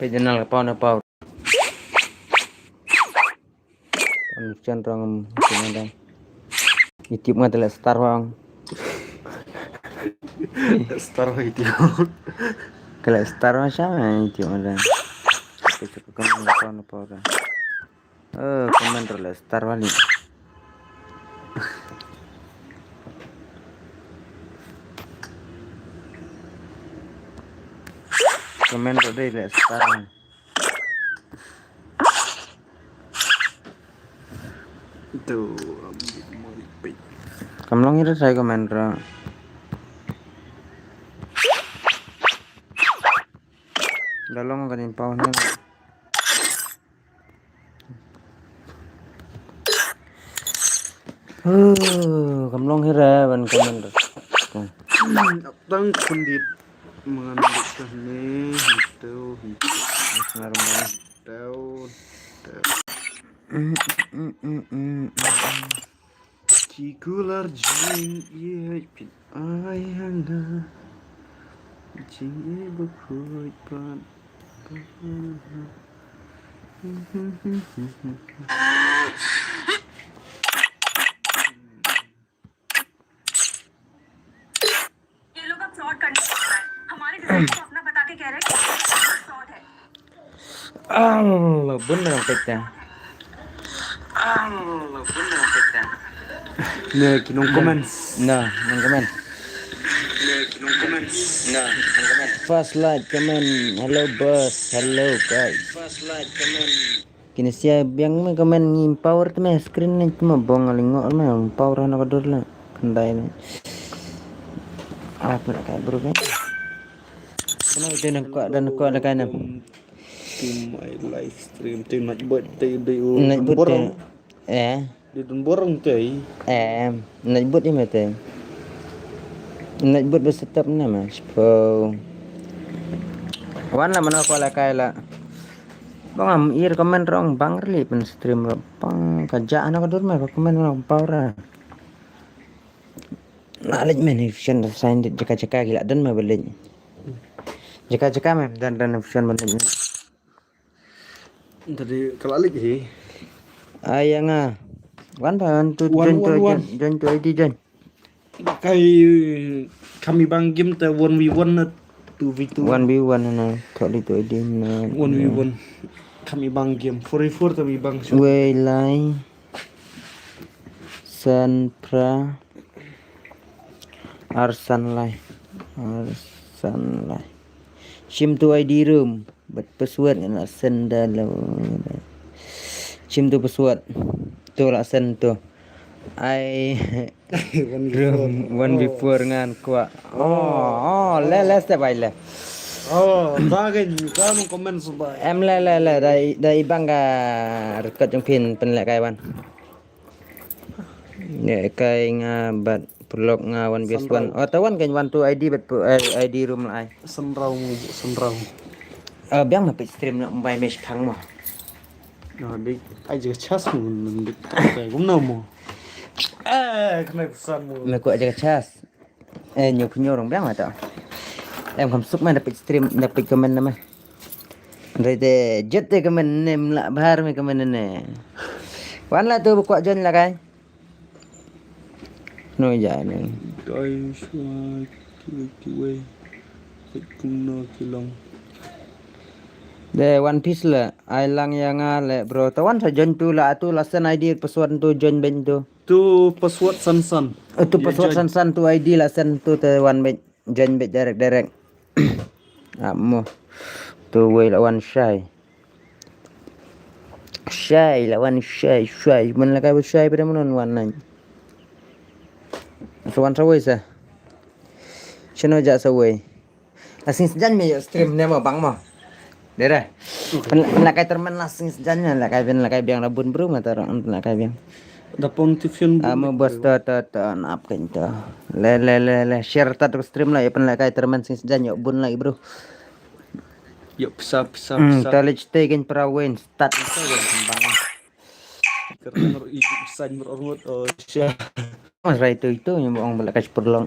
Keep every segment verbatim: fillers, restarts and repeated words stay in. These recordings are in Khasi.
Channel ka paw na paw. An chen rong chen dang. YouTube nga te leh star wang. Star wang YouTube. Ka leh star wang sha ma YouTube nga dang. Ka chuka ka paw na paw dang. Eh, comment re leh star wali. Comment re dei leh star wali. Tu, um, kam long ira sai comment re. Da long ka din paw ne. Huh, kam long hi re ban comment re. Tang khun dit. Mangan dit ka ne, hitu, hitu. Ngar mo. Teu, teu. Mm, mm, mm, mm, mm. Ki kular jing, ye, pin, ai, hanga. Jing, ye, bakhuid, pat. ये लोग अब फ्रॉड करने वाले हैं। हमारे डिजाइन को अपना बता के कह रहे हैं कि फ्रॉड है। Ang bun nang peta. Ang bun nang peta. Ne, ki nong comments. Na, nong comment. Ne, ki nong comments. Na, nong comment. First like comment. Hello boss. Hello guys. First like comment. Kine sia biang me comment ngi empower te me screen ne cuma bong alingo me empower na ka dur la. Kendai ne. Apa nak kai bro kan? Kena itu nang kuat dan kuat dah kan. To my live stream, to night bot, to do night bot borong. Eh. Di dun borong, to. Eh, night bot ni mate. Night bot bersetap ni mas. Po. Wan la mana ko la kai la. Bang am ir comment rong bang rli pen stream ro. Bang ka ja na ka dur me comment rong pau ra. Na lej men ifshan da sign jaka jaka gila dan me belej. Jaka jaka me dan dan ifshan belej. Tadi ka la lek hi. Ai ya nga. Wan pa wan tu join tu join tu I D join. Kai kami bang game te one v one na two v two. One v one na totally tu I D na. One v one. Kami bang game four v four te mi bang shu. Wei lai. San pra. Arsan lai. Arsan lai. Shim tu I D room. But password nga la send da lo. Shim tu password. Tu la send tu. Ai. One before. Room one before ngan kwah. Oh, oh, le le step ai le. Oh, ta gen ka nong comment subai. Em le le le dai dai bang ka record jong phin pen le kai wan. Ne kai nga bat pulok nga one base one. Oh, tawan kan one two I D bat pu-, eh, I D room lai. Senrau, senrau. Eh, biang na page stream na mbai mesh phang mo. Na dik ai je chas mo dik. Kai gum na mo. Eh, kena pesan mo. Me ko aja chas. Eh, nyu nyu rong biang ma to. Em kam suk ma da page stream, da page comment na ma. Re te jet te comment ne mla bhar me comment ne. Wan la tu ko join la kai. No ya ne. Doi shwa kiwei kiwei. Kum no kilong. De One Piece le, ai lang ya nga le bro. Tawan sa join tu la tu la send I D password tu join ben tu. Tu password san san. Eh, tu password san san tu I D la send tu te wan bit join bit direct direct. Amo. Tu wei la wan shai. Shai la wan shai shai. Men la kai shai pada men wan nai. So wan sa wei sa. Shano ja sa wei. La sing sjan me stream ne mo bang mo. Dere. Pen la kai termen la sing sjan me la kai ben la kai biang la bun bru ma taro la kai biang. Da pon tifion bun. Amo bos to to to nap kan to. Le le le le share ta to stream la ya pen la kai termen sing sjan yo bun la bru. Yo pisa pisa pisa. To lech te kan para wen start to wen bang. Kerang ro iji pisa ro ngot oh sha. Mas rai tu itu yang bohong bela kai perlong.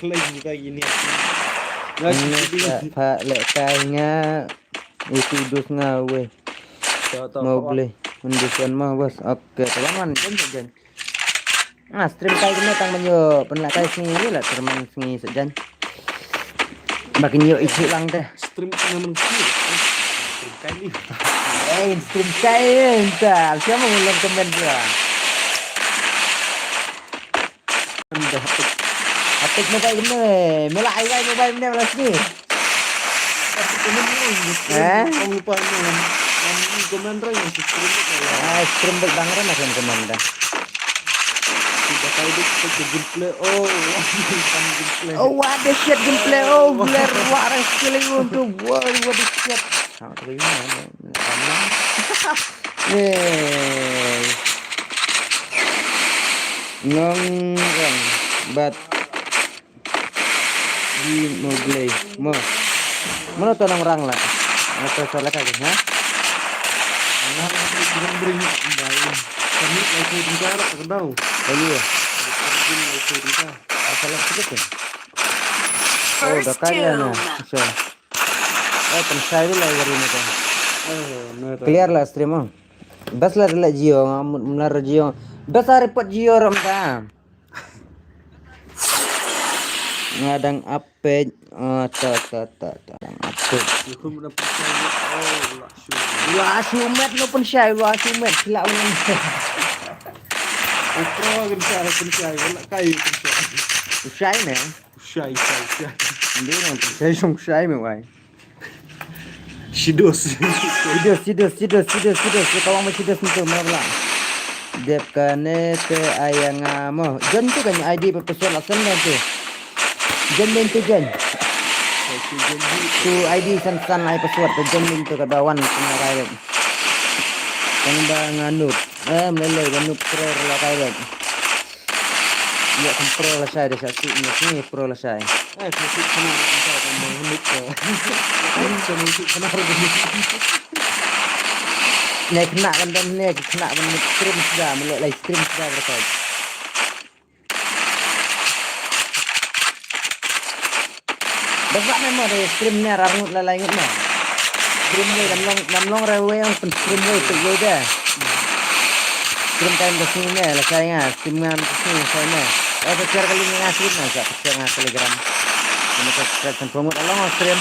Khleng kita gini. Nang leh ka pha leh kai nga. Itu dus nga wei. To to. Mo blei. Mun dus wan mo bos. Oke, to wan wan jan jan. Nga stream kai kene tang ban ïoh pynlehkai sngi la stream sngi sa jan. Ba kin ïoh isi lang te. Stream kene man sngi. Stream kai ni. Eh, stream kai enta. Siapa mau long komen dia? Anda hapik. Hapik mobile kene. Mela ai bai mobile kene mela sngi. Eh? Kong lupa ni. Yang ini komen rai yang stream. Ah, stream bang rai makan komen dah. Kita tahu dia kita gameplay. Oh, gameplay. Oh, what the shit gameplay. Oh, blur, what a killing untuk boy, what the shit. How do you know? Nih. Ngong rang bat di Mowgli. Mo. Mano to nang rang la? Mano to sa la ka ha? Nang rang bring bai. Kami lai tu tingkah rak kedau. Oh iya. Bring lai tu tingkah. Asal sikit tu. Oh, dah kaya na. Sure. Eh, pynshai dei la ïa ri ne ta. Clear la stream ah. Bas la la Jio nga mlar Jio. Bas la report Jio ram ta. Nga dang update. Ah, ta ta ta ta dang update. Yukum dah pynshai. Oh, la shu. La shu met no pynshai, la shu met sila un. Pro pynshai pynshai la kai pynshai. Pynshai ne. Shai, shai, shai. Hindi na, shai shong shai me wai. Shidos. Shidos, shidos, shidos, shidos, shidos. Ka wang ma shidos ntu ma bla. Dep kane te ayang amo. Jon tu kan I D pa password la sen dan tu. Jon dan tu jon. Tu I D san san ai password tu jon dan tu ka ba wan kena rai. Kan ba nganut. Eh, meleloi nganut pro la kai. Ïa kan pro lashai da sha shu ïa shu pro lashai. Eh, shu shu kena kan ta kan bang lut ka. Kan shu kena kan. Ne kena kan dan ne kena kan stream suda, melek live stream suda berkat. Bas bak memo da stream ne ar ngut la lai ngut mo. Stream wei dam long dam long re wei ang pen stream wei pek wei da. Stream time ka sini ne la sai nga stream nga ka sini sai ne. Oh ka share ka link nga stream na ka share nga Telegram. Ini ka share kan promote along stream.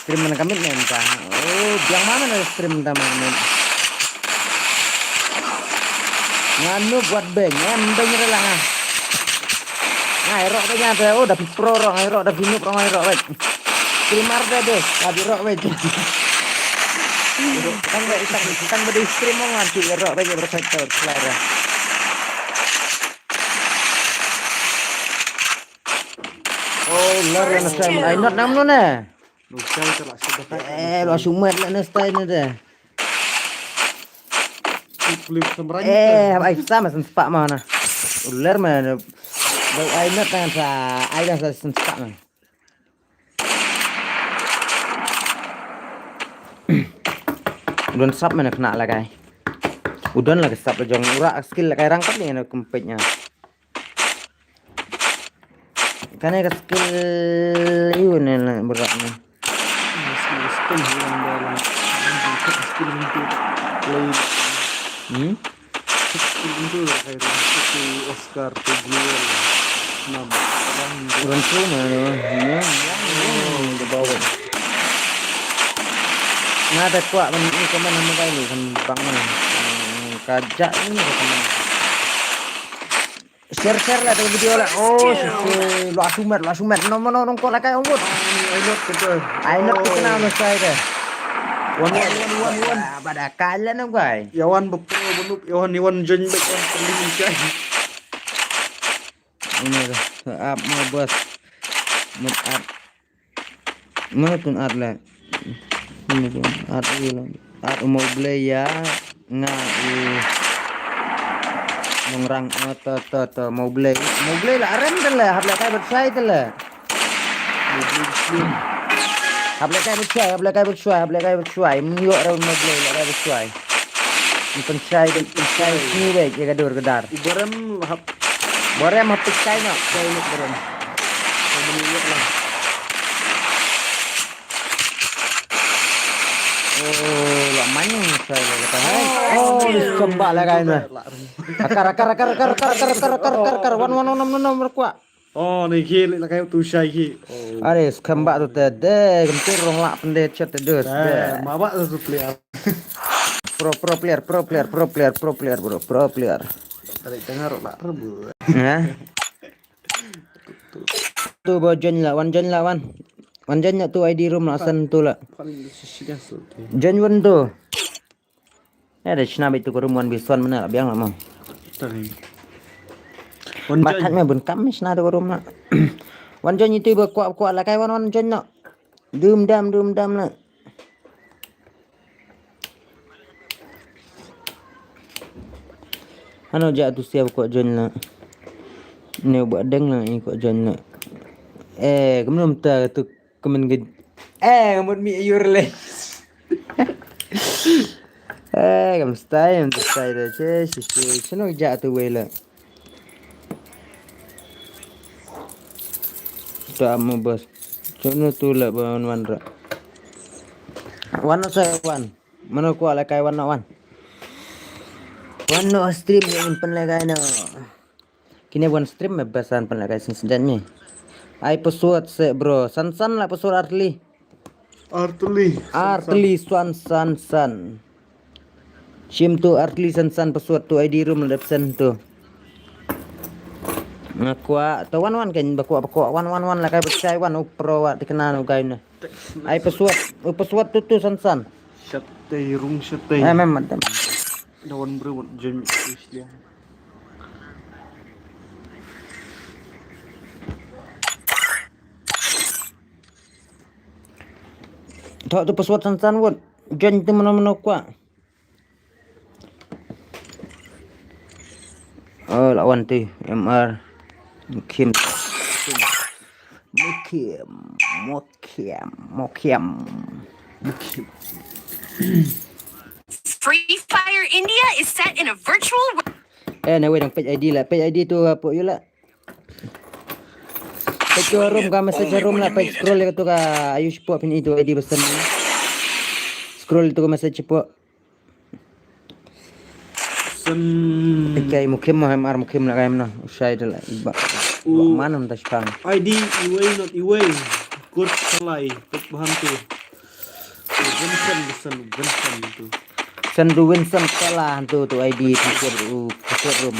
Stream mana kamit ne ta. Oh, biang mana stream ta mana kamit. Nganu buat beng, em beng rela nga. Ngai rok beng ate, oh da pro rok ngai rok da binuk rok ngai rok beng. Streamer da de, da bi rok beng. Tang ba itang tang ba di stream mo ngan tu rok beng berkat tu selera. Oh, lar na stai ai not nam no ne. Nusai ka la shu datai. Eh, la shu met la na stai ne de. Flip semrang. Eh, ai sa ma sen spak ma na. Ular ma. Bai ai not na sa ai da sa sen spak ma. Udon sap ma na kena la kai. Udon la sap la jong ura skill la kai rang pat ni na kumpet nya. Kane ka skill ïu ne la berat ne. Skill, skill, skill, skill, skill, skill, skill. Hmm? Skill itu kayak itu, Oscar, P G L, Nam, Bang. Orang tu mana? Ya, ya, ya, di bawah. Nga da kwah ban ïa ka man ha mobile kan bang. Hmm, ka jah ni ka man. Share, share lah tu video lah. Oh, share. Lah sumet, lah sumet. No, no, no, kau lah kai ongkut. Ai not tu. Ai not tu kena no sai deh. Wan, wan, wan, wan, wan. Pada kala no guy. Yawan bepro benup, yawan, yawan join back, yawan peling kai. Ini tu. Up my boss. Mut up. Mano tun at le. Ini tu at i lo. At u Mowbray ïa nga i nongrang, oh, to, to, to, Mowbray. Mowbray la arem te le, hap le kai bad shai te le. Hap le kai bad shai, hap le kai bad shai, hap le kai bad shai. Mun ïoh re Mowbray la kai bad shai. Mun pynshai, pynshai sni wei ïa ka dur ka dar. U Barem hap Barem hap pynshai noh. Shai noh Barem. Ka mun ïoh la. Oh, la manyung shai la la kai. Oh, skhem bha la kai na. Akar, akar, akar. Wan, wan, wan, wan, wan, wan, kwah. Oh, ni ki la kai tu shai ki. Oh. Are, skhem bha tu te de, kem tu rong la pynde chet te dus. Eh, ma ba tu player. Pro, pro player, pro player, pro player, pro player, bro, pro player. Tarik tengah rok la rebu. Ha? Tu ba join la, wan join la, wan. Wan join la tu I D room la san tu la. Join wan tu. Ya da shna bit tu ka room wan bison mana la biang la mo. Wan join. Ba khat me bun kam shna tu ka room la. Wan join itu ba kwah kwah la kai wan wan join la. Dum dam dum dam la. Hano ja tu sia ba kwah join la. Ne ba deng la i kwah join la. Eh, kumno mynta tu Kumne gid. Eh, ngamut mi ayur le. Eh, kam stai, kam stai da che, shi shi, shano ja tu wei la. Tu amu bos. Shano tu la ba wan wan ra. Wan no sai wan. Mano kwah la kai wan no wan. Wan no stream ïa un pynlehkai no. Kine wan stream me basan pan la kai sin sedan me. Ai password se bro. San san la password artli. Artli. Artli san san san. Shim tu artli san san password tu I D room la dep sen tu. Nga kwah tu wan wan kan ba kwah ba kwah wan wan wan la kai ba chai wan u pro wa tikna u gai na. Ai password u password tu tu san san. Shatei rung shatei. Eh mem madam. Da wan bro wan jem islia. Thok tu password san san wot. Join tu mano mano kwah. Oh, lawan tu M R. Mukim. Mukim. Mukim. Mukim. Mukim. Free Fire India is set in a virtual world. Eh, na wei dang page I D la. Page I D tu apa yu la? Page tu room ka message room la page scroll le tu ka ayu sipo pin itu I D besen. Scroll tu ka message sipo. Sen. Ikai mukim mo M R mukim la kai mena. Usai de la iba. U. Mana ta shpang. I D iwei not iwei. Good salai. Page bahan tu. Vincent, Vincent, Vincent tu. Sandu Vincent Kala tu tu I D tu tu tu room.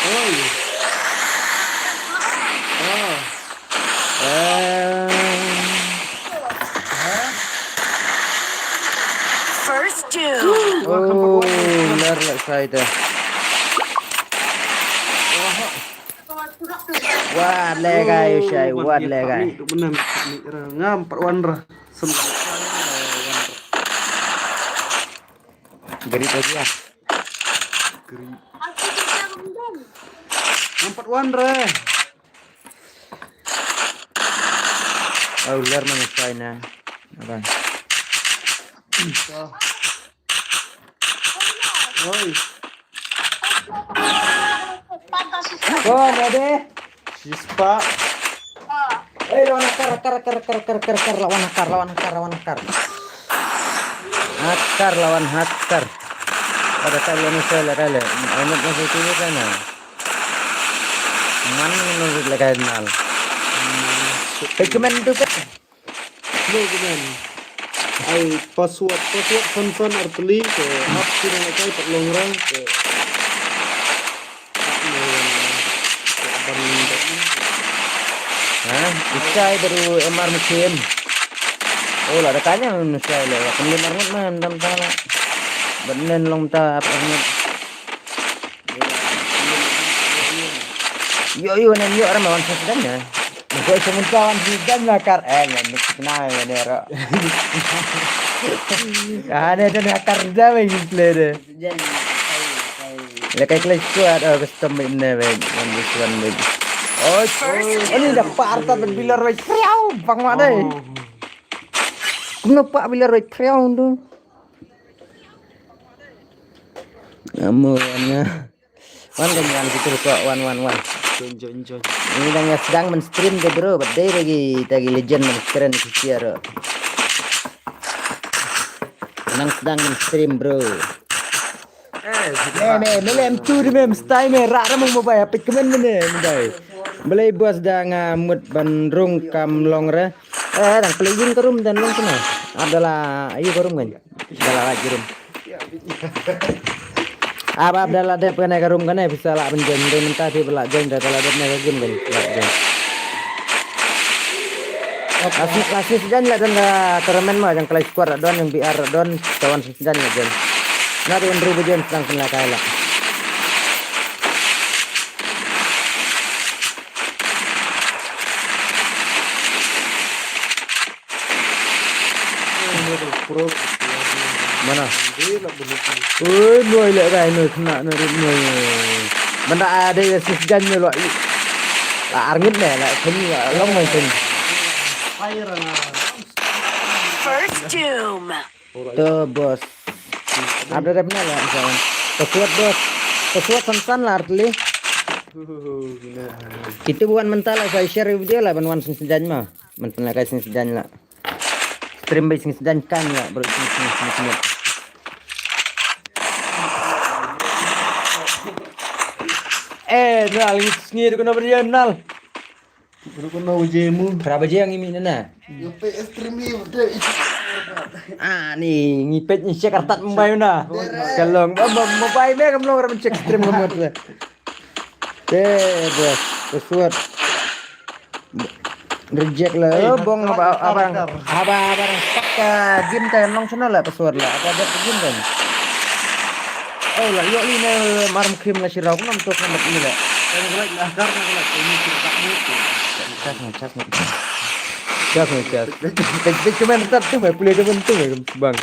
Oi. Oh. Eh. First two. Oh, lar la sai ta. Wat le gai u shai, wat le gai. Ngam pat wan ra. Sem. Gari pa dia. Gari. Ngam pat wan ra. Au lar mana shai na. Apa? Oi. Ko, mede? Sispa. Eh, lawan hakar, hakar, hakar, hakar, hakar, hakar, lawan hakar, lawan hakar, lawan hakar. Hakar lawan hakar. Ada tak lawan saya lah kali. Amat masih tu kan. Man menurut lekai nal. Pekmen tu kan. Lo kemen. Ai password, password son son arteli ke ap sini lekai tak longrang ke. Ha, isai baru M R musim. Oh, lah ada kanya manusia le. Kan dia marngut man dam tala. Benen long ta apa ni. Yo yo nen yo ram wan sisdan ya. Ko semun wan sisdan la kar eh nen kena ne ro. Ah ne dan hakar da me play de. Lekai Clash Squad, oh, custom map ne, weh. One versus one, weh. Oh, ini dah par ta bilor, weh. Priau, bang mana? Kumno pa bilor, weh, priau tu. Amun ya. Wan kan wan kita ko wan wan wan. Join join join. Ini dang ya sedang men-stream de bro, bedai lagi tagi legend men-stream ke siar. Nang sedang men-stream bro. Me me me lem tu de me mesti me rak ramang mobile apik kemen me ne mobile. Belai bos da nga mut ban rung kam long re. Eh dang playing ka room dan long sana. Abdallah ayu ka room kan. Abdallah lagi room. Aba Abdallah dep kane ka room kane bisa lah ban join dei mynta phi ba lah join da la dep ne ka game kan. Lah join. Last last season lah don ka tournament ma jong Clash Squad don jong B R don tawan season lah join. Na tu kan rubu join sedang kena kai lah. Mana? Oi, noi leh dai noi kena noi rit noi. Benda ada ya sis jan noi lok. La arngit ne la sini long noi sini. First Doom. To bos. Ada dep na la misalnya. Kesuat bos. Kesuat sansan la artli. Kita bukan mental la saya share video la ban wan sis jan mah. Mentang la kai sing sdang la. Stream bai sing sdang kan la bro sing sing sing sing. Eh, nal ngi sngi ko no bri nal. Bro ko no je mu. Pra baje ngi mi na. Yo pe stream ni de. Ah ni ngi pet ni check artat Mumbai na. Kalong ba Mumbai me kam long ram check stream mo. Eh, bro. Kesuat. Reject la. Eh, bong haba abang haba abang stuck ka game ka long sana la password la apa ada game kan. Oh la yo ni ne maram krim la shirau kan tu kan ni la. Kan gua lah kar na la ini cerita ni. Cas ni cas ni. Cas ni cas. Big big cuman tetap tu mai pulih cuman tu mai bang.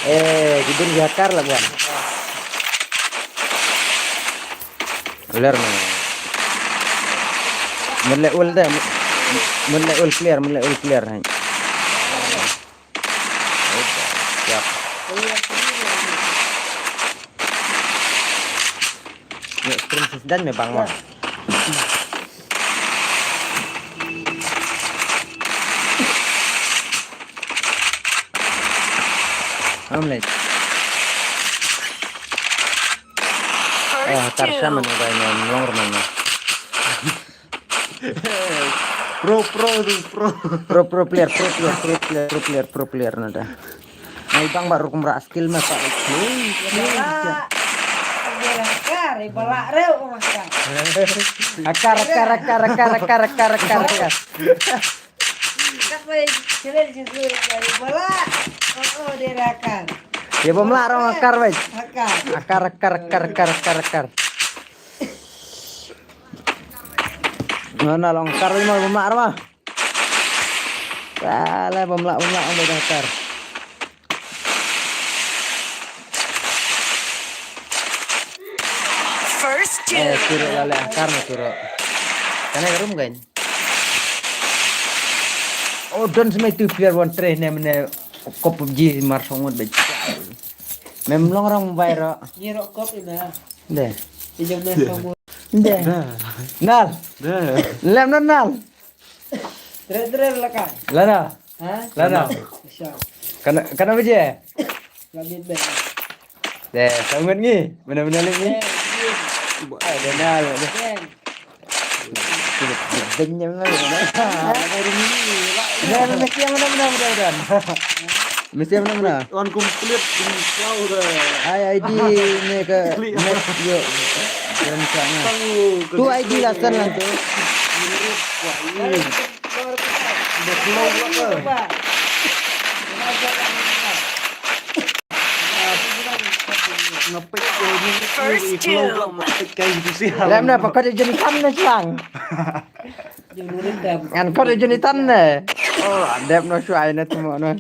Eh, gibun hakar la bang. Ler na. Mun le ul de. Mun le ul clear, mun le ul clear hai. Siap. Ya, stream sis dan me bang mo. Am le. Eh, tar sha man ba ina long rman na. Pro pro tu pro. Pro pro player, pro player, pro player, pro player, pro player nada. Nai bang baru kumra skill ma pa. Akar, akar, akar, akar, akar, akar, akar, akar. Kat bai, kira di situ dari bola. Oh, oh, dia rakan. Ya bom lah rong akar bai. Akar. Akar akar akar akar akar akar. Mana long akar bai mau bom lah rong. Salah bom lah bom lah bai akar. First. Eh, doom. Turo lah le akar na turo. Kana ka room kan? Oh, don semai tu player one three ne mene kop P U B G mar songot be. Mem long rong bai ro. Ni ro kop ina. De. Ijam na kamu. De. Da. Nal. Da. Lem na nal. Dre dre la ka. Lana. Ha? Lana. Sha. Kana kana bije. Lagi ben. De, sangat ngi. Mana mana lagi. Ai de nal. Mesti yang mana, mana, mana, mana. Mesti yang mana, mana. Wan komplit di kau dah. Ai I D ni ke net yo. Dalam sana. Tu I D lah sana tu. Wah, ini. Dah keluar pula ke? Ngepek ke ni. First doom. Ngepek kain tu siang. Lem na pakai jenis kan na siang. Ngan kau da junitan ne. Oh, adep no shuai na tu mo no.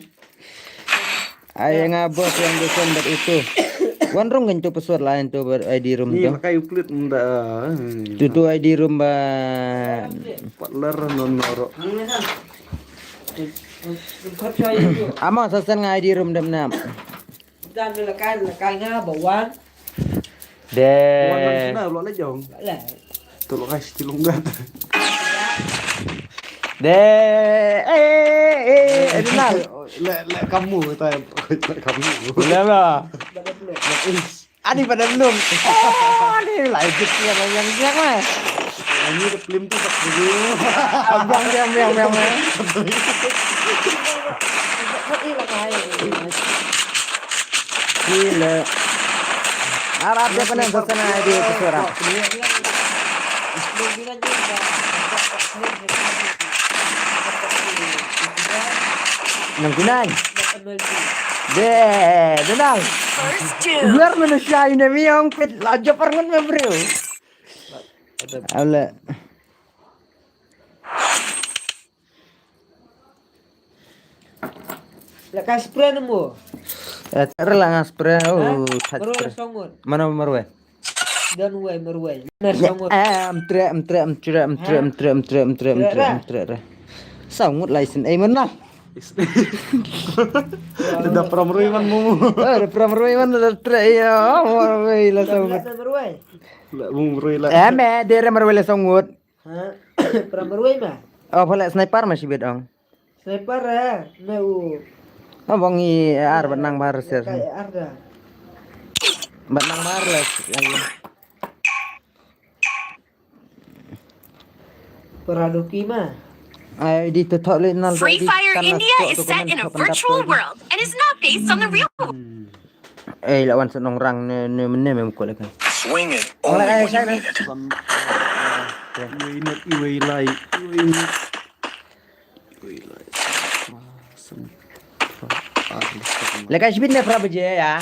Ai nga bos yang dusun bad utu. Wan rung ngan tu password lain tu bad I D room tu. Ni pakai uklit nda. Tu tu I D room ba. Partner non noro. Ama sasan nga I D room dem nam. Dan la kai la kai nga ba wan. De. Wan nang sina lo le jong. La. Tu lo kai siti lunggat. De. Eh eh eh eh. Nal. Le le kamu tai kamu. Boleh lah. Ani pada belum. Oh, ni lah ikut dia yang yang mah. Ini udah film tu tak dulu. Abang yang yang yang. Gila. Arab dia pernah sana dia ke suara. Nang kunang. De, de nang. First two. Luar manusia ini miong pit lajo parngun me bro. Ale. La ka spray namo? Eh, ter la nga spray. Oh, marwai songot. Mana marwai? Don wai marwai. Am tre am tre am tre am tre am tre am tre am tre am tre. Songot license. Eh, mana? Da pramrui man mumu. Eh, da pramrui man da tre ya. Marwai la songot. La mumu marwai la. Eh, me dere marwai la songot. Ha? Pramrui ma? Oh, pala sniper ma shibit ong. Sniper eh, me u. Oh, bong i ar bat nang bar ser. Kai ar da. Bat nang bar les lagi. Paradoki ma. Ai di tu thok le nal. Free Fire India is set in a virtual world and is not based on the real world. Eh, lawan sa nongrang ne ne mene me mukul kan. Swing it only when you mean it. Iwei net, iwei lai, iwei net. Iwei lai. Lekai shibit ne pra baje ya.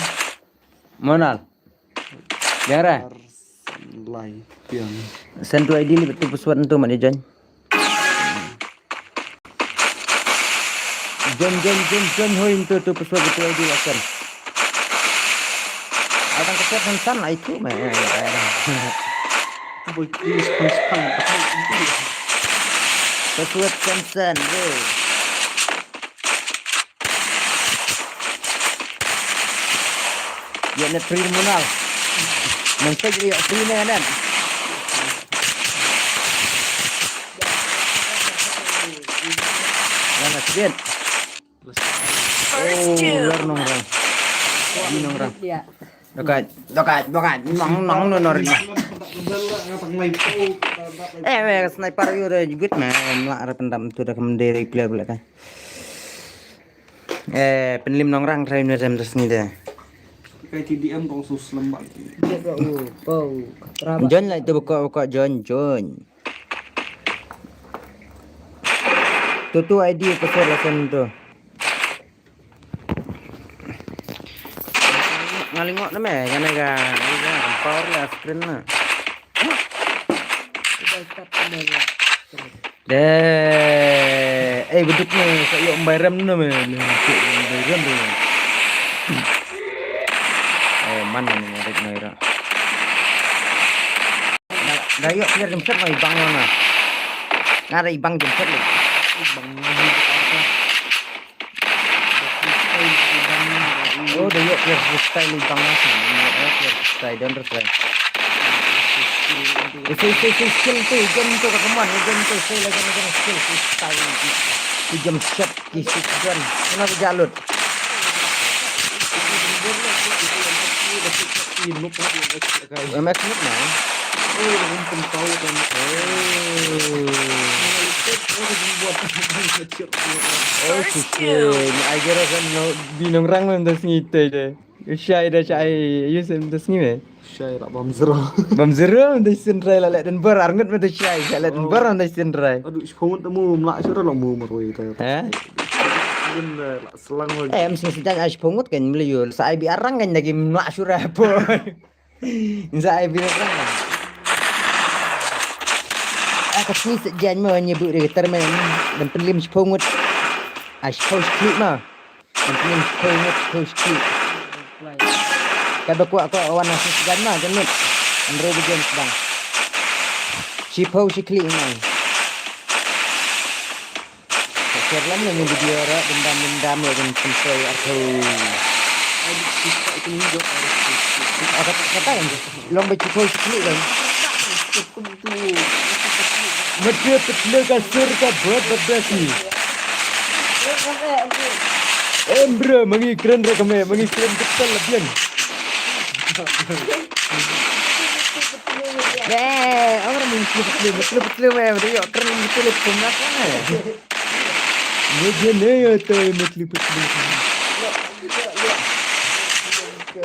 Monal. Jara. Lai piang. Send to I D li betul password tu mana join. Join join join join hoi tu tu password betul I D lah kan. Ada keset hansan lah itu meh. Boy please please. Password hansan bro. Ïa ne free monal. Nang pek ïa free ne nan. Mana sedit. Oh, ular nongrang. Ini nongrang. Dokat, dokat, dokat. Nong nong nongrang. Eh, me sniper yu da jubit me. Mla ra pendam tu da kemdere player belakang. Eh, penlim nongrang trai ne rem das ni de. Kai T D M kong sus lembak. Join lah itu buka buka join join. Tu tu I D ke sur lasen tu. Ngalingok na me, ngane ga, ngane ga, power la screen na. Deh, eh, beduk ni, sa yok mbai rem na me, ni, sa yok mbai rem ni. Eh, man ni, ni, ni, ni. Da yok clear jemset ma ibang na. Nga da ibang jemset ni. Ibang ni. Oh, da yok clear freestyle ibang na. Yok clear freestyle dan terus. Eh, sei, sei, sei, skill tu, jump tu, come on, jump tu, sei, la jump, jump, skill, sei, sei, ki jump shot, ki shoot gun. Kena tu jalut. Max mut na. Oh. Oh, shisien. Ai, kira kan no, binong rang mem das ngi te de. Shai da shai, ayu sem das ngi me. Shai lah bam zero. Bam zero mem das sin rai la leh den bar arngut mem das shai, shai leh den bar mem das sin rai. Aduh, shiphew ngut mu mla shura la mu marwei ta. Eh? Din la selang lagi. Eh, em sing sejan ai shiphew ngut kan mlayu. Sa ai bi arang kan lagi mla shura po. Sa ai bi arang. Aku sing sejan mo nyebu di termen dan pelim shiphew ngut. Ai shiphew shikli ma. Kan pynlong shiphew ngut, shiphew shikli. Ka da kwah kwah wan na shisgan ma, ka ngut. Hynriew baje sdang. Shiphew shikli ngai. Ka share lam la ni video ra, dendam dendam la kan pynshai arphew. Aka kata kan. Long ba shiphew shikli kan. Mete petle ka sur ka bot ba besi. Em bro, mangi kren re kame, mangi kren betul la biang. Eh, orang mesti betul, betul, betul, eh, betul, yo, kren betul, eh, pun nak, eh. Mujhe nahi aata hai matli patli.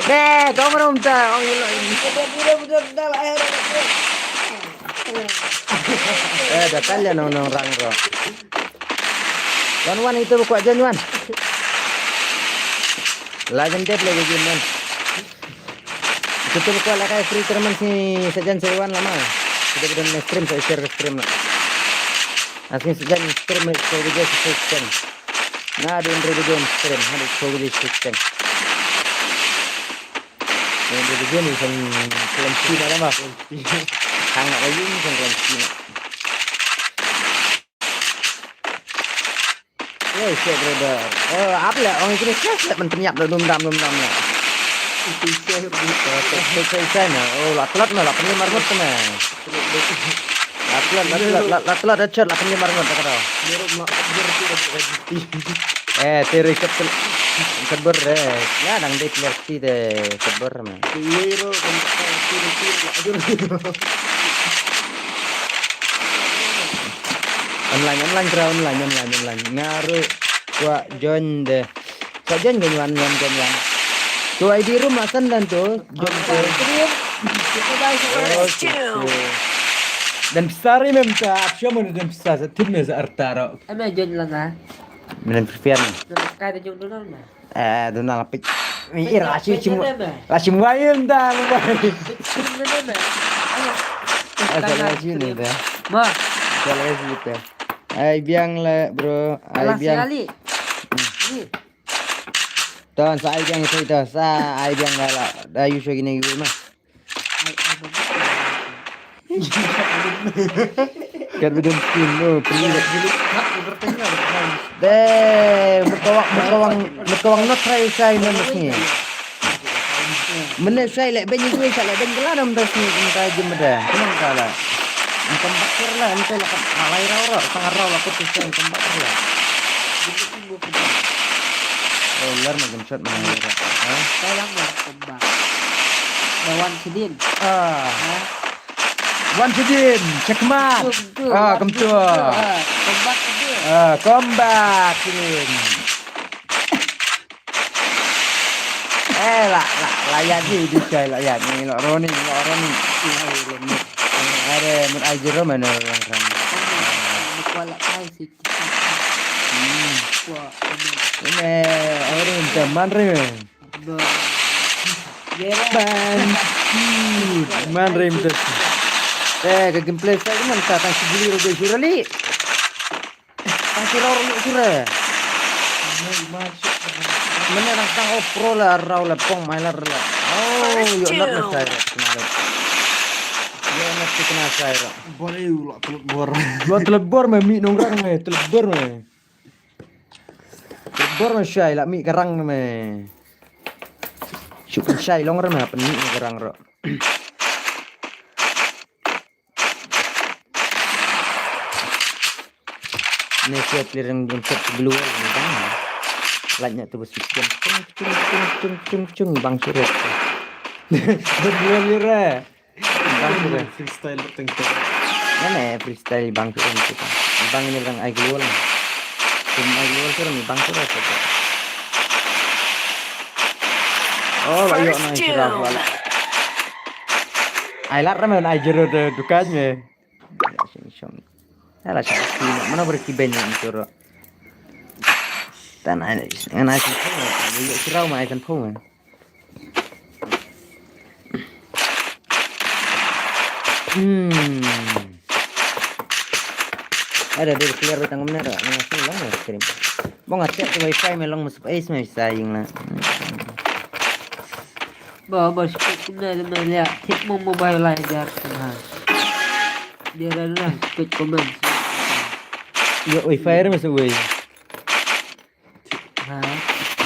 Be, kong rum ta, ong ilo. Eh, da kal ya nong nong rang ro. Wan wan itu buka jan wan. Lajan dep lagi jan wan. Kita buka lakai free tournament si sajan sewan lama. Kita kita stream, saya share stream lah. Asing sajan stream ni, saya video stream. Na dun re dun stream, hadu ko video stream. Dun re dun ni sang kelam Cina lama. Hang nak lagi ni sang kelam Cina. Oi, shit, brother. Oh, apa lah? Orang ini shit, shit, men penyap dah dum dam, dum dam lah. Itu shit, brother. Shit, shit, shit, shit, nah. Oh, lah telat nah, lah penyap marmut kena. Lah telat, lah telat, lah, lah telat, dah shot, lah penyap marmut, dah kata. Eh, teri ket ket ber, eh. Ya, nang dek ler ti de ket ber, mah. Online, online, kira online, online. Ngaru, wa join de. Sa join ke nyan, nyan, nyan, nyan. Tu I D room asan dan tu. Join tu. Oh, tu. Dan besar ni memang tak, siapa mana dan besar, tim ni seartaro. Ame join lana. Main Free Fire ni. Ame Sky de jong Donald mah. Eh, Donald apik. Mi ir la shi chim. La shi muayen da. Asal la shi ni da. Ma. Asal la shi ta. Ai biang la, bro. Ai biang. Ni. Ton sa ai biang itu, itu. Sa ai biang la. Da yu shu gini yu mah. Kat bidun skin, oh, peli. Deh, berkawang, berkawang, berkawang not try usai na mas ni. Mene usai lek ben yu usai lek ben kala nam das ni, kita jemeda. Kenang kala. Engkam bakir lah, engkam lah, alai rau rau, sangat rau lah, putus engkam bakir lah. Oh, lar ma gunshot ma ngai ra. Ha? Tolong lah, tembak. Lawan sidin. Ah. Ha? Wan sidin, checkmate. Kum tu, ah, kum tu. Ah, tembak sidin. Ah, tembak sidin. Eh, la, la, la ya ji di chai la ya ni, la roni, la roni. Are, mun ai jero mana orang kan. Kuala kai si. Hmm. Ini, orang teman re. Ban. Man rim tu. Eh, ka gameplay sa man ta tang sibuli ro de surali. Tang siro ro sura. Mana nang tang op pro la rau la pong mai la la. Oh, yo nak na sai ra kena ra. Yo nak kena sai ra. Boleh ula telebor. Ula telebor mah mi nong rang mah telebor mah. Bor ma shai la mi karang me. Shu kan shai long ra ma pen mi karang ro. Ne, siap clear yang, yang siap blue wall yang bang. Lait na tu bos bikin. Cung, cung, cung, cung, cung, bang surut. Blue wall ni re. Bang surut. Freestyle teng teng. Mana freestyle bang surut tu kan. Bang ni orang ai glue wall. Tim ai glue wall surut ni bang surut tu. Oh, ba yok na sirah wala. Ai lat ramen ai jero tu dukan me. Ala shim. Mana ber kiben ni turo. Tan ai, ngan ai san phone, yo kirau ma ai san phone. Hmm. Ada dia clear tang mana dah. Mana sih long ya screen. Bong atek tu wifi me long masuk ais me saying lah. Ba ba skut kumne de me lia. Tip mo mobile lai jar kumha. Dia ran ran skut komen. Yo wifi re masuk wei. Ha.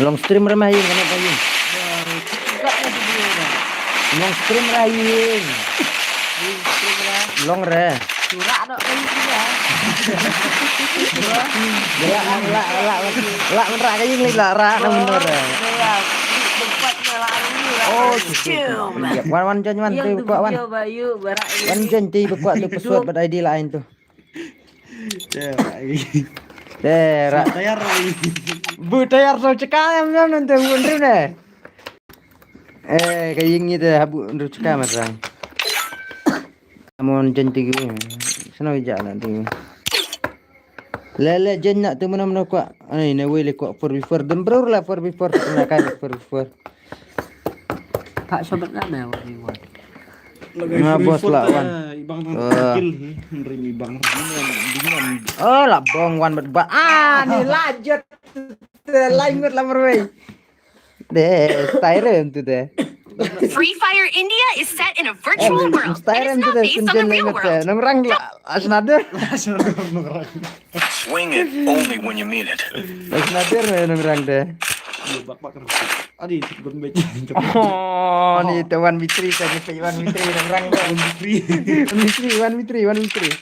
Long stream re ma yin kana pa yin. Ba skut ka na video ba. Long stream re yin. Yin stream re. Long re. Surak dok kayu juga. Gila, la la la la menra ka ing la ra na menra. Oh, wan wan jan wan tu ko wan. Wan jan ti ko tu password bad I D lain tu. Tera. Tayar lagi. Bu tayar so cekam nam nam tu bu ndru ne. Eh, ka ing ni te habu ndru cekam rang. Amon jen tigi. Seno ija na tigi. Le le jen na tu mana mana kwa. Ai ne wei le kwa four v four. Dem bro la four v four tu na kai four v four. Pak sobat lama four v four. Nga bos la wan. Ibang tang kill. Rim ibang. Oh la bong wan bat bat. Ah ni lajut. Langut la merwei. De, Skyrim tu de. Free Fire India is set in a virtual world and is not based on the real world. Nang rang la, asnader. Swing it only when you mean it. Asnader nang rang de. Bak bak. Adi, gun bej. Oh, ni tu one v three, saya ni one v three nang rang de. One v three, one v three, one v three.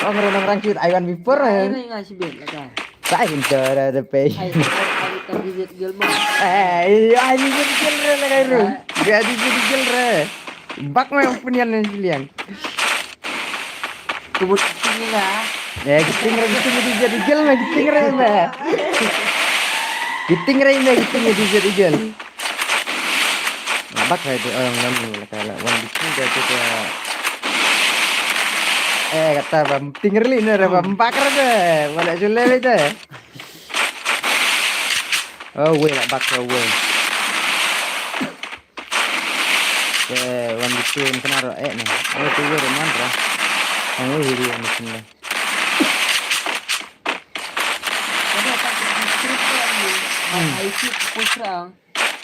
Oh, ngerang ngerang cute, I one v four. Ai, ngai sibet la ka. Sai kin tara de pe. Ai, ai, ai, ka visit girl mo. Eh, iya, ai visit girl re la kai ru. Dia visit girl re. Bak me opinion ni liang. Kebut tinggi lah. Eh, giting re, giting re, visit girl me, giting re me. Giting re me, giting re, visit girl. Labak hai tu orang nani la kala wan bikin dia tu dia. Eh, kata bam tinggal ni dah bam bakar deh. Wala jule le deh. Oh, weh labak oh, weh. Eh, wan bikin kena ro eh ni. Oh, tu weh man ra. Ang weh video ni sini. Ada tak di script ni. Hmm. Ai script pusra.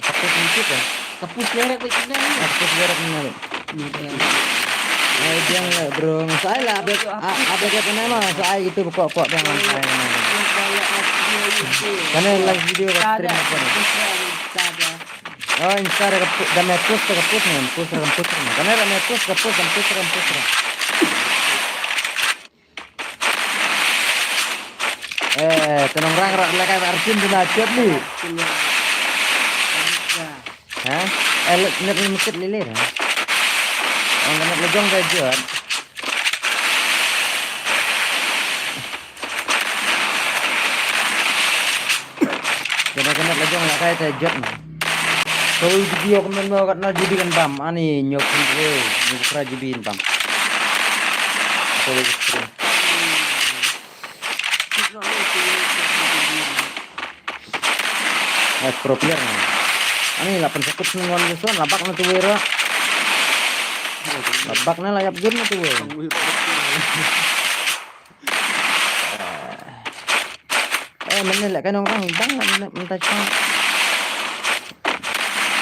Kapus ni tu kan? Kapus lerek baik tinggal ni. Kapus lerek ni. Ni dia. Ai dia lah bro, saya lah update, update apa nama? Saya itu pokok-pokok dia. Karena live video kat stream apa ni? Oh, Insta dah kapus, dah mepus, dah kapus ni, pus dah kapus ni. Karena dah mepus, kapus, kapus, kapus, kapus. Eh, tenong rang rak lekai ba arjun dina chat ni. Ha? Eh, le-, net limited lele ha. Ang net lejong ka jot. Kena kena lejong la kai te jot na. Kau video kena no kat na judi kan bam ani nyok kan re nyok pra judi kan bam. Kau video kena. Mas pro player na. Ani la pen sakut ngon guson labak na tu wera. Labak na la yap game na tu wera. Eh, mana lek ka nongrang bang lah mana mentas kau.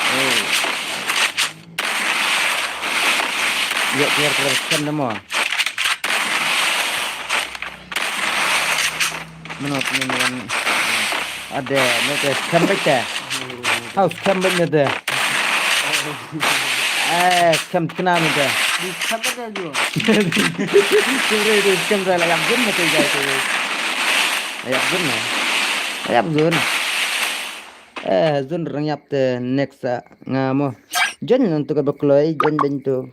Eh. Yok biar terus kan demo. Menurut ni kan ada ni tu scam baik dah. Hau scam baik ni dah. Eh, scam kena ni dah. Di scam dah juga. Sure di scam dah lah yang gum ni tu guys. Ïap zun na. Ïap zun. Eh, zun rang ïap te next, ah, nga mo. Jon nang tu ka ba kloi, jon ben tu.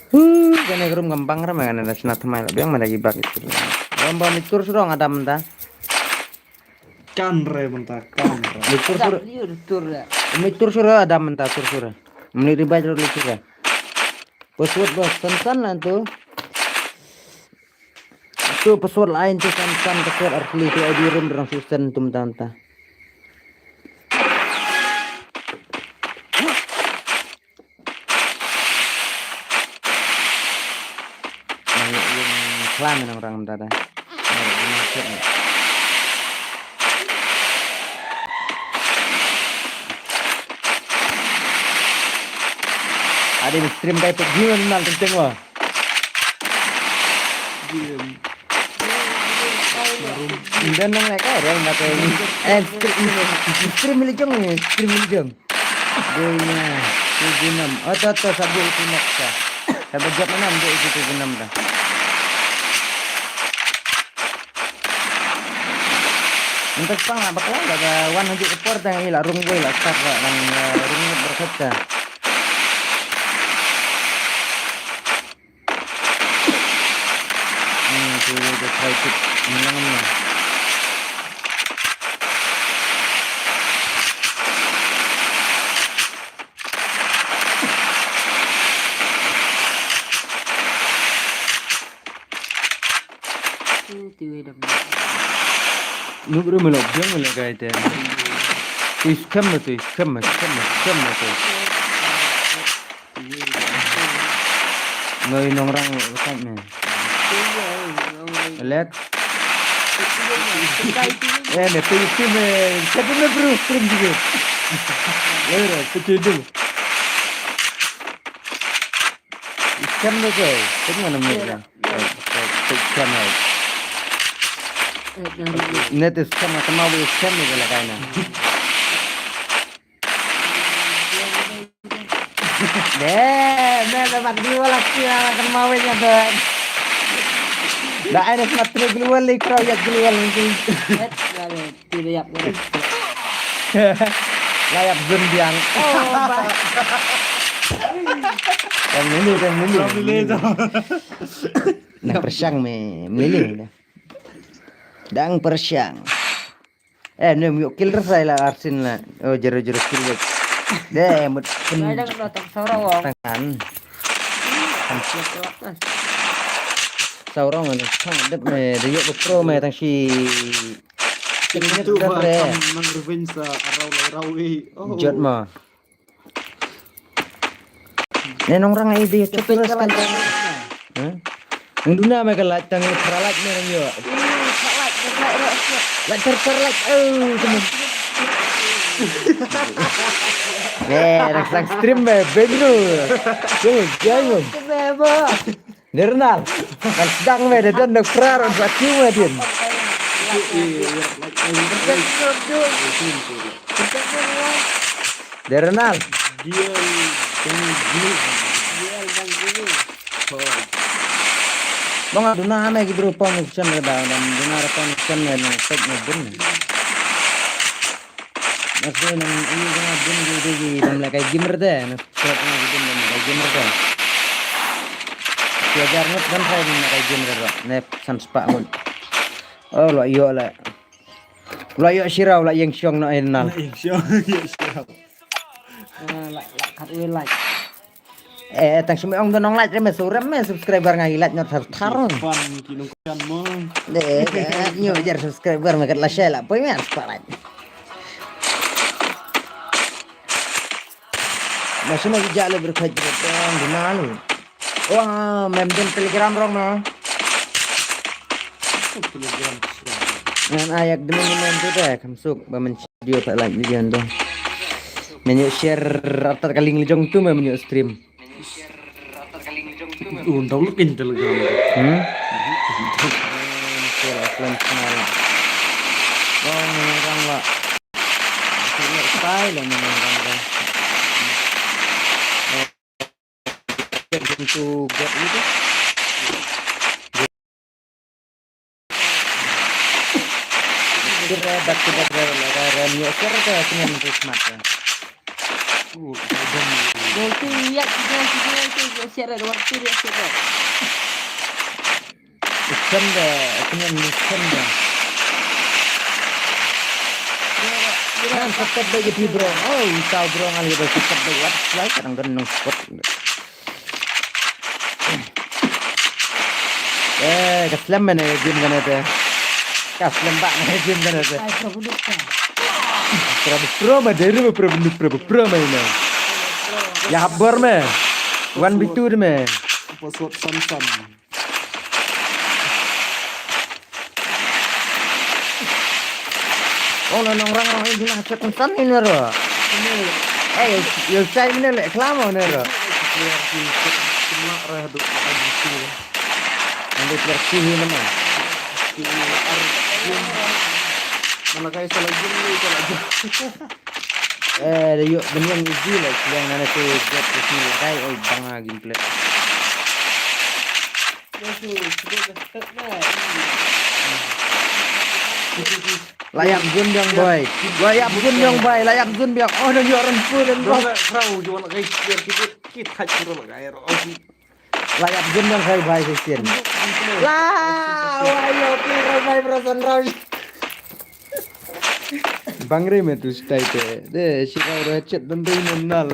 Huh, kane ka rum kam bang ra ma kane da sna thamai la biang ma da ki bak itu. Ram ba mi tur surong adam ta. Kan re mynta kan re. Mi tur sur. Tur re. Mi tur sur adam mynta tur sur. Mi ribai tur sur. Password ba san san la tu. Tu password lain tu san san password artli tu adi rum rang susen tu mynta mynta. Nang ïa ïeng klan nang orang mynta da. Nang ïa ïeng klan. Ade stream kai pet gimana nang kenceng wah. Game. Nda nang lek ai reng na kai. Eh, stream, stream mili jong ni, stream mili jong. Doi na, tu gunam. Oto, oto, sabu itu nak sa. Sabu jop mana ambil itu tu gunam dah. Untuk pang lah bakal ada wan haji kepor tang ila rung boy lah start lah nang, eh, rung berkata. Hmm, tu dia try tu. Menang menang. Hmm, tu dia dah. Nuk ru melok jeng melok kai te. Tu scam tu, scam, scam, scam tu. Ngai nongrang lo kan me. Alex. Eh, me tu tu me. Siapa me bro stream juga? Ya, tu tu. Scam de ke? Tengok nama ni dah. Scam hai. Net scam atau mau scam ni kalau kau nak. Deh, deh, deh, bak dua lagi lah, makan mawin ya, deh. Dah ada semat terus keluar, lagi kerap ya keluar mungkin. Tidak yap. Layap zun biang. Oh, ba. Yang mili, yang mili. Yang mili tu. Nah, persiang me, mili. Dang persiang. Eh, nem yuk kill resai la arsin la. Oh, jero jero kill. Deh, mut. Dah dah kena tak saurong. Tangan. Saurong ni. Tang dep me, deh yuk pro me tang si. Itu ba kam nang revenge sa arau lai rau i. Oh. Jot ma. Ne nongrang ai dei chok terus kan. Hah? Nang duna me ka light tang pra light me nang yo. Light ter ter light. Oh, temen. Ne, nang sang stream me bengru. Tuh, jangan. Dernal. Kan sedang me de don dok pra ron sa kiu me din. Dernal. Bang duna me ki bro pon chen da dam duna pon chen me nang tek me din. Mas dei nang ïa ka dun dei dei dei dam la kai gimmer de na subscribe na dun dam la kai gimmer de. Sia jar ngut ban sai dam la kai gimmer de. Ne san spah ngut. Oh lo ïoh la. Lo ïoh shirau la ïeng shong na ai nal. Ïeng shong ïeng shirau. La la kat wi like. Eh, tang shu me ong don ong like re me surem me subscriber nga ilat not har thar. Fan ki nong kan mo. De, de, nyu jar subscriber me kat la share la poi me subscribe. Ma shu me ja le berkhat berkhat dong di nalu. Wah, mem den Telegram rong me. Telegram. Ngan ayak demi mem tu de kam suk ba men video pat like video ndo. Men ïoh share rata ka link lejong tu men ïoh stream. Un tau luk in Telegram. Hmm? Share offline channel. Oh, menang rang lah. Share offline lah menang rang lah. Oh. Tentu buat gitu. Dak tu dak dah la dah ram ïa share ka kenen tu smat ka. Gol tu ïa tu ïa tu ïa tu ïa share dah waktu ïa share. Ikan dah kenen ikan dah. Kan tetap bagi ti bro. Oh, tahu bro ngali dah tetap bagi wat lah kadang kan nung spot. Eh, ka slem mana game kana te. Ka slem ba mana game kana te. Ai, Prabhu Dutta. Prabhu Pro ma deri ma Prabhu Dutta, Prabhu Pro ma ina. Ya habor me. One v two de me. Password Samsung. Oh, na nong rang rang ini na chat san ini ro. Eh, yo, yo sai ini le klamo ini ro. Cuma rah duk akan bisi. Ini berarti ini nama. Ini ar-, mana kai salah game ni, salah game. Eh, da ïoh bniang easy la, sliang nane te jet te sni la kai, oi, bang a gameplay. La ïap zun biang boy. La ïap zun biang boy, la ïap zun biang. Oh, da ïoh run pu dan boy. Dong la rau jual kai kiar kibut kit haj pura la kai ro. La ïap zun dang khai bai shisien. La, wa ïap ni khai bai perasan rau. Bang re me tu stai te. De, shirau re chet dan re me nal.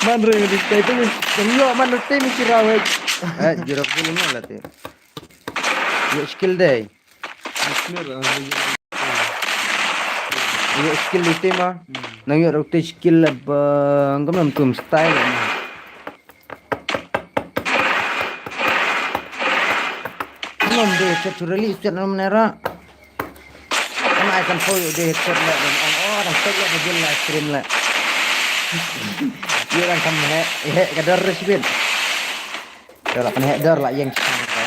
Man re me tu stai te. Dang yo man re me shirau re. Eh, jurok dulu me la te. Yo skill dei. Skill, ah, iya. Iya, skill di tim, ah. Hmm. Nang ïoh rau te skill ba ngam nam tum style, ah. Ngam de naturally set nam nera. Ngam ai kan poi de set le, oh, oh, dang set le, de live stream le. Ïa dang kam he, he ka dar respect. Te la pynheh dor la ïeng shang ka.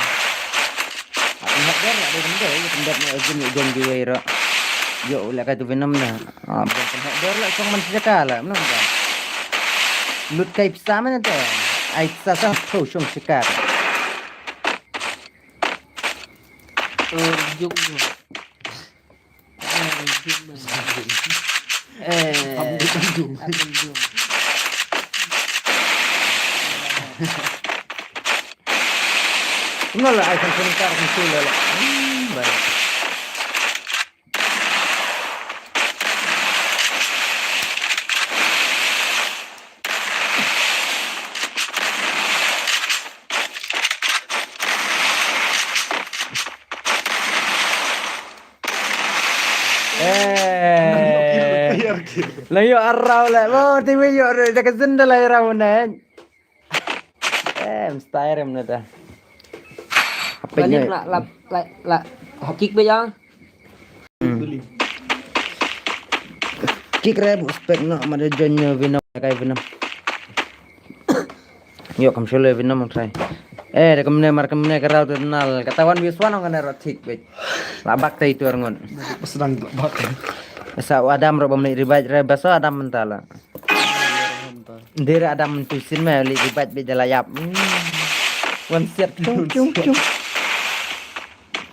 La pynheh dor la dei pynheh, ïa pynheh ne ujung ujung kiwei ro. Ïoh la ka tu Venom na. Ah, pynheh dor la song man sejaka la, Venom ka. Lut kai pisa man te. Ai pisa sang tu song sejaka. Ujung. Eh. Kumno la ai kan sengkar kan sula la. Hmm, baik. Eh. Lang ïoh arau la. Oh, ti wi ïoh re, da ka zin da la arau na. Eh, mstai rem na ta. Apa ni la la la la. Kick be ya. Hmm. Kick re bu spek no ma de join Venom kai Venom. Ïoh kam shule Venom trai. Eh, da kamne mar kamne ka rau tu nal. Kata wan bis wan ngane ro thik bej. La bak tai tu arngon. Sedang bak. Sa Adam ro bam ni ribai re baso Adam mentala. Dira Adam tu sin me li ribai bej la yap. Hmm. Wan siat cung cung cung.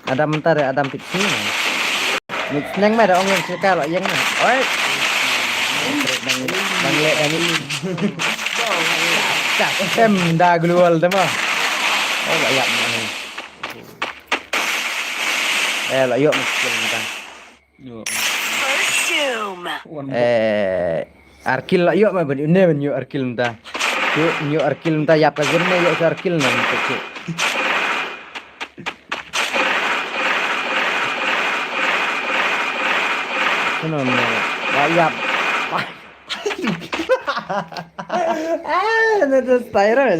Adam mynta re, Adam pit sini. Mix neng me da ong yang seka lo yang me. Oi. Bang, bang le, bang le. Custom da global de ma. Oh, la yak ma. Eh, la yok mix mynta. Yo. First Doom. Eh, Arkil la yok ma ben ne ben yok Arkil mynta. Yok, yok Arkil mynta yap ka zone ne yok Arkil na mynta ke. Sana na. Ba yap. Ah, na tu style na.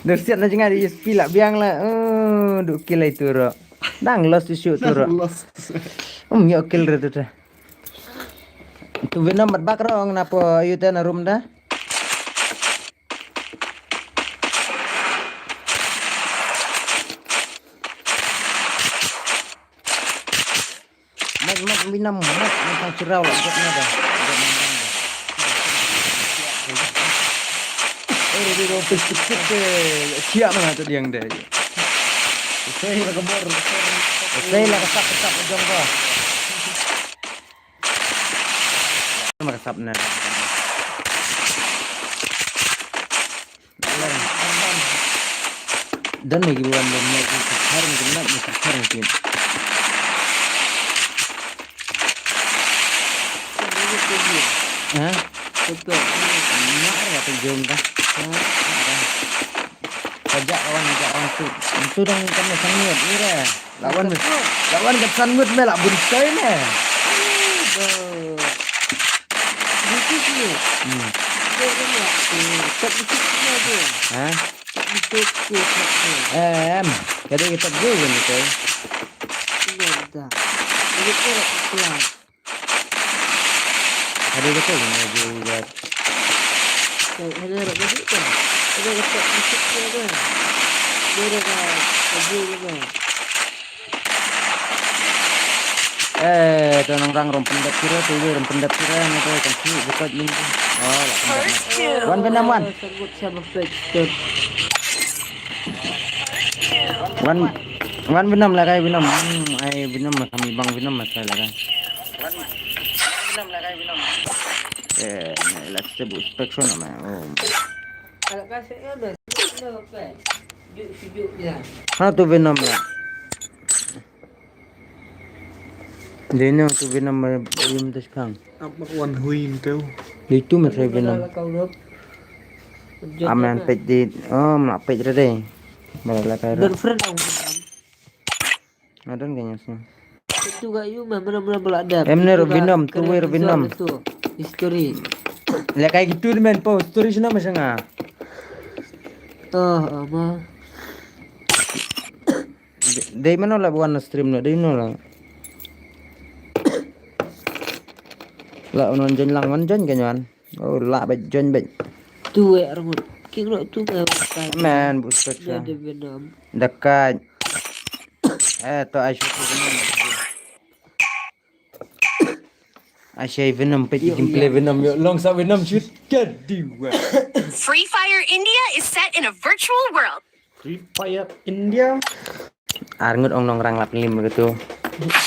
Nersiat na jngai di S P la biang la. Oh, duk kilai tu ro. Dang lost issue tu ro. Lost. Um, yok kill re tu ta. Tu Venom mat bak ro ngna po yu ta na room da. Mat mat Venom mat mat sang chirau la jot na da. Eh, dia dia pis pis pis. Siap mana tu dia yang dia. Saya nak kebor. Sei la ka sap ka sap jong ko. Ma ka sap na. Dan lagi bukan dan lagi sekarang genap ni sekarang kin. Ha? Betul. Mak ada tu jom dah. Ha? Ada. Kajak kawan, kajak kawan tu. Itu dang kena sangit ni dah. Lawan, lawan kat sangit me lah bunsai me. Aduh. Bunsai ni. Hmm. Dia kan ya. Tak bunsai ni dia. Ha? Tak bunsai tu tak dia. Em, jadi kita dulu ni tu. Ini dah. Ini tu lah. Ada kata ni ada ular. Ada ada kata ni kan. Ada kata ni kan. Dia dah ada juga. Eh, tu nongrang rom pendap kira tu je rom pendap kira ni tu kan si buka ni. Oh, lah pendap. Wan Vietnam wan. Sebut siapa fake. Wan, wan Vietnam lah kai Vietnam. Hmm, ai Vietnam mah kami bang Vietnam mah saya lah kai. Eh, ni lah sebut spek sana mah. Oh. Ha tu Venom lah. Dino tu Venom mah yum tu sekarang. Apa wan hui tu? Itu mah saya Venom. Amen pet di. Oh, mak pet deh. Balik lah kai. Girlfriend aku. Ngadon kayaknya sih. Itu gak you mah benar-benar belak dah. Em, ni Venom, tu weh Venom. History. Lah kai gitu deh men po, story sana macam ah. Oh, apa? Dei mano lah buan stream no, dei no lah. Lah non join lang, non join kayaknya. Oh, lah baik join baik. Tu eh rangut. King lo tu eh. Man, booster. Dia ada Venom. Dekat. Eh, to ai shoot Venom. Ai shai Venom peit gameplay Venom yo long sa Venom shoot. Kadiwa. Free Fire India is set in a virtual world. Free Fire India. Arngut ong nongrang lap lim gitu.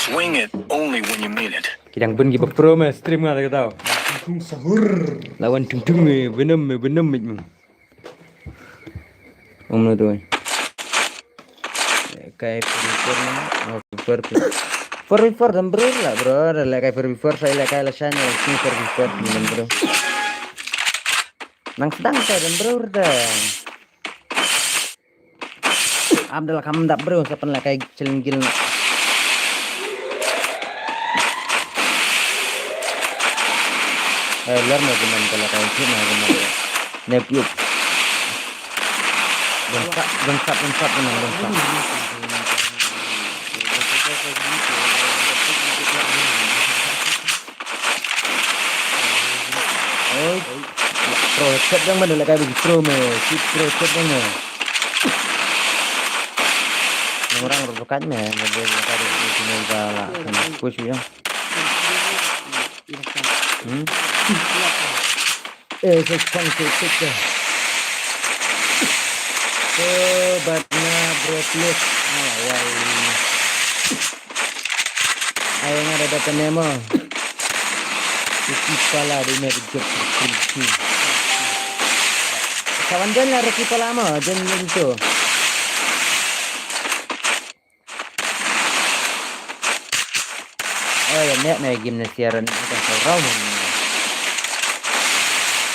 Swing it only when you mean it. Kidang bun gi pro me stream nga kata. Tung sahur. Lawan tung tung me Venom me Venom me. Umno tu. Kai four v four ni. Oh, four v four. Four v four dan bro lah bro. Dah lah kai four v four saya lah kai lah shine lah sini four v four ni dan bro. Nang sedang saya dan bro dah. Abdul kam dap bro sa pynlehkai challenge guild na. Eh, lar na gunan ka lehkai chit na gunan. Ne piup. Gangsap, gangsap, gangsap gunan gangsap. Oi. Pro headshot dang mana lehkai bagi pro me. Si pro headshot dang me. Nongrang rukat me. Push ya. Hmm. Eh, sa chang sa chang. Eh, bat na bro please. Ah, wai. Ai nga da da tane mo. Ricky Pala di me reject. Kawan jan lah Ricky Pala mo, jan jan tu. Oh, ya nek na game na siaran ni kan saurau mo.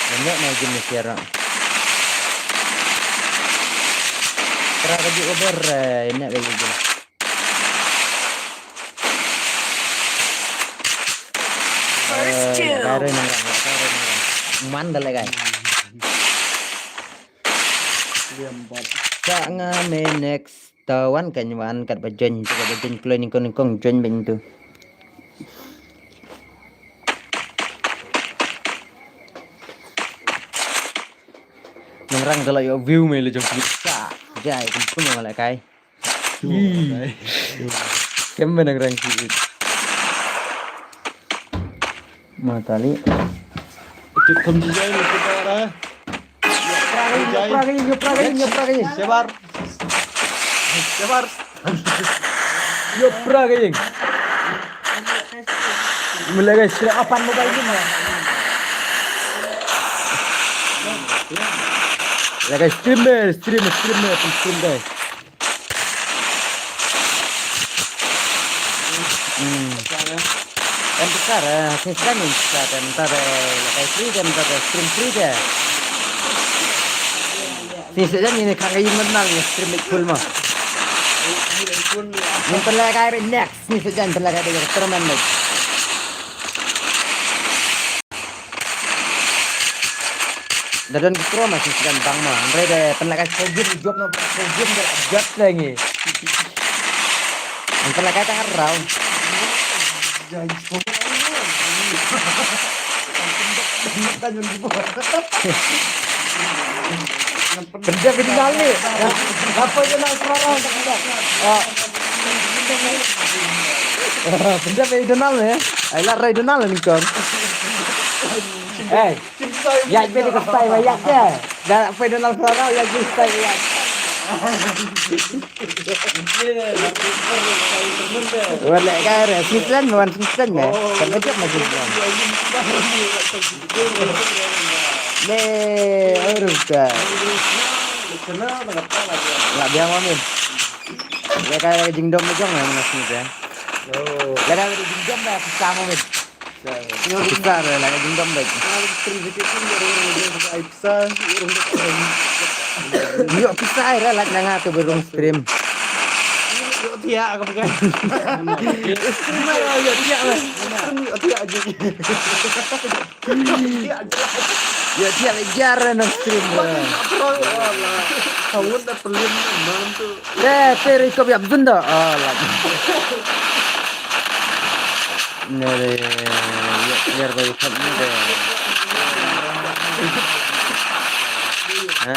Ya nek na game na siaran. Tara ka ji over, eh, ya nek ka ji game. First kill. Kare nang rang, kare nang rang. Man da legai. Liam bot. Sa nga me next tawan kan wan kat ba join, kat ba join kloi ningkong ningkong join ben tu. Nang rang da la yo view me le jong ki sa. Jai kum kum ma legai. Ih. Kem menang rang ki. Matali. Itu kum jai ni kita dah. Nyaprak ni, nyaprak ni, nyaprak ni, nyaprak ni. Sebar. Sebar. Yo pra ka ing. Mula guys, sila apan mobile ni mo. La guys, stream eh, stream, stream eh, stream guys. Hmm. Em pisa re, sing sing ni pisa, em ta de, la kai free, em ta de, stream free de. Sing sing ni kan kai menal ni stream it full mo. Ni pela kai next, sing sing pela kai de, terus main lagi. Da don ki pro ma shisha bang ma. Hynrei da pynlait ka Covid jop na Covid da jop lagi. Pynlait ka tang rau. Pynjah video nal ni. Apa je nak sekarang tak ada. Ah. Pynjah video nal ni. Ai la rai nal ni kon. Eh. Ïa, beli ke stai ba ïa ke. Dah apa dah nang sarau ïa ke stai ba ïa. Wala ka re sislan wan sislan ne. Kan betul masih sislan. Ne, urus ka. La biang mamin. Ïa ka jingdom jong ne mas ni ka. Ïa ka jingdom ba sama mamin. Pisa re la ka jingdom bek. Yo pisa re la na nga tu berung stream. Yo tiak ka bukan. Stream ayo yo tiak lah. Stream yo tiak je. Yo tiak le jar na stream. Kawun da pelin man tu. Le teri kop yap zun da. Oh la. Nere, yer ba ikhap ni de. Ha?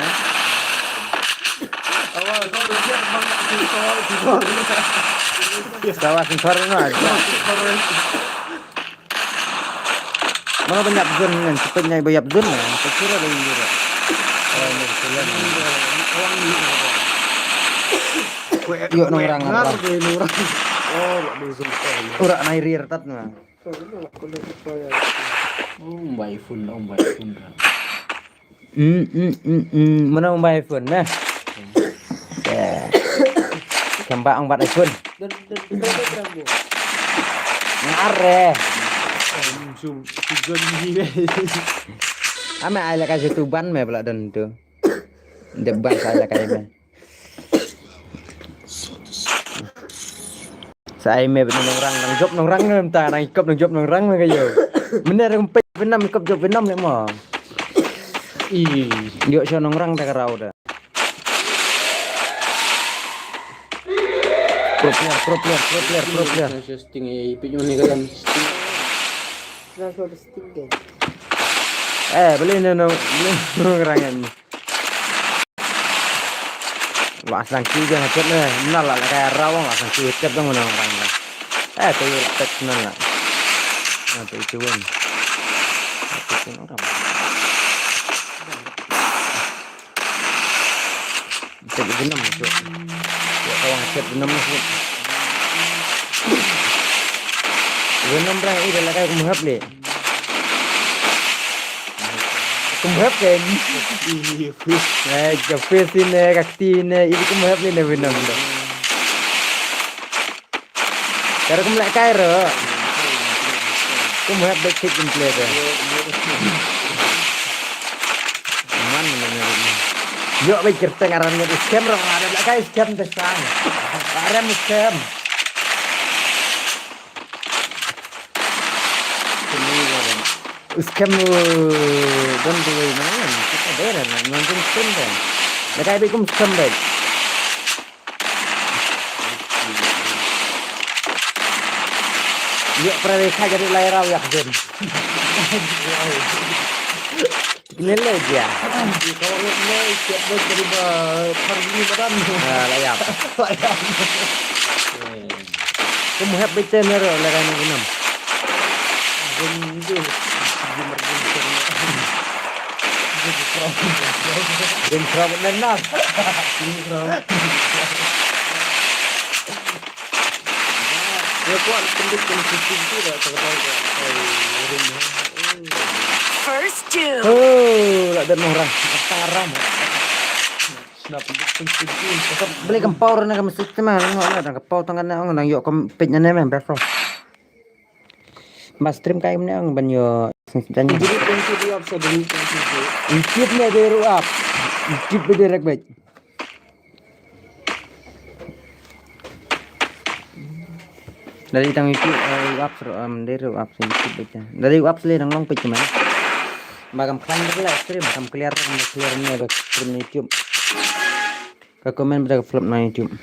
Sawa singkor no aja. Mana banyak zon kan, cepet nyai bayap zon kan, kecil ada yang jura. Oh, ni kecil kan. Yuk nongrang apa? Oh, urak nai rir tat na. Om bai phun, om bai phun. Hmm, hmm, hmm, hmm. Mana om bai phun nah. Kemba ang bat iPhone. Ngare. Ame ai la ka situ ban me pula don tu. Deban sa ai la ka me. Sa ai me bini nongrang nang jop nongrang ne mynta nang ikop nang jop nongrang ne kayo. Mene rem pe benam ikop jop benam ne mo. I. Yo sho nongrang ta karau da. Pro player, pro player, pro player, pro player. Sting eh ipit mo ne kalam sting. Eh, beli ne nongrang ne. Wa sang ki jang chet ne, na la la ka raw wa sang ki chet dong na rang na. Eh, tu la tet na la. Na tu tu wen. Tu tu orang. Chet genam tu. Ya, ka wang chet genam tu. Genam rang ida la ka kumhap le. Kumhep kan. Iya, fish. Eh, ka fish ine, ka kti ine, ini kumhep ine benam da. Kare kumlek kai ro. Kumhep bek kit kumple da. Man mana ni. Yo bek kirteng aram ni scam ro ada lek kai scam te sang. Aram scam. Scam, uh, don tu mana? Kita bayar na, nonton scam kan. Dekat ibu kum scam baik. Yuk pernah desa jadi lai raw yak zon. Ini le dia. Kalau ngai siap bos dari ba pargi badan. Ah, layap. Layap. Kumhep beten hero la rani gunam. Gun tu, gun tu. Gun pro. Gun pro benar. Gun pro. Nga kwah pyndit kum fifty fifty da, ta ka dal ka, ka rim ha. First doom. Oh, la dep nong rang. Ata ram. Sna pyndit kum fifty fifty. Beli kam power na kam system ah, nong na ka power tang kan nong nang yok kam page na ne men best. Ba stream kai mne ong ban yo sing sing. Jadi twenty di up sa beli twenty di. Ikip ne de ru up. Ikip de rek bait. Dari tang YouTube, eh, ru up seru am de ru up sing ikip bait. Dari ru up sele nang long page man. Ba kam klan de la stream kam clear kam clear ne ba stream YouTube. Ka comment ba ka flop na YouTube.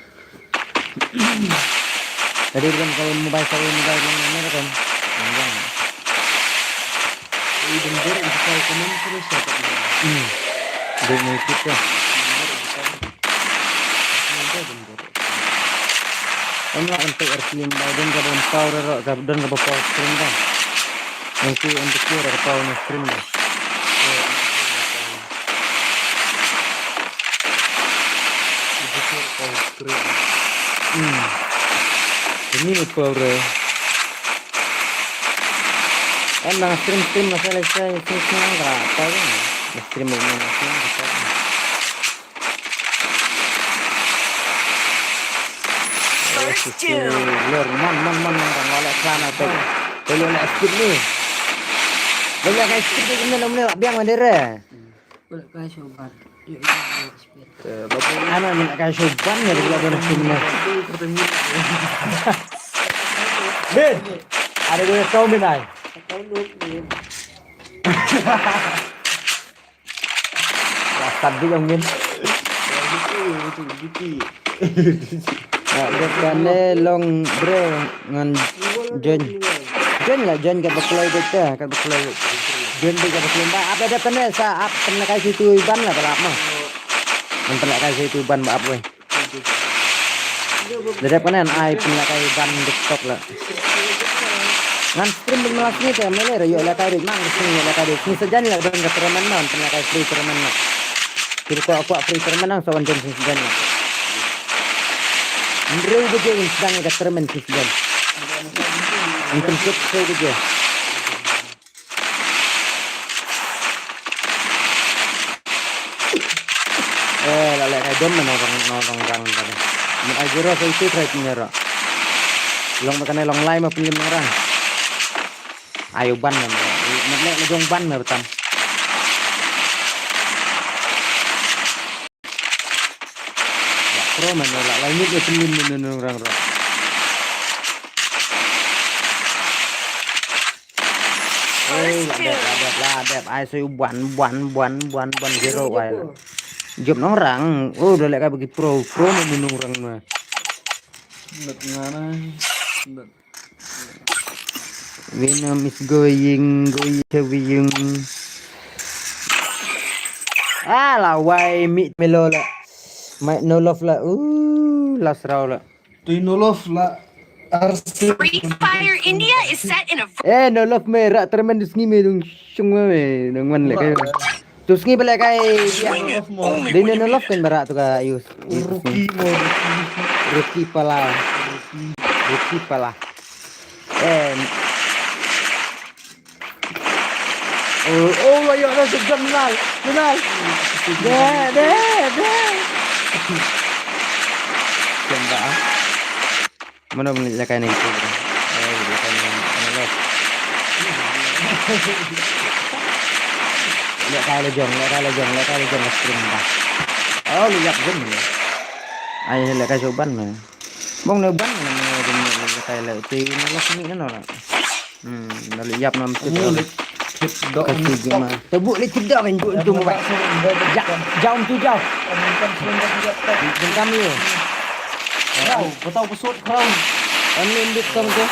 Tadi bukan kalau mobile saya mobile yang mana kan? Yang Ini bendera di kau comment terus ya, Pak. Hmm. Di YouTube ya. Bendera di kau. Bendera, bendera. Em lah untuk Erslin Biden ka bom power ro ka don ka bom power stream kan. Nanti untuk kira ka power stream kan. Hmm. Ini power. Em nang stream stream masa lesa stream stream nang ka apa kan? Stream ini nang stream apa? First doom. Lor man man man man kan wala sana pe. Lo la skip ni. Lo la kai skip ni, lo la biang mandere. Wala kai sobat. Yo, ito na speed. Ana min kai sobat ne, wala don sum ne. Bin. Ada gue kau min ai. Kau lu, Bin. Wah, tadi yang min. Nah, dia kan long bro ngan join. Join lah, join kat bakloi beta, kat bakloi. Join beta kat bakloi. Ba, apa dia kena sa, ap, kena kai situ Iban lah, berapa mah. Yang kena kai situ Iban, ba, apa, weh. Dep kane ai pynlehkai ban TikTok la. Ngan stream ban malas ni te mele re yo lehkai rit man sing yo lehkai rit. Sing sejan la ban ka tournament man pynlehkai free tournament man. Kir ko ko free tournament nang sawan jon sing sejan la. Nreu baje in sedang ka tournament sing sejan. Ngan pynsuk sing baje. Eh, la lehkai dom na nong rang nong rang rang. Mut ai zero sa itu try punya ro. Long ba kane long lai ma punya nong rang. Ayo ban na. Mut leh la jong ban na betam. Ya, pro man la la nyut ya punya nong rang rang. Oh, la dep, la dep, la dep. Ai sui ban ban ban ban ban zero ai. Jop nong rang. Oh, dah lehkai bagi pro, pro ma nong rang ma. Nut ngana. Nut. Venom is going, going, going. Ah, la wai mi melo la. Mai no love la. Uh, last round la. Tui no love la. Arse. Free Fire India is set in a Eh, no love me rak termen dus ngi me dung shung me dung man lehkai. Dus ngi ba lehkai. Dei ne no love kan ba rak tu ka ayus. Rookie mo, rookie. Rookie pala. Rookie pala. Eh. Oh, oh, ayo, ayo, sejam nal, nal. Deh, deh, deh. Tembak ah. Mana boleh lehkai ni tu? Eh, lehkai ni, mana lo? Lehkai la jong, lehkai la jong, lehkai la jong stream dah. Oh, lihat pun. Ai lehkai sobat ni. Bong ne ban ne ne ne kai le ti ne lok ni ne no la. Hmm, na le yap nam ti. Mu le tip dok. Ka ti ma. Te bu le tip dok kan ju tu mo ba. Ja, jam tu jam. Jam kam ye. Kau, kau tahu pesut kau. Ani ndik kam tu.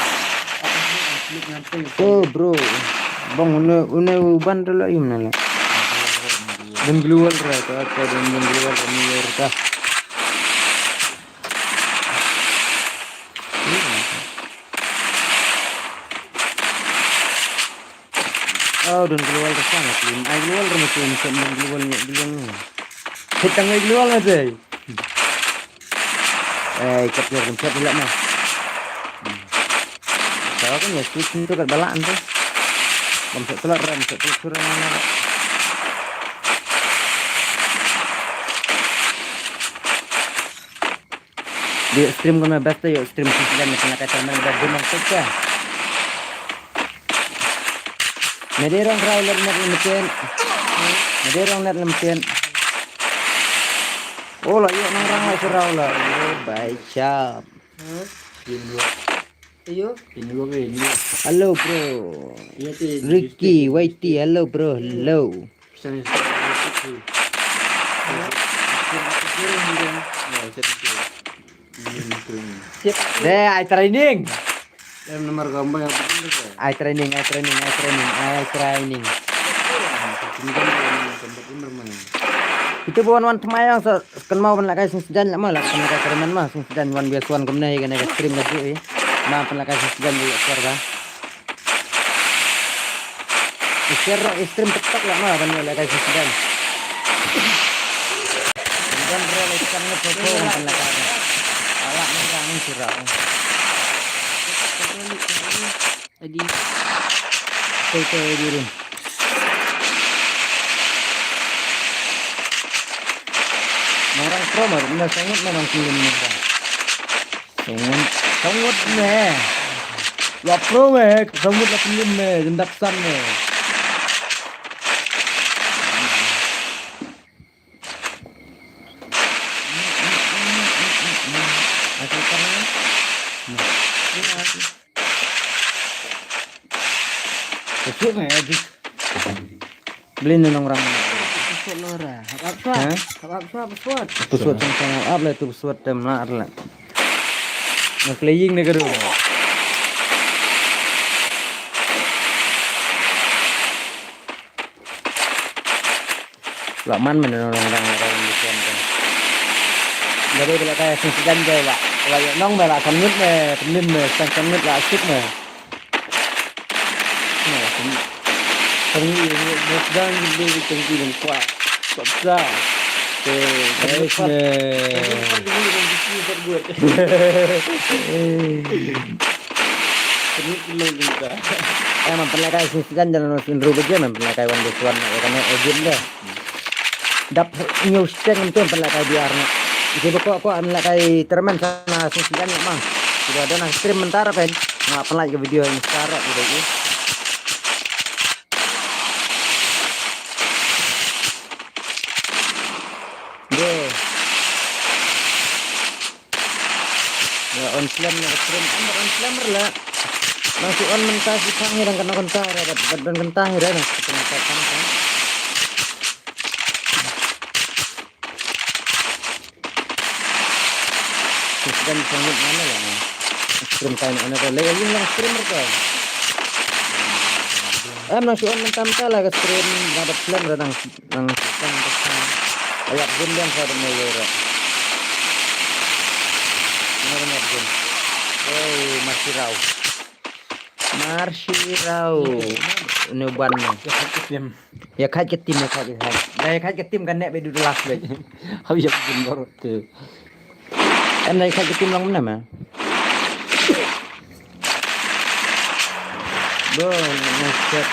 Oh, bro. Bong une une ban tu la yum na la. Dan global ra ta ta dan global ra ni ta. Oh, don global ka sang, clean. Ai global ka mesti insert don global ni, global ni. Kita ngai global aja. Eh, ikat dia, ikat dia lah, mah. Hmm. Aku nya switch ntu kat balah ntu. Bam sa telat ram sa telat surat mana. Di stream ko na best yo stream sing sing na kata mana dah guna saja. Mederong rau ler mat lemeten. Mederong net lemeten. Oh lah yo nang rang lah serau lah. Oh, baik siap. Hah? Pin dua. Ayo. Pin dua ke ini. Hello bro. Iya ti. Ricky Y T, hello bro. Hello. Pesan yang satu. Siap. Deh, I training. Em nomor gambar yang penting tu. I training, I training, I training, I training. Kita bukan wan temayang so kan mau pun lakai sing sejan lama lah kan lakai kereman mah sing sejan wan biasa wan kemana ya kan stream lagi eh. Nah pun lakai sing sejan juga keluarga. Share ro stream TikTok lah mah ban leh kai sisidan. Dan rel ikan nge foto kan leh kai. Ala nang rang sirau. Adi. Foto di rum. Nang rang pro mah, na sangat nang film nang rang. Sangat, sangat meh. La pro meh, sangat la film meh, jendak san meh. Asal kan? Nah. Ini aku. Besok meh, adik. Beli nang rang. Pesawat nang ra. Hap hap suat. Hah? Hap hap suat pesawat. Pesawat sang sang hap hap lah tu pesawat tem lah lah. Nang playing ni keru. Lah man mana nang rang rang di tuan kan. Jadi bila kaya sing segan jai lah. Kalau ya nong meh lah kan ngut meh, penin meh, sang sang ngut lah asik meh. Kami ini sedang di tengki dan kuat. Paksa. Okay, guys, meh. Kami belum juga. Eh, man pynlehkai shisha jan jan shisha ruh baje man pynlehkai wan dei swan na ïa kane ejin de. Dap ñiew seng em tu pynlehkai biar na. Ïa ba ko ko pynlehkai termen sana shisha jan ma. Sudah ada nang stream mentara pen. Nga pynlait ka video ni sekarang udah ni. Deh. Ya on flame na stream, on on flame la. Nang si on mynta si thang hi dang kano kynta ra, dang kynta hi ra nang si kynta thang kan. Shisha jan sangit mana la. Stream kain ana ka lei yin lang streamer ka. Em nang si on mynta mynta la ka stream na bat flame ra nang. Nang shisha jan ka. Ayap jin jan sa da me yora. Ina da me jin. Oi, Marsi Rao. Marsi Rao. Ne ban ne. Ya khat ka team, ya khat ka team. Da ya khat ka team kan ne be du last leg. Hau ya jin bor te. Em na ya khat ka team long mana ma. Bo, nang set.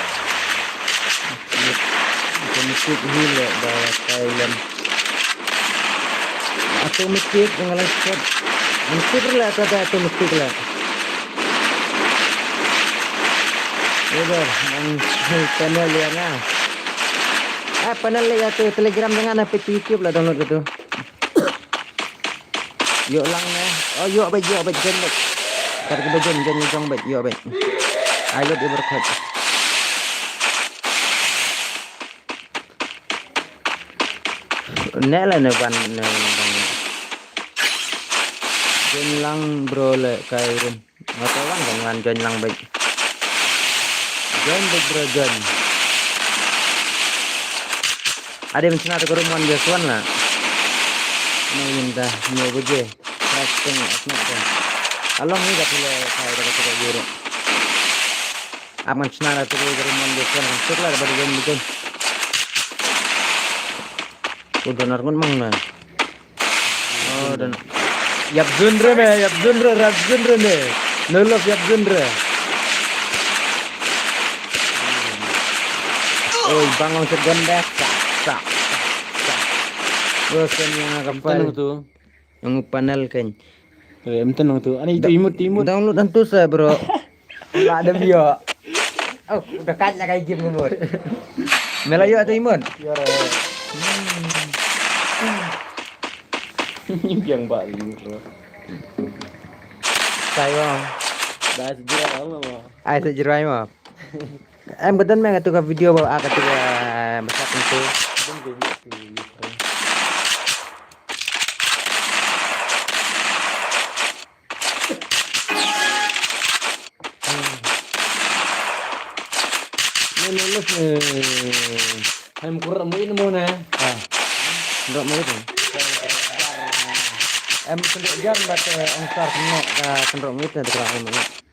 Automatic hi le da Thailand. Automatic dengan set. Automatic le ta automatic le. Udah, nang panel ya na. Ah, panel ya tu Telegram dengan apa tu YouTube lah download gitu. Ïoh lang ne. Oh, ïoh bad, ïoh bad, jen bad. Kat ka bajen, jen ïoh jong bad, ïoh bad. Ai lut ibar khat. Ne la ne ban ne ban. Jen lang bro le kai rum. Nga tawang kan ngan join lang bad. Join bad bro join. Ade men sna ta ka room one versus one la. No yinda no baje. Trusting asna ta. Along ni ka pila ka da ka ta yuro. Aman sna ta ka room one versus one kan sukla da bad join bad join. Udah narngun mang na. Oh, dan. Yap zunre me, yap zunre, rap zunre me. No love yap zunre. Oi, bang long sa ganda. Sa, sa, sa, sa. Bosan yang apa? Tenang tu. Yang panel kan. Eh, em tenang tu. Ani tu imut, imut. Download antu sa, bro. Lah ada bio. Oh, udah kan lah kayak game imut. Melayu atau imut? Ya, ya. Yang bak imut, bro. Saya. Dah sejarah lama, bro. Ai sejarah mah. Em, ka don me nga tu ka video ba, ah, ka tu ka, eh, ba sa tu. Don ka video tu, YouTube. Ni, ni, ni, ni. Em, kurang mu ini mu na. Ah. Kurang mu ini. Em, kena jam bat, eh, angsar kena, eh, kena mu itu, kurang mu ini.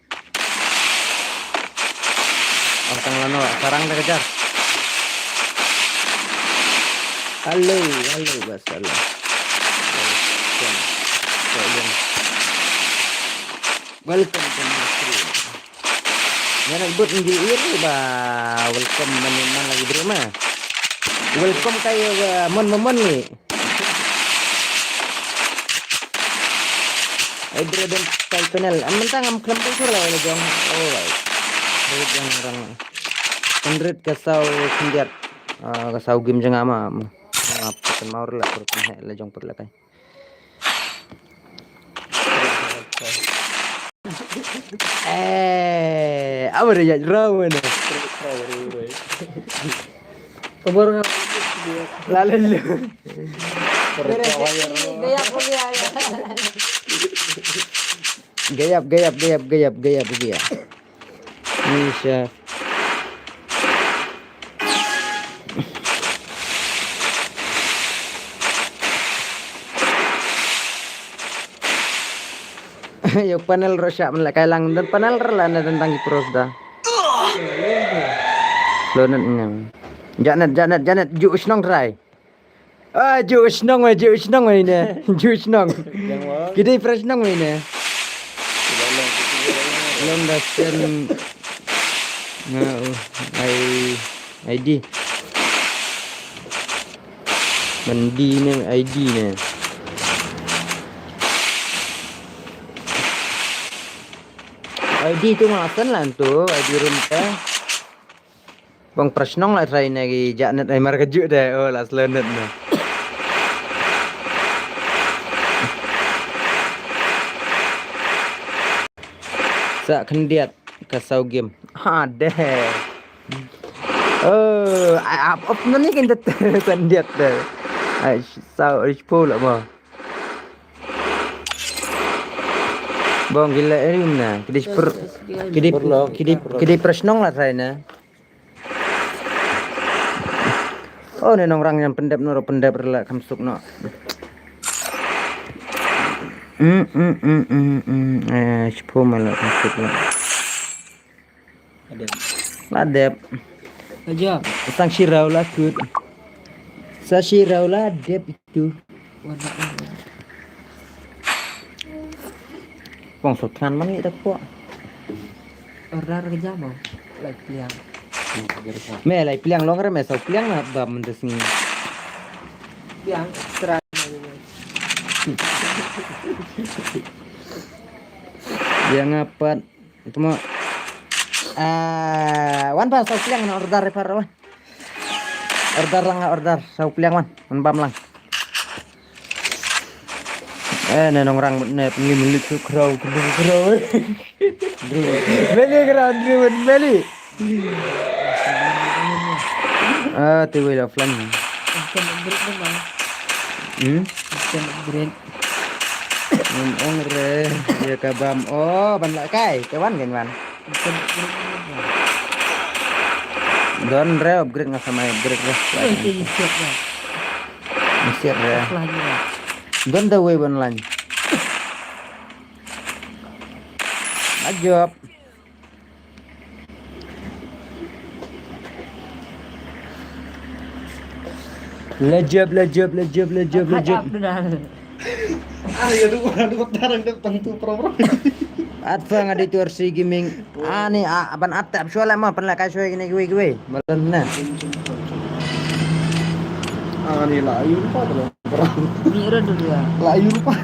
Ang tang lano, sarang da kejar. Halo, halo, bas, halo. Welcome. Welcome to my stream. Ïa, nak but ngi iri ba welcome man man lagi bro ma. Welcome kayo, uh, mon mon mon ni. Ai bro, don tai panel. Am mentang am klem tu la la jong. Oh, ai. Rit yang orang. Penrit ka saw khyndiat. Ah, ka saw game jong nga ma. Ngap kan mau la per la jong per la kai. Eh, apa dia yak rawa ni? Kabar ngam. Lalu lu. Gayap, gayap, gayap, gayap, gayap, gayap. Nisha. Yo panel rosha men la kai lang, don panel rla na, don tang ki pros da. Lo net nyang. Janet, Janet, Janet, ju shnong trai. Ah, ju shnong wei, ju shnong wei ne. Ju shnong. Ki dei fresh shnong wei ne. Long da sen. Nga, oh, ai, I D. Ban D ne, I D ne. I D tu nga sen lan tu, I D room te. Bang prashnong la trai na ki Janet ai mar ka ju de. Oh, la slow net na. Sa khyndiat ka saw game. Ha de. Oh, ai ap op nani kin det khyndiat de. Ai saw ai po la ma. Bong gila erim na. Kidi per, kidi, kidi, kidi prashnong la trai na. Oh, ne nongrang yang pendep noro pendep rela kam suk no. Hmm, hmm, hmm, hmm, hmm. Eh, shipho mala kam suk no. Adep. Adep. Aja. Sang shirau la kut. Sa shirau la dep itu. Pong sotran man ngi da pok. Order ka jam mo. Lai pliang. Me lai pliang long re me saw pliang na ba mynta sngi. Pliang try. Yang apat itu mo. Ah, wan ba saw pliang na order re par wan. Order lang, order. Saw pliang wan. Man bam lang. Eh, ne nongrang ne pynlip lip tu khraw, khraw, khraw. Meli khraw, driven, meli. Ah, tu wei offline. Instant upgrade tu mah. Hmm? Instant upgrade. Ngam ong re, ïa ka bam. Oh, ban la kai, te wan kan wan. Don re upgrade nga samai upgrade re. Mesti re. Don da wei ban lan. Lajab. Lajab, lajab, lajab, lajab, lajab. Ah, ya tu, aduh, tarang dah tentu pro pro. Atfa ngadi tu R C Gaming. Ani, ah, ban atap shwa lama, pernah kai shwa gini, gue, gue. Malam na. Ani la ayu rupa tu lah. Ni red tu dia. La ayu rupa.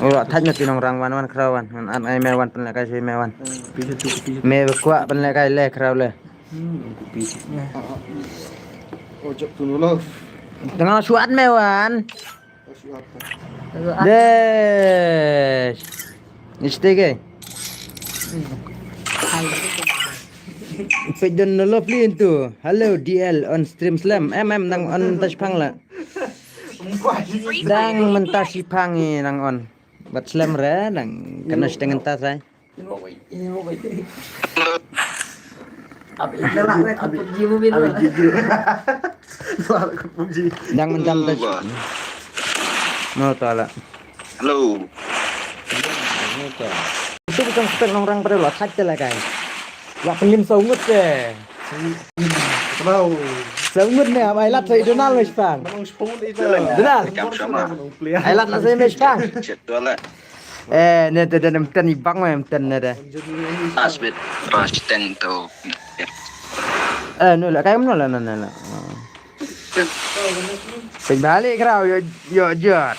Oh, thaj na tinong rang wan wan kraw wan. Wan an ai me wan pynlehkai sui me wan. Pi tu pi. Me kwah pynlehkai le kraw le. Hmm, pi. Oh, jap tu love. Tengah suat me wan. Des. Ni stege. Peit don no love li tu. Hello D L on stream slam. Em em nang on touch pang la. Dang mentas ipang i nang on. Bat slam re nang kena setengah tas ai. Dang mentam tas. No to la. Hello. Itu bukan spek nong rang pada lo thaj te la kai. La pengin saungut te. Saungut ne am ai lat sa i Donald me spang. Donald. Ai lat na sa me spang. Eh, ne te den mten i bang me mten ne de. Asbit rush ten to. Eh, no la kai no la na na la. Peit bali kraw yo yo jot.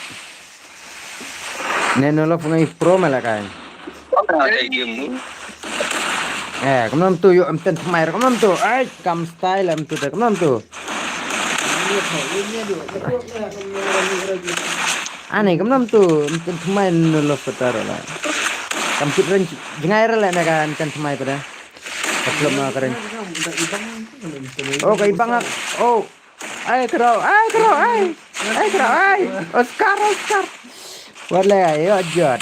Ne no lo ngai pro me la kai. Eh, kumno tu yo mten tmai kumno tu. Ai, kam style em tu de kumno tu. Ani kumno tu mten tmai no lo petar la. Kam kit ren jngai re la na kan mten tmai pada. Katlom na karen. Oh, kai bang. Oh. Ai kro, ai kro, ai. Ai kro, ai. Oscar, Oscar. Wat le ai, yo jot.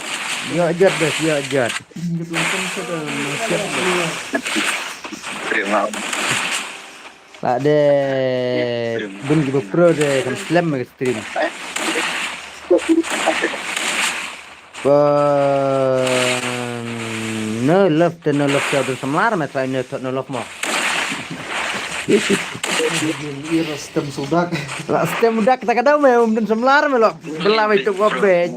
Yo jot bes, yo jot. La de bun ki pro de kam slem ke stream. Ba no love te no love te don samlar me trai ne tot no love mo. Ira stem sudak. La stem sudak ta kadau me um don samlar me lo. Bela me tu ko be.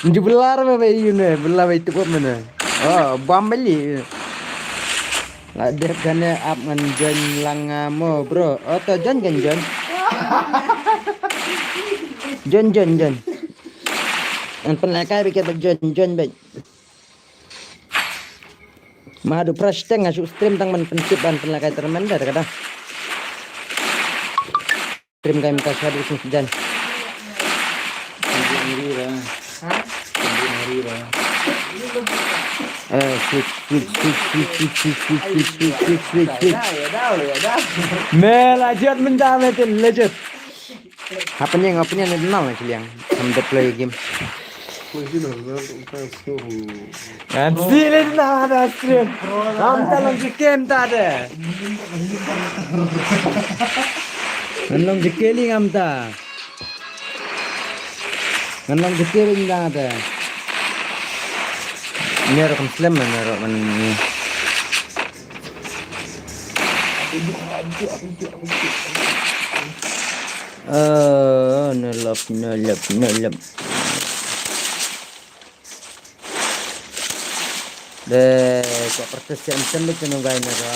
Nju belar me be yu ne bela me tu ko me ne. Oh bam beli. La dep kane ap ngan join lang mo bro. Oh to join kan join. Join join join. An pynlehkai bad ket bad join join bad. Ma haduh prashteng nga shu stream tang ban pynsip ban pynlehkai tournament da kata. Stream kai mynta sha haduh sing sejan. Eh, switch, switch, switch. Me la jot mynta me tin legit. Happening, happening ni nal ni kiliang. Ham dep play game. Ngan sili na ada stream. Ngam ta long jekem ta de. Ngan long jekeli ngam ta. Ngan long jekeli ngam ta. Nero kam slem nero man. Oh, no love, no love, no love. De, ko practice yang sen de kena gai na ka.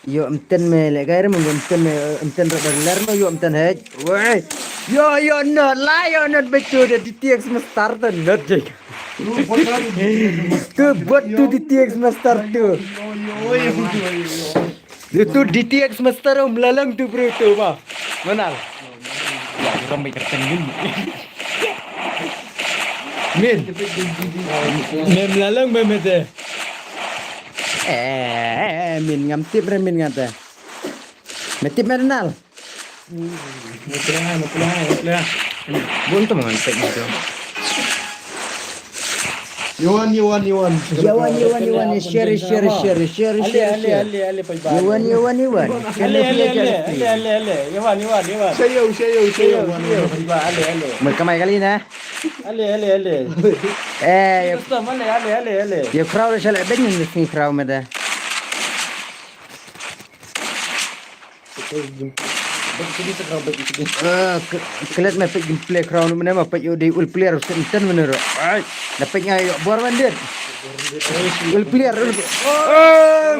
Yo mten me le gai re mo yo mten me mten ro ler mo yo mten hej. Wei. Yo yo no la yo no betu de D T X master de no de. Tu buat tu D T X master tu. Itu D T X master um lalang tu bro tu ba. Mana? Ya, orang baik tertengin. Min. Mem lalang mem ete. Eh, min ngam tip re min ngate. Me tip me renal. Bun tu mangan tek ni tu. Yawan, yawan, yawan. Yawan, yawan, yawan. Share, share, share, share, share, share. Yawan, yawan, yawan. Ale, ale, ale, ale, ale, ale. Yawan, yawan, yawan. Shayo, shayo, shayo. Yawan, yawan. Mereka mai kali na. Ale, ale, ale. Eh, ya. Custom, ale, ale, ale, ale. Ya crowd shala ben ni crowd me da. Klet me pek gameplay crown mene ma pek yo de ul player sen ten mene ro. Ai, da pek ngai yo bor bandit. Ul player ul. Ai,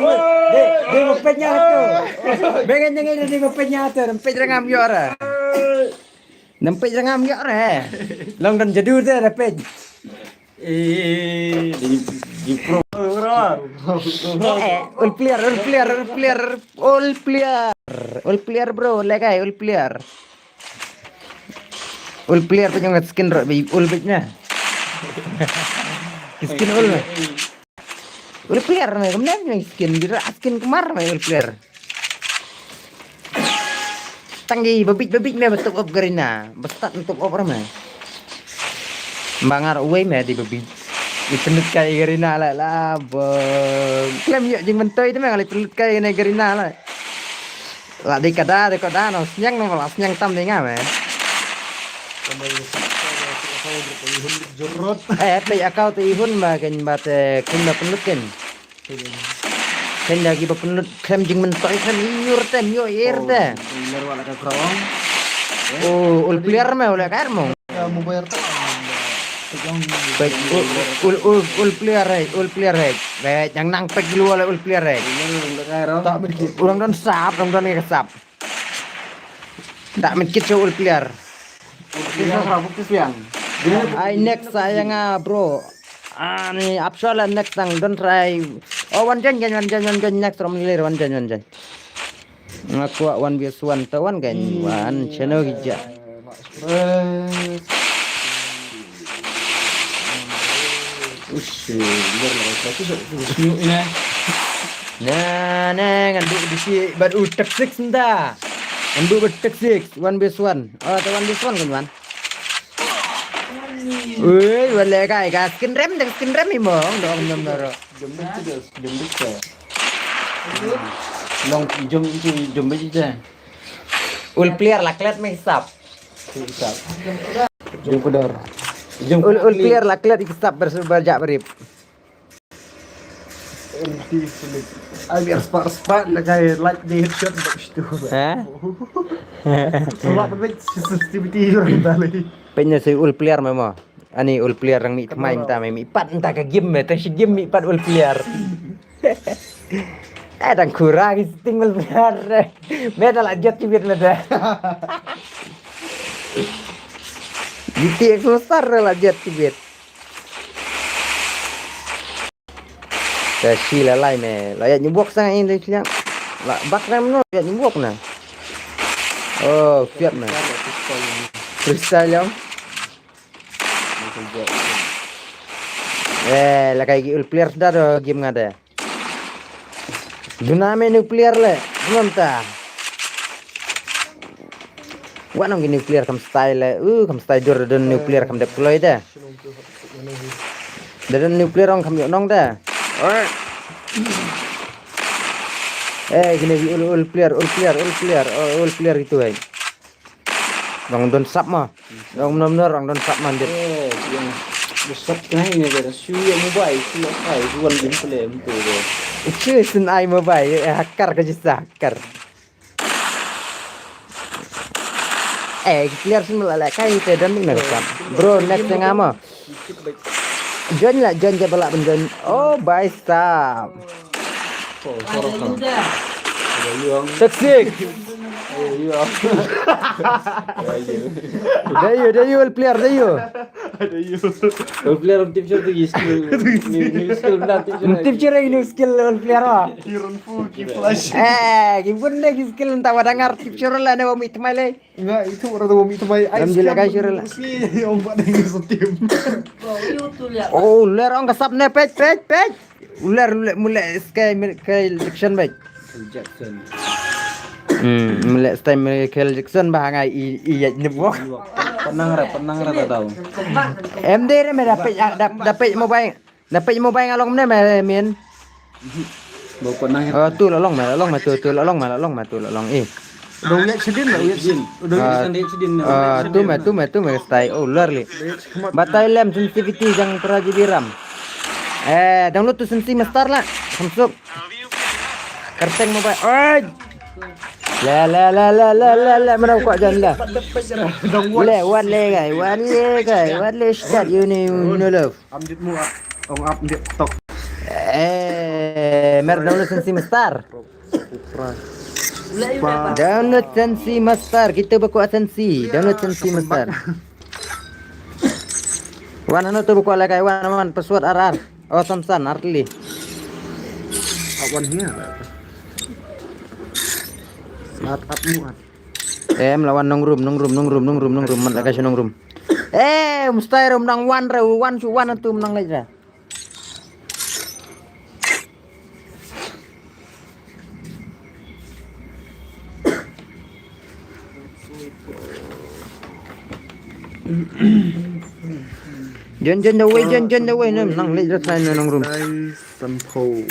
de de ma Peit ïa tu. Bengen ngi ni ba peit ïa tu, nam peit rangam ïoh ra. Nam peit rangam ïoh ra. Long don jadu te da peit. Eh, di di pro pro. Eh, ul player, ul player, ul player, ul player. Ul player bro, legai ul player. Ul player pa jong skin ro bi ul bit na. Skin ul. Ul player me kumne me skin jira skin kumar me ul player. Tang gi babit babit me betuk op Garena. Bestat betuk op rame. Bangar uwei me di babit. Di pendut kai Garena la la bo. Klem yuk jing mentoi tu me ngali pendut kai ne Garena la. La di kada di kada no snyang no la snyang tam di nga me. Jorot. Eh, pe akau te ihun ba ken ba te ken ba pendut ken. Ken da ki ba pendut klem jing mentoi klem iur te mio ir te. Ler wala ka krawang. Oh, ul player me ul kair mo. Ya, mobile tak. Peit, ul, ul, ul, ul player, eh, ul player, eh. Peit, yang nang peit dulu oleh ul player, eh. Tak berkit. Orang don sap, orang don ke sap. Tak berkit so ul player. Bukti sa, bukti siang. Ai next saya nga bro. Ah, ni option la next nang don try. Oh, one jen jen one jen one jen next rom lir one jen one jen. Nga kwah one vs one to one kan one channel gija. Ush, ler lah satu satu snyuk ina. Na na ngan duk di si bad u toxic nda. Ngan duk bad toxic one vs one. Oh, to one vs one kan one. Ui, wale kai ka skin rem dek skin rem imong dong nom noro. Jom dek tu, jom dek tu. Long jom tu, jom dek tu. Ul player la klet me hisap. Hisap. Jom kudor. Jom ul ul player la klet hisap bersubar jak berip. Empty selip. Ai biar spark spark la kai like di headshot bak situ. Ha? Selak bek sensitivity orang tali. Penya si ul player memo. Ani ul player rang mi tmai mta mi pat mta ka game me ta si game mi pat ul player. Eh dang kurang setting ul player. Me da la jet tibit me da. G T X besar la jet tibit. Ka shi la lai me la yak nyubok sang in de kliang. La bak na mno yak nyubok na. Oh, fiat me. Freestyle yang. Eh, la kai gi ul player da do game nga de. Duna me nuclear le. Duna ta. Wa nong gi nuclear kam style le. Uh, kam style dur dun nuclear kam dep kloi de. Dadan nuclear ong kam yok nong da. Eh, gini ul ul player, ul player, ul player, oh, ul player gitu hai. Bang don sap ma. Bang benar-benar bang don sap ma dit. Eh, yang besar kan ini ada. Suya mobile, suya kai, suan game play itu. Itu sen ai mobile, eh, hacker ke jisa hacker. Eh, clear sih malah lah kai te dan ni nak. Bro, next yang ama. Join lah, join je balak ben join. Oh, bye stop. Toxic. Dayu, dayu, player, dayu. Ul player tip shot tu skill. Ni skill na tip shot. Tip shot ni skill ul player ah. Kiran fu ki flash. Eh, ki pun deh ki skill entah wadangar tip shot la ne wa mit mai le. Nga itu orang tu mit mai. Lam jila kai shot la. Si ong ba deh ki setim. Oh, ler ong kasap ne pet pet pet. Ular ular mulai sky kai election bai. Jackson. Hmm, mulai sky Michael Jackson ba ngai i i ya nyebok. Penang ra, penang ra ta tau. M D re me dapat dapat mobile. Dapat mobile ngalong ne me min. Bo penang. Oh tu lolong me, lolong me tu, tu lolong me, lolong me tu lolong eh. Udah uyak sedin lah, uyak sedin. Udah uyak sedin. Ah, tu me, tu me, tu me style. Oh, ular li. Batai lem sensitivity jang para jadi ram. Eh, download tu sensi mestar lah. Samsung. Kerteng mobile. Oi. La la la la la la la mana kau jan la. Le wan le gai, wan le gai, wan le start you ni no love. Amdit mu ong update tok. Eh, mer download sensi mestar. Download Sensi Master, kita ba kwah Sensi. Download Sensi Master. Wan, ano tu ba kwah lehkai, wan, wan, password ar ar. Oh, Samson, ar tylli. Ap wan hia. Ap, ap mu ap. Em, la wan nong room, nong room, nong room, nong room, nong room, man lehkai sha nong room. Eh, mesti rum nang wan re, wan shu wan tu nang leh re. Jon, jon da wei, jon, jon da wei, nang, nang leh re trai nong room. Trai Sampho.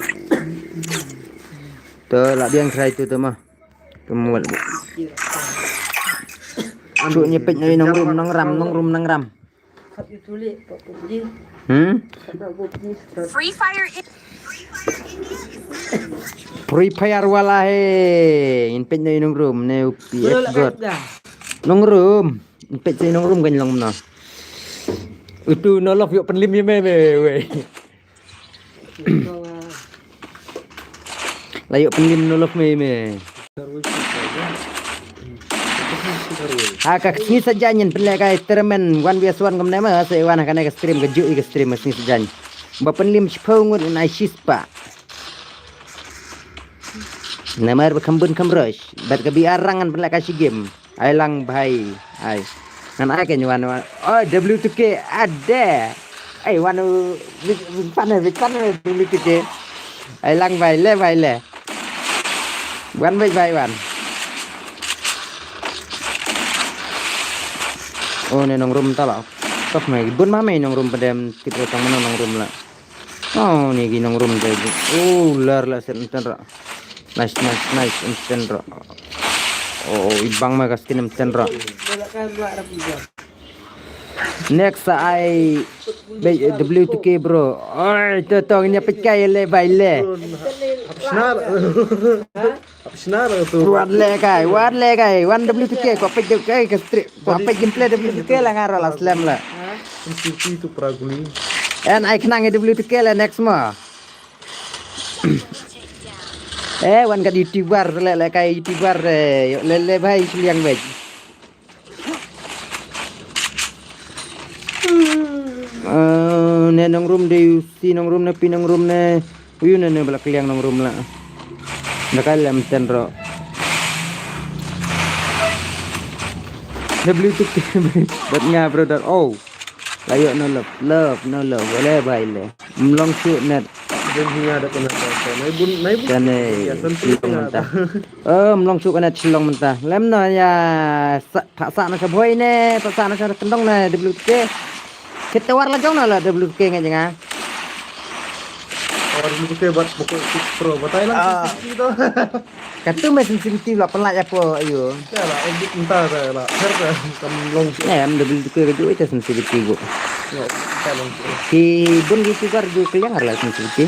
Tu la biang trai tu tu mah. Kemul. Suk nyepit nong room, nong ram, nong room, nong ram. Hmm? Free Fire i- Free Fire wala he. Ngin peit na i nong room ne u P S God. Nong room. Ngin peit sa i nong room kan long na. Utu no love yok penlim ye me me we. La yok penlim no love me me. Ha ka sngi sajan ngin pynlehkai tournament one versus one kumne ma, sa i wan ha kane ka stream, ka juh i ka stream ka sngi sajan. Ba pynlim shiphew ngut un ai shispah. Namar ba kham bun kham rosh bad ka B R rang ngan pynlehkai shi game. Ai lang bhai. Ai. Ngan ai ka ngan wan wan. Oh, W two K ade. Ai wan u big, big fan, big fan W two K. Ai lang bhai le, bhai le. Wan bhai, bhai wan. Oh, ne nong room ta la. Toh mai bun ma mai nong room padem kit re tang mano nong room la. Oh, ni ki nong room te. Oh, lar la set mten ra. Nice, nice, nice, mten ra. Oh, ibang ma ka skin mten ra. Next ai be W two K bro. Oi, to to nya pet kai le bai le. Snar. Ap snar tu. Wat le kai, wat le kai. One W two K ko pet kai ka stream. Ko pet gameplay W two K la ngaro la slam la. Siti tu praguli. En ai khnang W two K la next mo. Eh, wan ka YouTuber le le kai YouTuber eh, le le bhai sliang bhai. Eh, ne nong room de si nong room ne pi nong room ne. Uyu ne ne bala kliang nong room la. Da kai lem ten ro. W two K bat nga brother. Oh. La yok no love, love, no love. Wale bai le. Mlong shu net. Bun hiya da kena ta. Nai bun, nai bun. Kane. Ya, san tu long menta. Oh, mlong shu kane long menta. Lem no ya sa, tak sa na sa boy ne, tak sa na sa kendong ne W K. Kita war la jong na la W K ngai janga. War W K bat pokok six pro. Batai lang. Ah. Six pro. Katu mai sensitivity la pynlait apa ayo. Ya la, edit entah dah la. Her dah kan long. Eh, am W two K ka ju ita sensitivity go. Ya, entah long. Ki bun ki tukar ju kliang la sensitivity.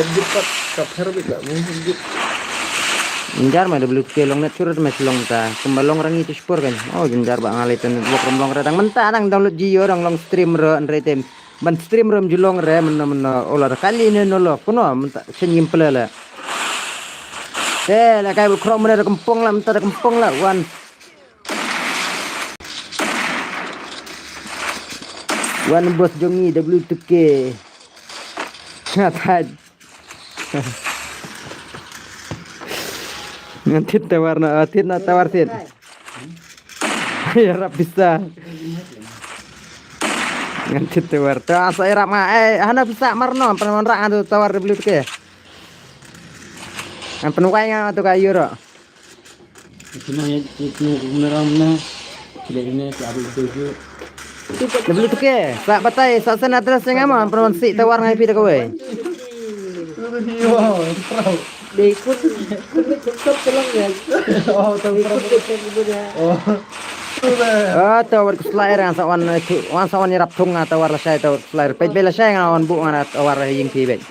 Edit kat kat her bit la mu edit. Njar ma W two K long net churut ma long ta. Kumba long rangi tu spor kan. Oh, jenjar ba ngalai tu network ram long radang menta dang download Jio dang long stream ro andre tem. Ban stream ram julong re mena mena ola da kali ne nolo kuno menta chen yim pele le. Eh, la kai bu krom mena da kempong la menta da kempong la wan. Wan bos jongi W two K. Ngatai. Ngan tit tawar na, ah, tit na tawar tit. Ya rap bisa. Ngan tit tawar. Ta sa ya rap nga. Eh, hana bisa marno, pynwan rak nga tu tawar W two K. Ngan pynwai nga tu ka euro. Kino ya, kino kumera mena. Kile ini si abu itu ju. W two K, sa batai, sa sen address yang ama, pernah si tawar ngai pi da kawai. Dei kun, kun kun top tolong ya. Oh, tawar. Dei kun kun kun ya. Oh. Ah, tawar keslai yang sa wan tu, wan sa wan irap thung ah, tawar lasai tawar keslai. Peit be lasai nga wan bu nga tawar ying pi be.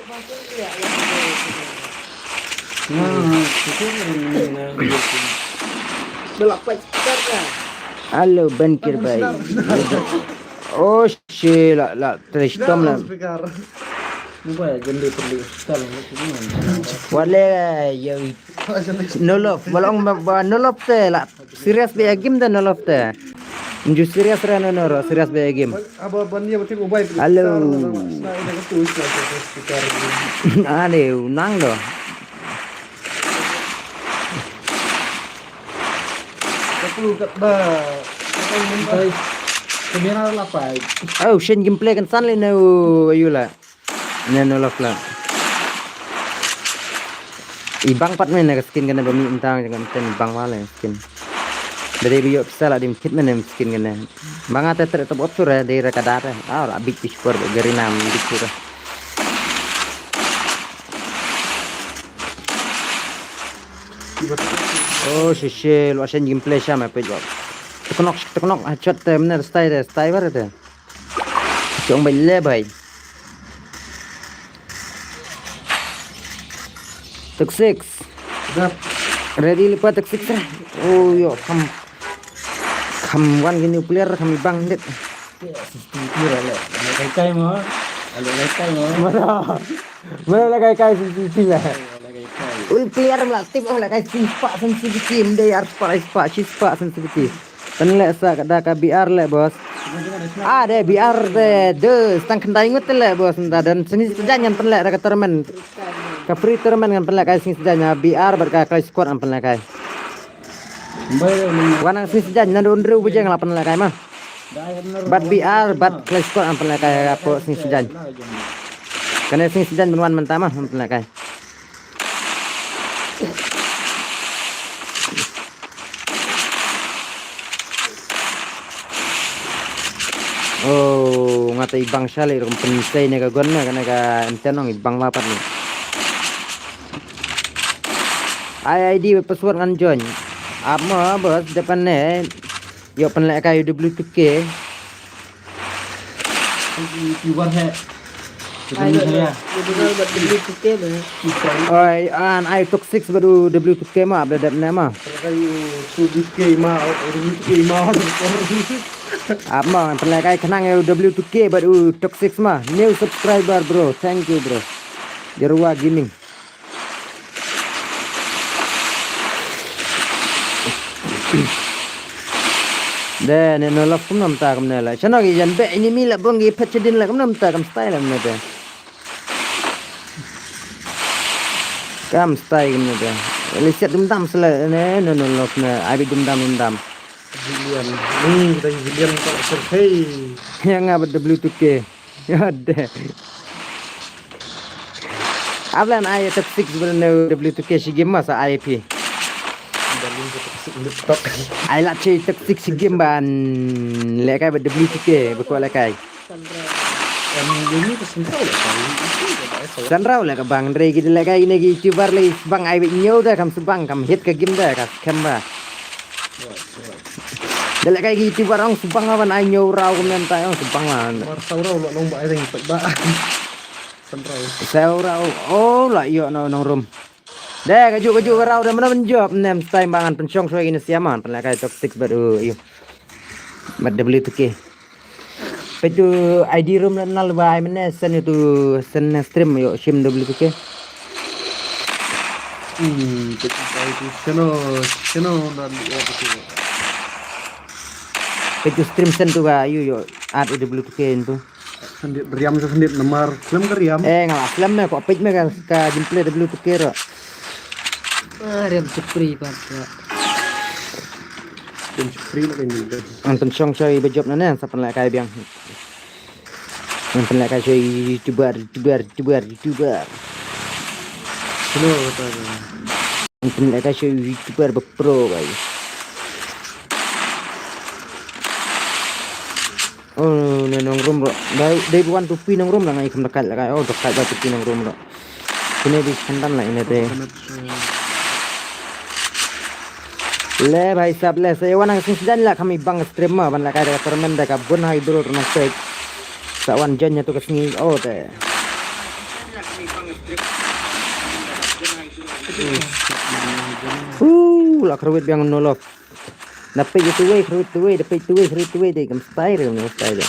Halo, ban kir bai. Oh, shi la, la, tristom la. Wat le, ya, no love, wat la ong ba, ba no love te la. Serious bha ïa game te no love te. Nju serious re no no ro, serious bha ïa game. Hello. Ane, u nang do. Oh, shen gameplay kan san le ne u ayu la. Ne no love la. I bang pat me ne ka skin kane ba mi intang jang kan ten bang wale skin. Dari bi yok pisa la dim kit me ne skin kane. Bang ate tre top opsure dari ra kadar. Ah, ra bit pispor ba gari nam bit sure. Oh, shishe, lo shen gameplay sham apa jok. Teknok, teknok, headshot te, mene style te, style bar te. Chong bai le bai. Toxic. Dap. Ready lepas Toxic sah. Oh, yo, kam. Kam wan gini player kam bang dit. Sixty-two lah, lah. Lah kai kai mo. Lah kai kai mo. Mana? Mana lah kai kai sixty-two lah. Lah kai kai. Ui, player lah tip lah kai sixty-four sensitivity, mde ar spot spot, sixty-four sensitivity. Pynleh sa ka da ka B R leh, bos. Ah, de B R de, de, stang khyndai ngut leh, bos. Nda dan sini sejan ngan pynleh da ka tournament. Ka free tournament ngan pynleh kai sini sejan, ah, B R bad ka Clash Squad ngan pynleh kai. Wan nang sini sejan, nang dun riu bujeng lah pynleh kai mah. Bad B R, bad Clash Squad ngan pynleh kai hapoh sini sejan. Kane sini sejan ban wan mynta mah ngan pynleh kai. Oh, nga ta i bang sha le rukom pynsei ne ka gun ne, kane ka M ten ong i bang wa pat ne. Ai I D password ngan join. Ap mo bos depan ne. Yo pynleh kai W two K. YouTuber hai. Ai, W two K ba. Oi, an ai Toxic bad W two K ma, update dep ne ma. Kai W two K ma, W two K ma. Ap ma, pynleh kai khnang W two K bad u Toxic ma. New subscriber bro. Thank you bro. Jarwa Gaming. De ne no love kumno mynta kumne la. Shano ki jan be ini mi la bong ki phet chadin la kumno mynta kam style la mynta. Kam style kumne de. Li siat dum dam sele ne no no love ne. Ai bi dum dam dum dam. William. Ni kita William tak serhei. Yang apa W two K. Ya deh. Ablan ai Toxic sebenarnya W two K shi game masa I P. Dalam ke Toxic laptop. Ai la che Toxic shi game ban leh kai ba W two K ba ko leh kai. Em, ini ke sentral ya, Bang. Itu ya, Bang, ya, saya. Sentral leh ka bang re ki leh kai ne ki YouTuber le bang ai ba nyo da kam se bang kam hit ka game da ka scam ba. Da leh kai ki YouTuber ong subang ban ai ñiew raw kumne mynta ong subang la. Mar saw raw la nong ba ai ding pat ba. San raw. Saw raw. Oh la ïoh no nong rum. De ka ju ka ju ka raw de mana ban jop ne mynta ba ngan pynshong shwa ine siaman pynleh kai Toxic bad u ïoh. Bad W two K. Peit tu I D room na nal ba ai mene send tu send na stream yo shim W two K. Hmm, peit tu I D channel channel na yo tu. Peit tu stream send tu ba yu yo add W two K tu. Khandit riam sa khandit namar film ka riam. Eh ngala film me ko peit me ka, ka gameplay W two K ro. Ah, riam chukri pat. Riam chukri la kan. An pynshong shoi ba jop na ne sa pynleh kai biang. Ngan pynleh kai sha YouTuber, YouTuber, YouTuber, YouTuber. Hello, kata. Ngan pynleh kai sha YouTuber ba pro, guys. Oh, ne nong rum ro. Dai, dai buan tupi nong rum la ngai kam dekat la kai. Oh, dekat ba tupi nong rum ro. Kine bi khandan la ine te. Le bhai sab le, sa wan nang sing sidan la kami bang stream ma ban la kai da ka tournament da ka bun hai dulur nang sek. Sa wan jan nya tu ka sngi o te. Uh, la khrewit biang no love. Na peit tu wei khrewit tu wei, da peit tu wei khrewit tu wei de kam style, kam style.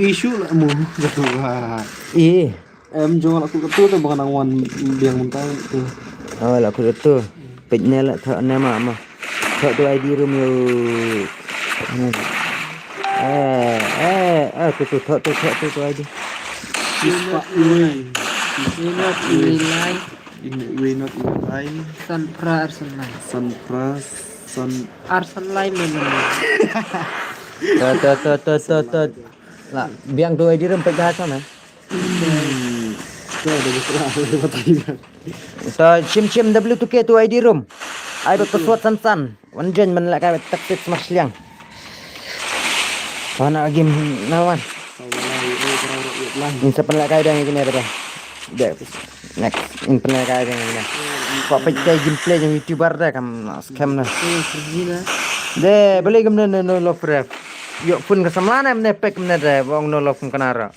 Issue la mu, betul ha. Eh. Em jong la kut katu te ba ka nang wan biang mynta tu. Oh, la kut katu. Peit ne la thoh ne ma ma. Thoh tu I D room yo. Eh, eh, eh, tu tu thoh tu thoh tu tu I D. Sispa Iwei. Iwei not Iwei lai. In Iwei not Iwei lai. San Pra Arsan lai. San Pra San Arsan lai men. Tu tu tu tu tu tu. La biang tu I D room peit ka sana. Hmm. Tu ada betul ada betul. Ta chim chim W two K tu I D room. Ai ba password san san. Wan jen man la kai ba tak six mas liang. Wana game na wan. Ni sa pan la kai dang ini ada. Dek. Next. In pan la kai dang ini. Ko peit kai gameplay jong YouTuber da kam scam na. De beli gam ne no love ref. Yo phone ka samla ne mne pek mne de bong no love kana ra.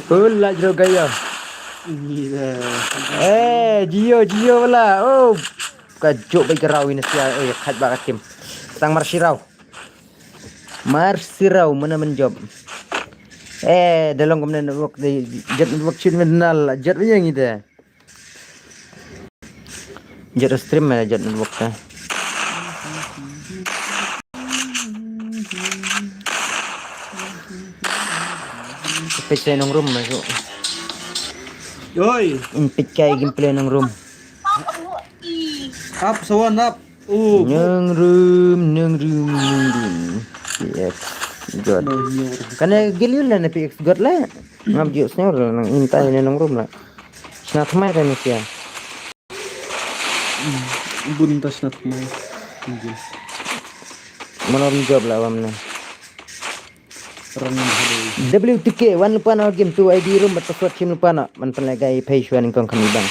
Oh, la jero gaya. Ni de. Eh, Jio, Jio la. Oh, ka jok bai kerau ini sia. Oh, ya khat ba ka tim. Sang marsirau. Marsirau mana menjob. Eh, dalong kumne network de jet network chin menal jet yang ide. Jot stream ma jot network ta. Peit sa nong room ma su. Oi. In peit kai gameplay nong room. Up sawan up. Oh. Nong room, nong room, nong room. Yes. God. Kana giliun la na P X God la. Ngam jiu senior la nang intai na nong room la. Sna tmai kan sia. Bun tas na tmai. Yes. Manom job la wam na. Rang hadu. W two K wan lupa na game tu I D room bat password sim lupa na. Man pan legai page wan kong kami bang.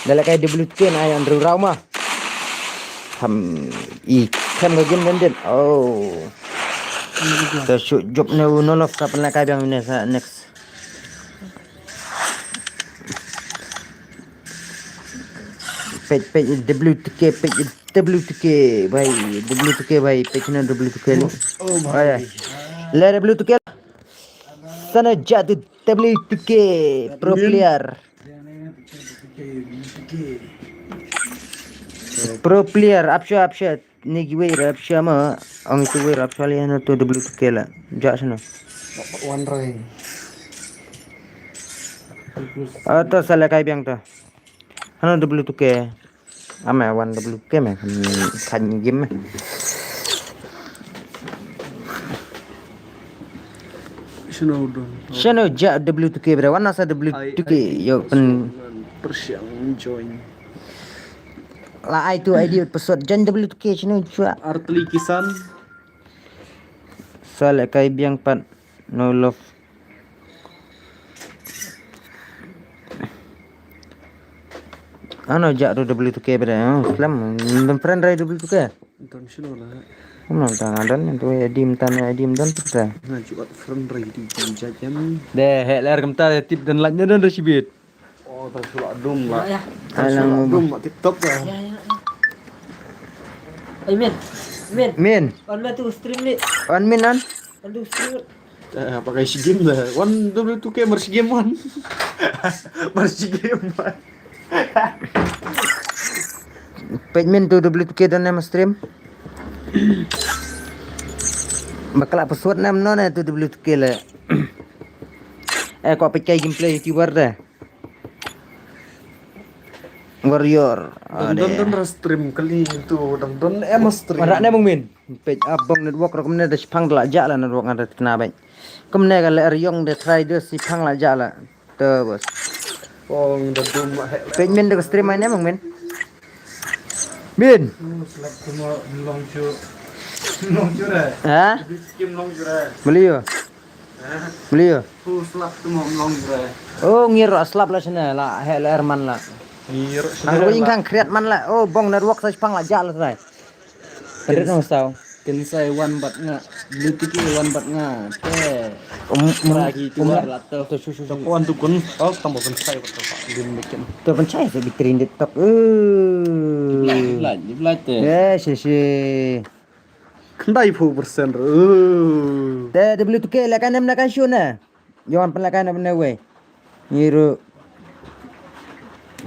Dale kai W two K na yang Andrew Rauma. Tham i tham ga game dan din. Oh. Ta shoot job ne u no love ta pan legai biang ne sa next. Page page W two K page W two K bhai W two K bhai page na W two K ni. Oh bhai. Le W two K. Sana jatuh W two K pro player. Pro player, apsha apsha ni giveaway ra apsha ma ang itu giveaway ra apsha liya na tu W two K la. Ja sana. One ring. Ata sala kai biang ta. Hana W two K. Ame one W K me kan kan game me. Shano dong. Shano ja W two K bra wana sa W two K yo pen. Persiang join. La ai tu I D password jan W two K shano jua. Artli Kisan. Sale kai biang pat no love. Ano ja tu W two K bra. Slam dan friend rai W two K. Don shino la. Kumno ta ngadan tu ya dim tan ya dim don tu ta. Na juga friend rai di jam jam. De he ler kam ta tip dan lanya don rashibit. Oh ta sula dum la. Ya. Alang dum ma TikTok ya. Ya ya. Ay min. Min. Min. On ma tu stream ni. On min on. On tu stream. Eh, pakai si game dah. One W two K mar si game one. Mar si game one. Page min tu W two K don em stream. Bakla password nam no na tu W two K le. Eh ko page gameplay YouTuber dah. Warrior. Don don don ra stream kali tu don don em stream. Rak ne bung min. Page up bong network ra kumne da shipang da la ja la network nga da kena bai. Kumne ka le riong de try de shipang la ja la. Te bos. Bong da dum ma he. Page min da ka stream ai ne bung min. Min. Slap kuma long chu. Long chu re. Ha? Kim long chu re. Beli yo. Beli yo. Tu slap tu mom long jre. Oh ngir slap la sene la he la erman la. Ngir. Ang ko ingkang kriat man la. Oh bong network sa pang la ja la sai. Kriat nong sau. Kin sai wan bat nga. Blue ticket wan bat nga. Te. Um, um, Lagi tu um, lah lah tu. Tu, shu, shu, shu. Wan tu kun, oh, tambah kun sai, what the fuck, lim bikin. Tu pun sai, so bitrin dit tok. Eh. Light, light, light, eh. Eh, shi, shi. Khyndai phew percent. Eh. Te, W two K, la kan em na kan shu na. Yawan pun la kan em na wei. Ngiru.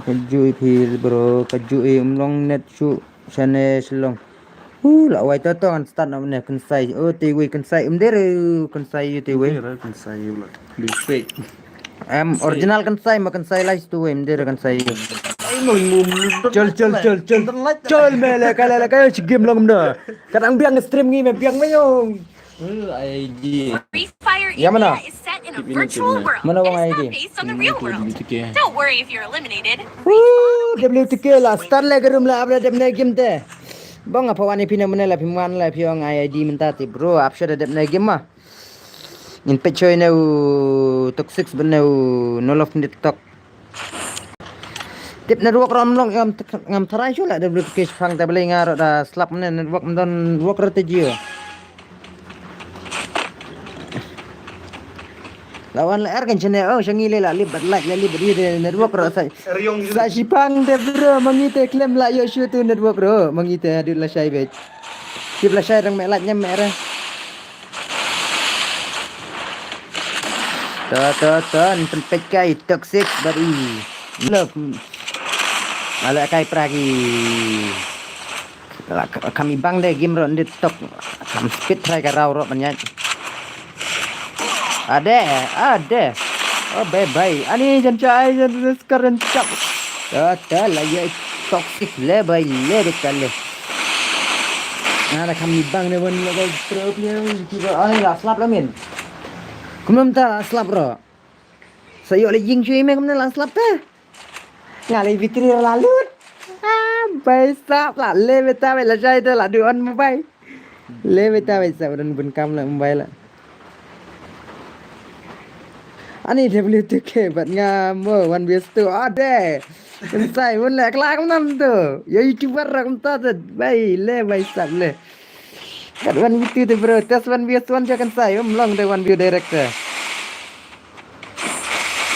Kaju i phi bro, kaju i um long net shu shane shlong. Hu la wai to to ngan start na mane kynsai. Oh, te wei kynsai um dere kynsai yu te wei. Dere kynsai yu la. Di fake. Em original kynsai ma kynsai lai tu wei um dere kynsai yu. Ai no mu. Chol chol chol chol. Chol me le ka le le ka yu chi game long na. Kadang biang stream ngi me biang me yong. Free Fire India is set in a virtual world. Mana wang I D? It is not based on the real world. Don't worry if you're eliminated. Woo, W two K la start le garum la abla dep ne game te. Bang apa wani pina mana la piman la piong I D minta ti bro, apsha da dep ne game ma. In pechoi ne u toxic bene u no love ni tok. Tip network rom long ngam ngam tharai shu la W two K shipang ta beli nga ro da slap ne network mdon network ro te jio. Lawan la er kan chene oh shangi le la lip bat like la lip bat ide network ro sa sa shipang te bro mangi te klem la yo shu tu network ro mangi te adu la shai be. Tip la shai rang me like nyam me re. To to to ni tempet kai toxic bari. Love. Ala kai pragi. Kami bang de game ro ndit tok. Kam speed try ka raw ro panyat. Ade, ade. Oh bye bye. Ani jan chai jan skar jan chap. To to la ye toxic le bye le de kale. Nga da kam ni bang ne wan la ko pro player ki ba ai la slap la min. Kumno mynta la slap ro. Sa yo le jing shui me kumno la slap ta. Nga le vitri la lut. Ah, bai sap la le beta bai la jai ta la du on mobile. Le beta bai sap don bun kam la mobile la. Ani W two K bat nga mo one vs two. Ade. Kan sai mun le kla kam nam tu. Yo YouTuber rak mta tu. Bai le bai sap le. Kat one v two te bro, test one v one je kan sai, um long de one v direct te.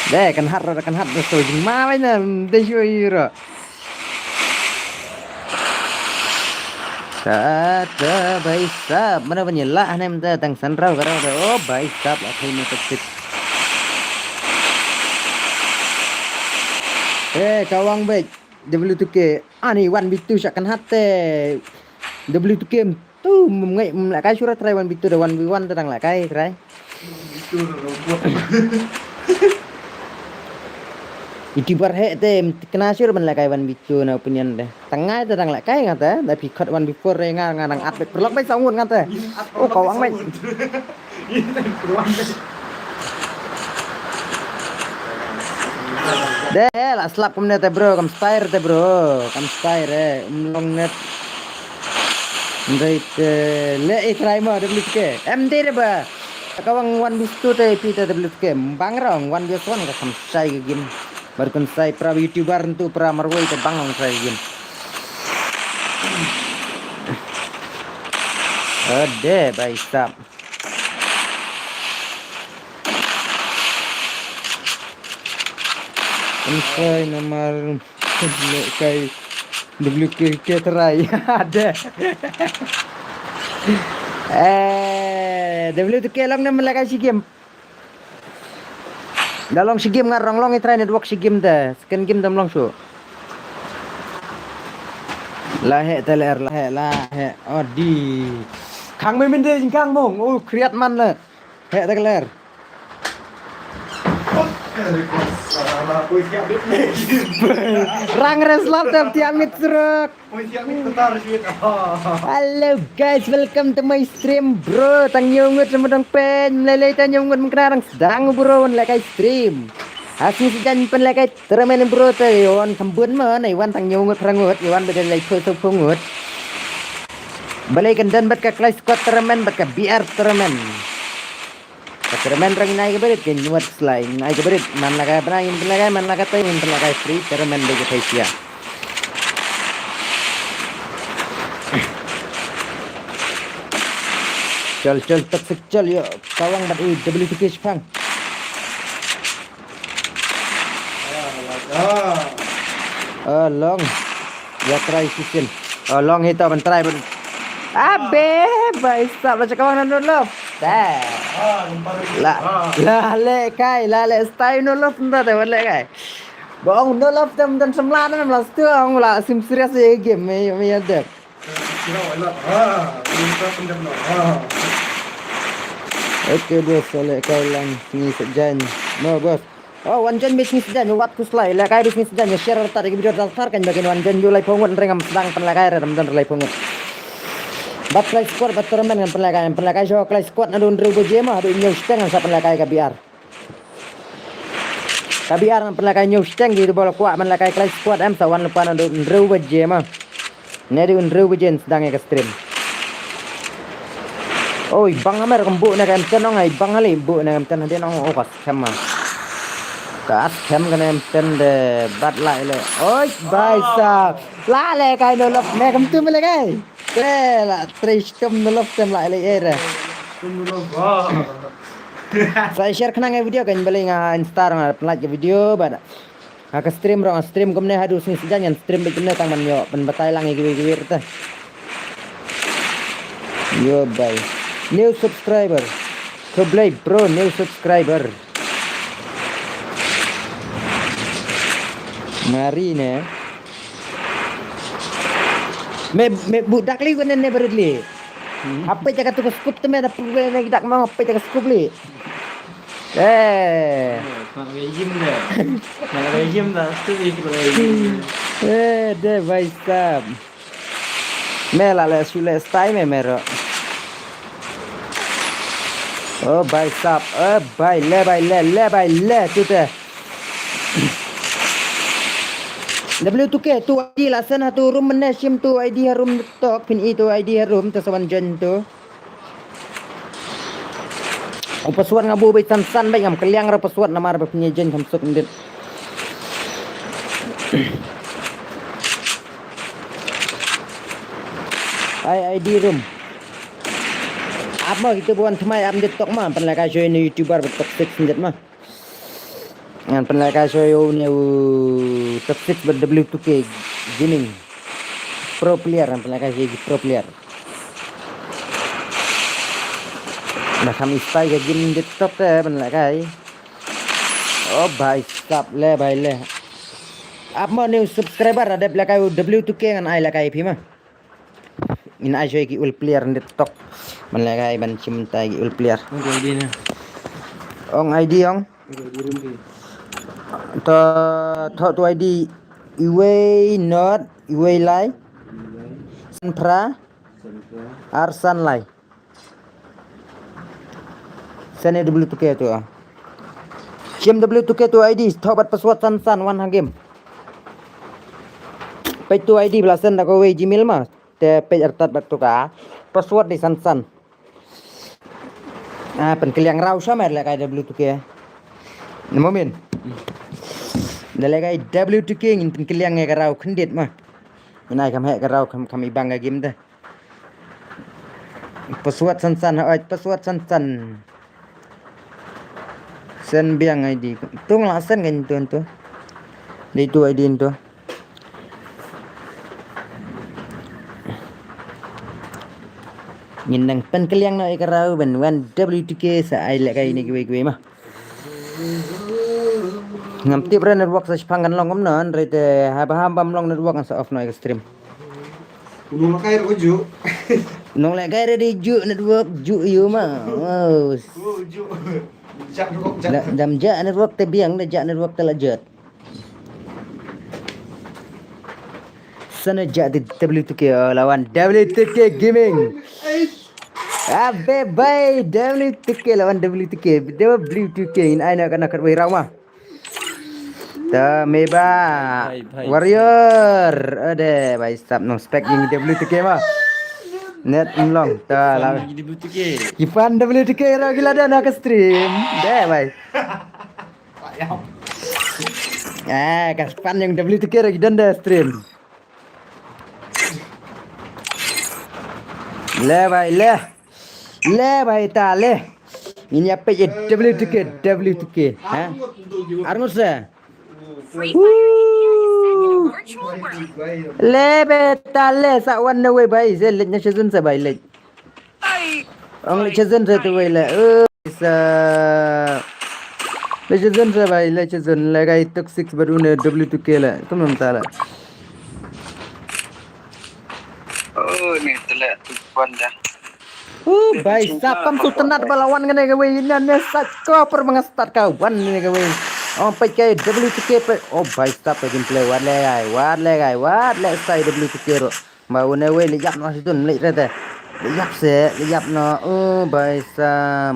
De kan hat ro kan hat de so jing ma bai na de shu ro. Sa ta bai sap mana ban yela ne mta tang san rau ka rau de. Oh bai sap la thai ne tek tek. Eh kawang bai W two K ani one v two sha kan hat te. W two K tu mngai mla kai sura try one v two de one v one te dang la kai try. Itu bar he te kena sura ban la kai one v two na opinion de. Tangai te dang la kai ngata da pi khot one v four re nga nga nang at bek perlok bai sangun ngata. Oh kawang bai. De la slap kumne te bro, kam spire te bro, kam spire eh, um long net. Ndai te le eh try ma W two K. Em de de ba. Kawang one v two te pi te W two K. Bang rong one v one ka kam sai ke game. Bar kun sai pra YouTuber tu pra marwai te bang long sai game. Ade bai sap. Kan sai namar le kai W K K try. Ada. Eh, W K K long na melakai si game. Da long si game ngar rong long i try network si game da. Second game dam long su. La he teler la he la he. Odi. Kang me min de kang mong. Oh, kriat man la. He teler. Rang res lap tap tiap mit serok. Hello guys, welcome to my stream bro. Tang ñiew ngut sa mudang pen, mlelei tang ñiew ngut mkna rang sdang bro wan lekai stream. Hasni sejan pen lekai tremen bro te yon kambun ma na iwan tang ñiew ngut rangut iwan bedel lai pho so pho ngut. Balei kan dan bat ka klai squad tremen bat ka B R tremen. Ka tremen rang nai ka berit ke nyuat slai nai ka berit man la ka bra in la ka man la ka tai in la ka free tremen de ka tai sia. Chal, chal, Toxic, chal, ïoh kawang bad i W T K shipang. Ah, long. Ïa try shisien. Oh, long hi to ban try ban. Abe, bhai sab, la shah kawang na Nulop. Te. La, la leh kai, la leh style Nulop nda te ban leh kai. Ba ong Nulop te mynta samla na, la stu ong la sim serious ïa game me, me ïa dep. Okay, boss, leh kai lang sngi Saitjaiñ. No, boss. Oh, wan join bad sngi Saitjaiñ, wat khuslai. Leh kai bad sngi Saitjaiñ, share artat ïa ki video artat kan ba kin wan join bad u laiphew ngut, ring ngam sdang pynleh kai re, dam don laiphew ngut. Bad Clash Squad, bad tournament kan pynleh kai, pynleh kai shuwa Clash Squad naduh hynriew baje ma, haduh hynñiew shiteng kan sa pynleh kai ka B R. Ka B R ngan pynleh kai hynñiew shiteng, ki ba la kwah ban leh kai Clash Squad em sa wan lypa naduh hynriew baje ma. Naduh hynriew baje sdang ïa ka stream. Oi, bang amer kam buh na ka M ten ong ai bang ali buh na ka M ten hadien ong o ka skhem ma. Ka skhem ka na M ten de bad la ile. Oi, bhai sab. La leh kai Nulop ne kam tu me leh kai. Te la trei stum Nulop tem la ile ere. Sa share khnang ïa video kan balei nga Insta nga pynlait ïa video bad. Ha ka stream rong, stream kumne haduh sngi Saitjaiñ ngan stream bad kumne tang ban ïoh ban batai lang ïa kiwei kiwei te. Yo bhai. New subscriber. Khublei bro, new subscriber. Mari ne. Me, me budak li kone ne barit li. Apa jaga tu ka scoop te me da pule ne dak mau apa jaga scoop li. Eh. Nak lagi gym dah. Nak lagi gym dah. Tu dia tu lagi gym. Eh, de bhai sab. Me la le shu le style me mero. Oh bhai sab, oh bhai le bhai le le bhai le tu te. W two K tu I D la send ha tu room ne shim tu I D ha room tok phin i tu I D ha room te sa wan join tu. U password nga buh beit san san beit ngam kylliang ruh password namar ba pynïaid jaiñ kham suk ndit. Ai I D room. Ap ma kita buan thymmai ap ndit tok ma pynlehkai shuh ïa une YouTuber ba toxic ndit ma. Ngan pynlehkai shuh ïa une u toxic ba W two K Gaming. Pro player ngan pynlehkai shuh ïa ki pro player. Ba kham istai ka game TikTok te ban lehkai. Oh bhai sab le bhai le. Ap ma new subscriber da dep lehkai u W two K ngan ai lehkai phi ma. Ngin ai shuh ïa ki ul player TikTok. Ban lehkai ban shim tai ki ul player. Ong I D ne. Ong I D ong. Ong I D rum phi. To to tu I D iwei not iwei lai. San phra. Ar san lai. Send ïa W two K tu. Shim W two K tu I D, thoh bad password san san wan ha game. Peit tu I D ba la send da kawei Gmail ma. Te peit artat bad tu ka password dei san san. Ah, pynkylliang raw sha mer lehkai W two K. Mo min. Da lehkai W two K ngin pynkylliang ïa ka raw khyndiat ma. Ngin ai kham heh ka raw kham kham i bang ka game te. Password san san, hooid, password san san. Send biang I D. Tung la send kan tu tu. Dei tu I D tu. Ngin nang pynkylliang noh ïa ka raw ban wan W two K sa ai lehkai ïa kiwei kiwei ma. Ngam tip re network sa shipang kan long kumno, hynrei te haba ham bam long network ngan sa off noh ïa ka stream. U nonglehkai ruh ka juh. Nonglehkai ruh dei juh network, juh ïa u ma. Wow. U juh. Jah network, jah. Da, dam jah network te biang, da jah network te la jot. Sana jah di W two K, oh, lawan W two K Gaming. Abe bhai, W two K lawan W two K, W two K in ai na kana kat wei raw ma. Ta meba. Bhai, bhai. Warrior. Ade bhai, stop nong spec ïa W two K ma. Net mlong. Ta la. Fan W two K. Ki fan W two K raw ki la don ha ka stream. De bhai. Eh, ka fan ïa W two K raw ki don da stream. Le bhai le. Le bhai ta le. Ngin ïa peit ïa W two K, W two K. Ha? Arngut se. Le beta le sa wan ne wei bai ze le ne season se bai le. Ong le season se tu wei le. Eh, sa le season se bai le season le gai toxic badu ne W two K le. Tum ta le. Oh, ni tu le tu pon dah. Uh, bai sap kam tu tenat balawan ngane kawei ina ne sat ko per mengestat kawan ne kawei. Oh, pai kai W two K pe. Oh, bai sap pe gameplay wat le gai, wat le gai, wat le sai W two K ro. Ba une wei le yap no situn le rete. Le yap se, le yap no. Oh, bai sap.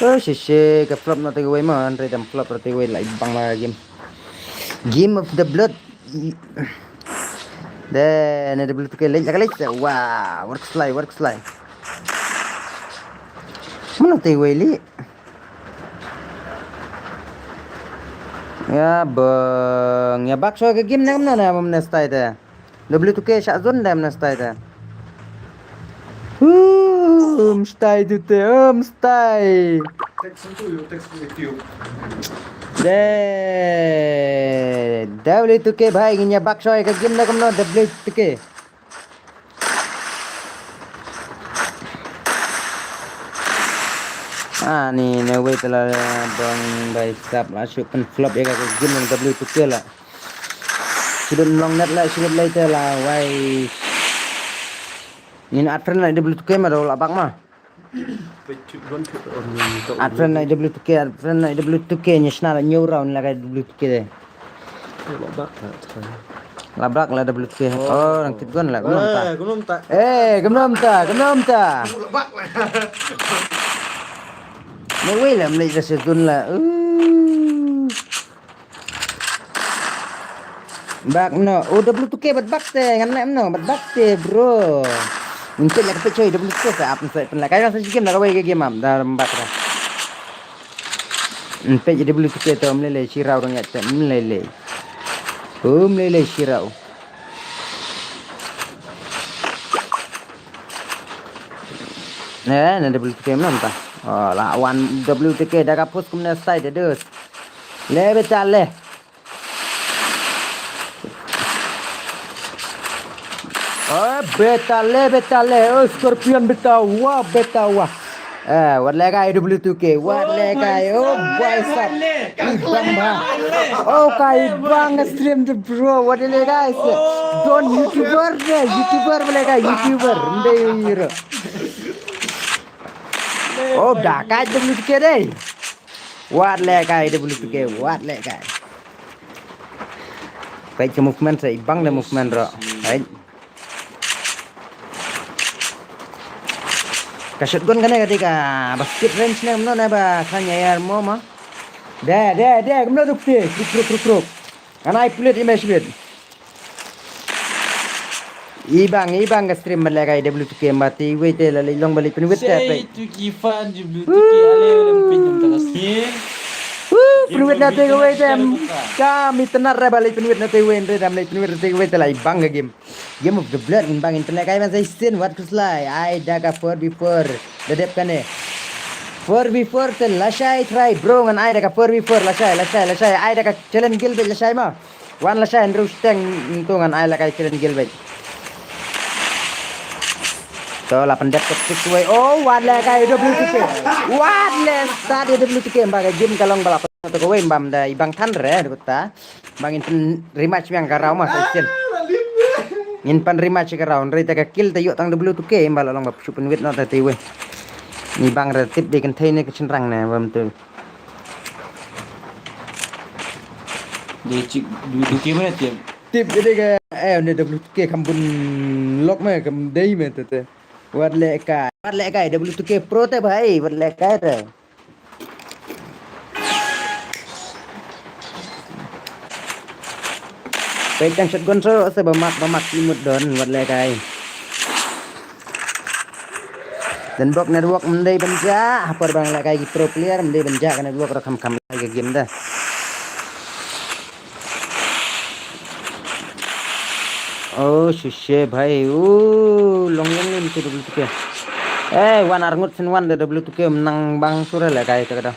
Oh, shishe ka flop no te kawei man, re dam flop te kawei lai bang la game. Game of the blood. De ne W two K lej la ka lej. Wah, work slide, work slide. Mano te wei li. Ya bang, ya bak so ka game ne mano ne mano ne stai te. W two K shah zone de mano stai te. Huh, mstai tu te, oh, mstai. Text tu yo, text tu yo. De W two K bhai, ngin ïa bak shoi ka game da kumno W two K. Ani ne wei tela bang bai sap la shu pen flop ïa ka game W two K la. Shu dun long net la, shu dun later la wai. Ngin add friend la W two K ma do la bak ma. Add friend la W two K, add friend la W two K, ni shna la new round la ka W two K de. La bak la W two K. Oh, nang kit gon la, gunong ta. Eh, gunong ta. Eh, gunong ta, gunong ta. La bak la. Mo wei la mlei la season la. Uh. Bak no, oh, W two K bat bak te, ngan lem no, bat bak te, bro. Ngin pet la ka pet choi, W two K sa ap sa pen la. Kai sa game la ka wei ka game am, da bak ra. Ngin pet W two K to mlele shirau dong ya te mlele. Oh, mlele shirau. Ne, ne W two K mlem ta. Oh, la wan W two K da ka push kumne side de dus. Le beta le. Oh, beta le, beta le. Oh, Scorpion beta wa, beta wa. Eh, wat le kai W two K, wat le kai. Oh, boy sap. Bang ba. Oh, kai bang stream de bro. Wat le kai. Don YouTuber de, YouTuber le kai, YouTuber. Nde hero. Oh, da kai W two K de. Wat le kai W two K, wat le kai. Kai ke movement sa ibang le movement ro. Right. Ka shotgun kane ka dei ka ba speed range ne mno ne ba khanya yar mo ma. De, de, de, mno duk te. Kruk, kruk, kruk, kruk. Ngan ai pulit i me shibit. Ibang, ibang ka stream ba le kai W two K mati wei te la long ba le pynwit te. Say to ki fan W two K ale lem pin jom ta ka sni. Woo, pynwit na te wei te. Ka mi tenar re ba le pynwit na te wei re dam le pynwit na te wei te la ibang ka game. Game of the blood in bang in pynlek ai ban sai sin wat kuslai. Ai da ka four v four. Da dep kane. Four v four te lashai try bro ngan ai da ka four v four lashai lashai lashai ai da ka challenge guild bej lashai ma. Wan lashai nru steng ntu ngan ai la kai challenge guild bej. To la pyndep ka tik wei. Oh, wat le kai W two K. Wat le start W two K ba ka game ka long ba la pynto ka wei bam da ibang than re da ta. Bang in pyn rematch biang ka round ma sa sien. Ngin pan rematch ka round re ta ka kill ta ïoh tang W two K ba la long ba shu pynwit no ta te wei. Ni bang re tip de kan thei ne ka chynrang ne bam tu. De chik W two K mana tip. Tip de ka eh ne W two K kam bun lok me kam dei me te te. Wat le kai. Wat le kai W two K pro te bhai, wat le kai te. Peit tang shotgun so se ba mak ba mak imut don wat le kai. Dan bok network mendei banja hapor bang le kai ki pro player mendei banja ka network ra kham kham lai ka game da. Oh, shishe bhai. Oh, long long lim tu W two K. Eh, wan arngut sin wan da W two K menang bang sura le kai ta kada.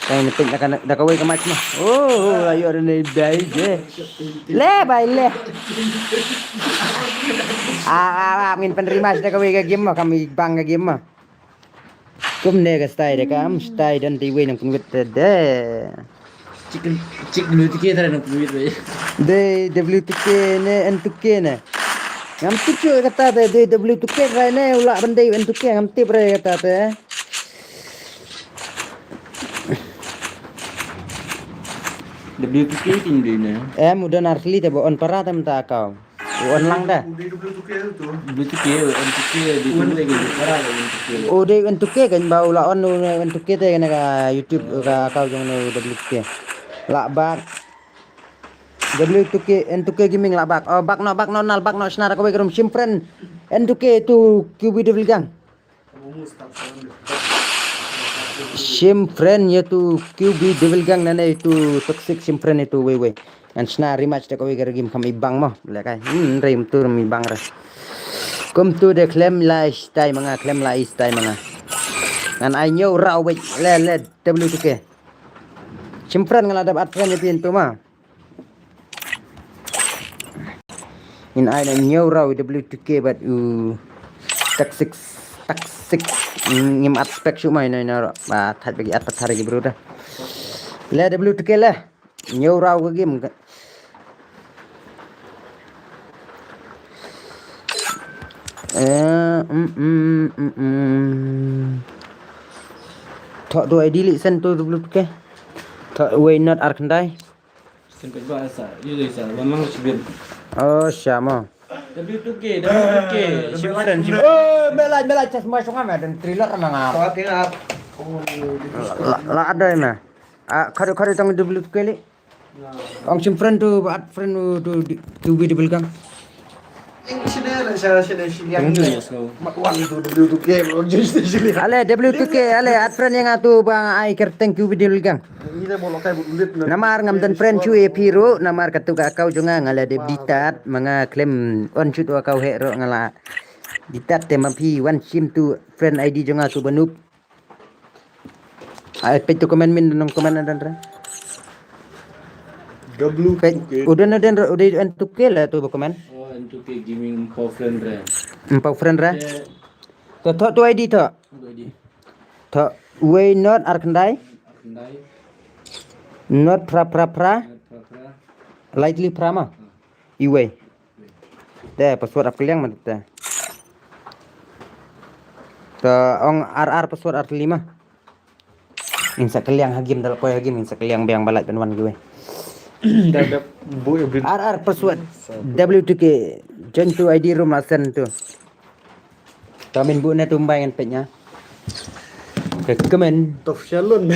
Kai ni pin da kana da kawai ka match ma. Oh, ayo ada ni bai je. Le bai le. Ah, ah, ah, ngin pen rematch da kawai ka game ma, kami bang ka game ma. Kumne ka style de kam, style dan ti wei nang pynwit de. Chick, chick W two K tara nang pynwit wei. De W two K ne N two K ne. Ngam tip shuh kata de, de W two K rai ne, u lah ban de N two K ngam tip rai kata de. W two K tin de ne. Em, u don ar sli te ba on para te mynta kau. U on lang da. U dei W two K tu. W two K, N two K, di tu lagi di para lagi N two K. U dei N two K kan ba u la on u N two K te kane ka YouTube ka account jong u W two K. Lah bak. W two K, N two K Gaming lah bak. Oh, bak no, bak no, nal bak no, shna da kawei ka rum shim friend. N two K tu Q B Devil Gang. Shim friend ïa tu Q B Devil Gang nane tu toxic shim friend ïa tu wei wei. Ngan shna rematch da kawei ka game kham i bang mo. Le kai. Hmm, rei mtu mi bang re. Kum tu de khlem lai stai manga, khlem lai stai manga. Ngan ai ñiew raw wei le le W two K. Shim friend nga la dep add friend ïa phi tu ma. In ai na ñiew raw W two K bad u toxic, toxic. Ngim expect shuh mai na na ba thait bagi at pathar gi bro da. Le W two K le. Ñiew raw ka game ka. Eh, mm, mm, mm, mm. Thok tu I D li sen tu W two K. Thok wei not ar khyndai. Sen pek ba sa, yu dei sa, wan lang sibin. Oh, siapa? W two K, W two K, shim friend, shim. Oh, melai, melai, chas mai sunga ma, dan thriller ma nga. Kau tengok. Oh, La, la ada ma. Ah, kadu, kadu tang W two K li. Ong shim friend tu, add friend tu, tu, tu, tu, W two K. Ing sini, sini, sini, sini. Tengok tu, ya, so. Mat wan tu, W two K, ong sini, sini. Ale, W two K, ale, add friend ïa nga tu ba ai kyrteng Q B Devil Gang. Namar ngam don friend shuh ïa phi ruh, namar katu ka account jong nga nga la dep delete, ma nga khlem on shuh tu account heh ruh nga la delete te ma phi wan shim tu friend I D jong nga tu ba noob. Ai peit tu comment min nong comment adan re. W two K. Peit, udah, udah, udah N two K la tu ba comment. Oh, N two K Gaming, ym pau friend re. Ym pau friend re. Eh. To, to, tu I D to. Tu I D. To, wei not ar khyndai. Ar khyndai. Not phra phra phra. Not phra phra. Lightly phra ma. Ah. Iwei. Te, password ap kylliang ma te. To, ong ar ar password ar tylli ma. Ngin sa kylliang ha game, da la poi ha game ngin sa kylliang biang ba lait ban wan kiwei. Da dep bu ibin. Ar ar password. W two K. Join tu I D room la send tu. Tamin bu ne tu mbai ngan peit nga. Ke kemen. Tof shalon.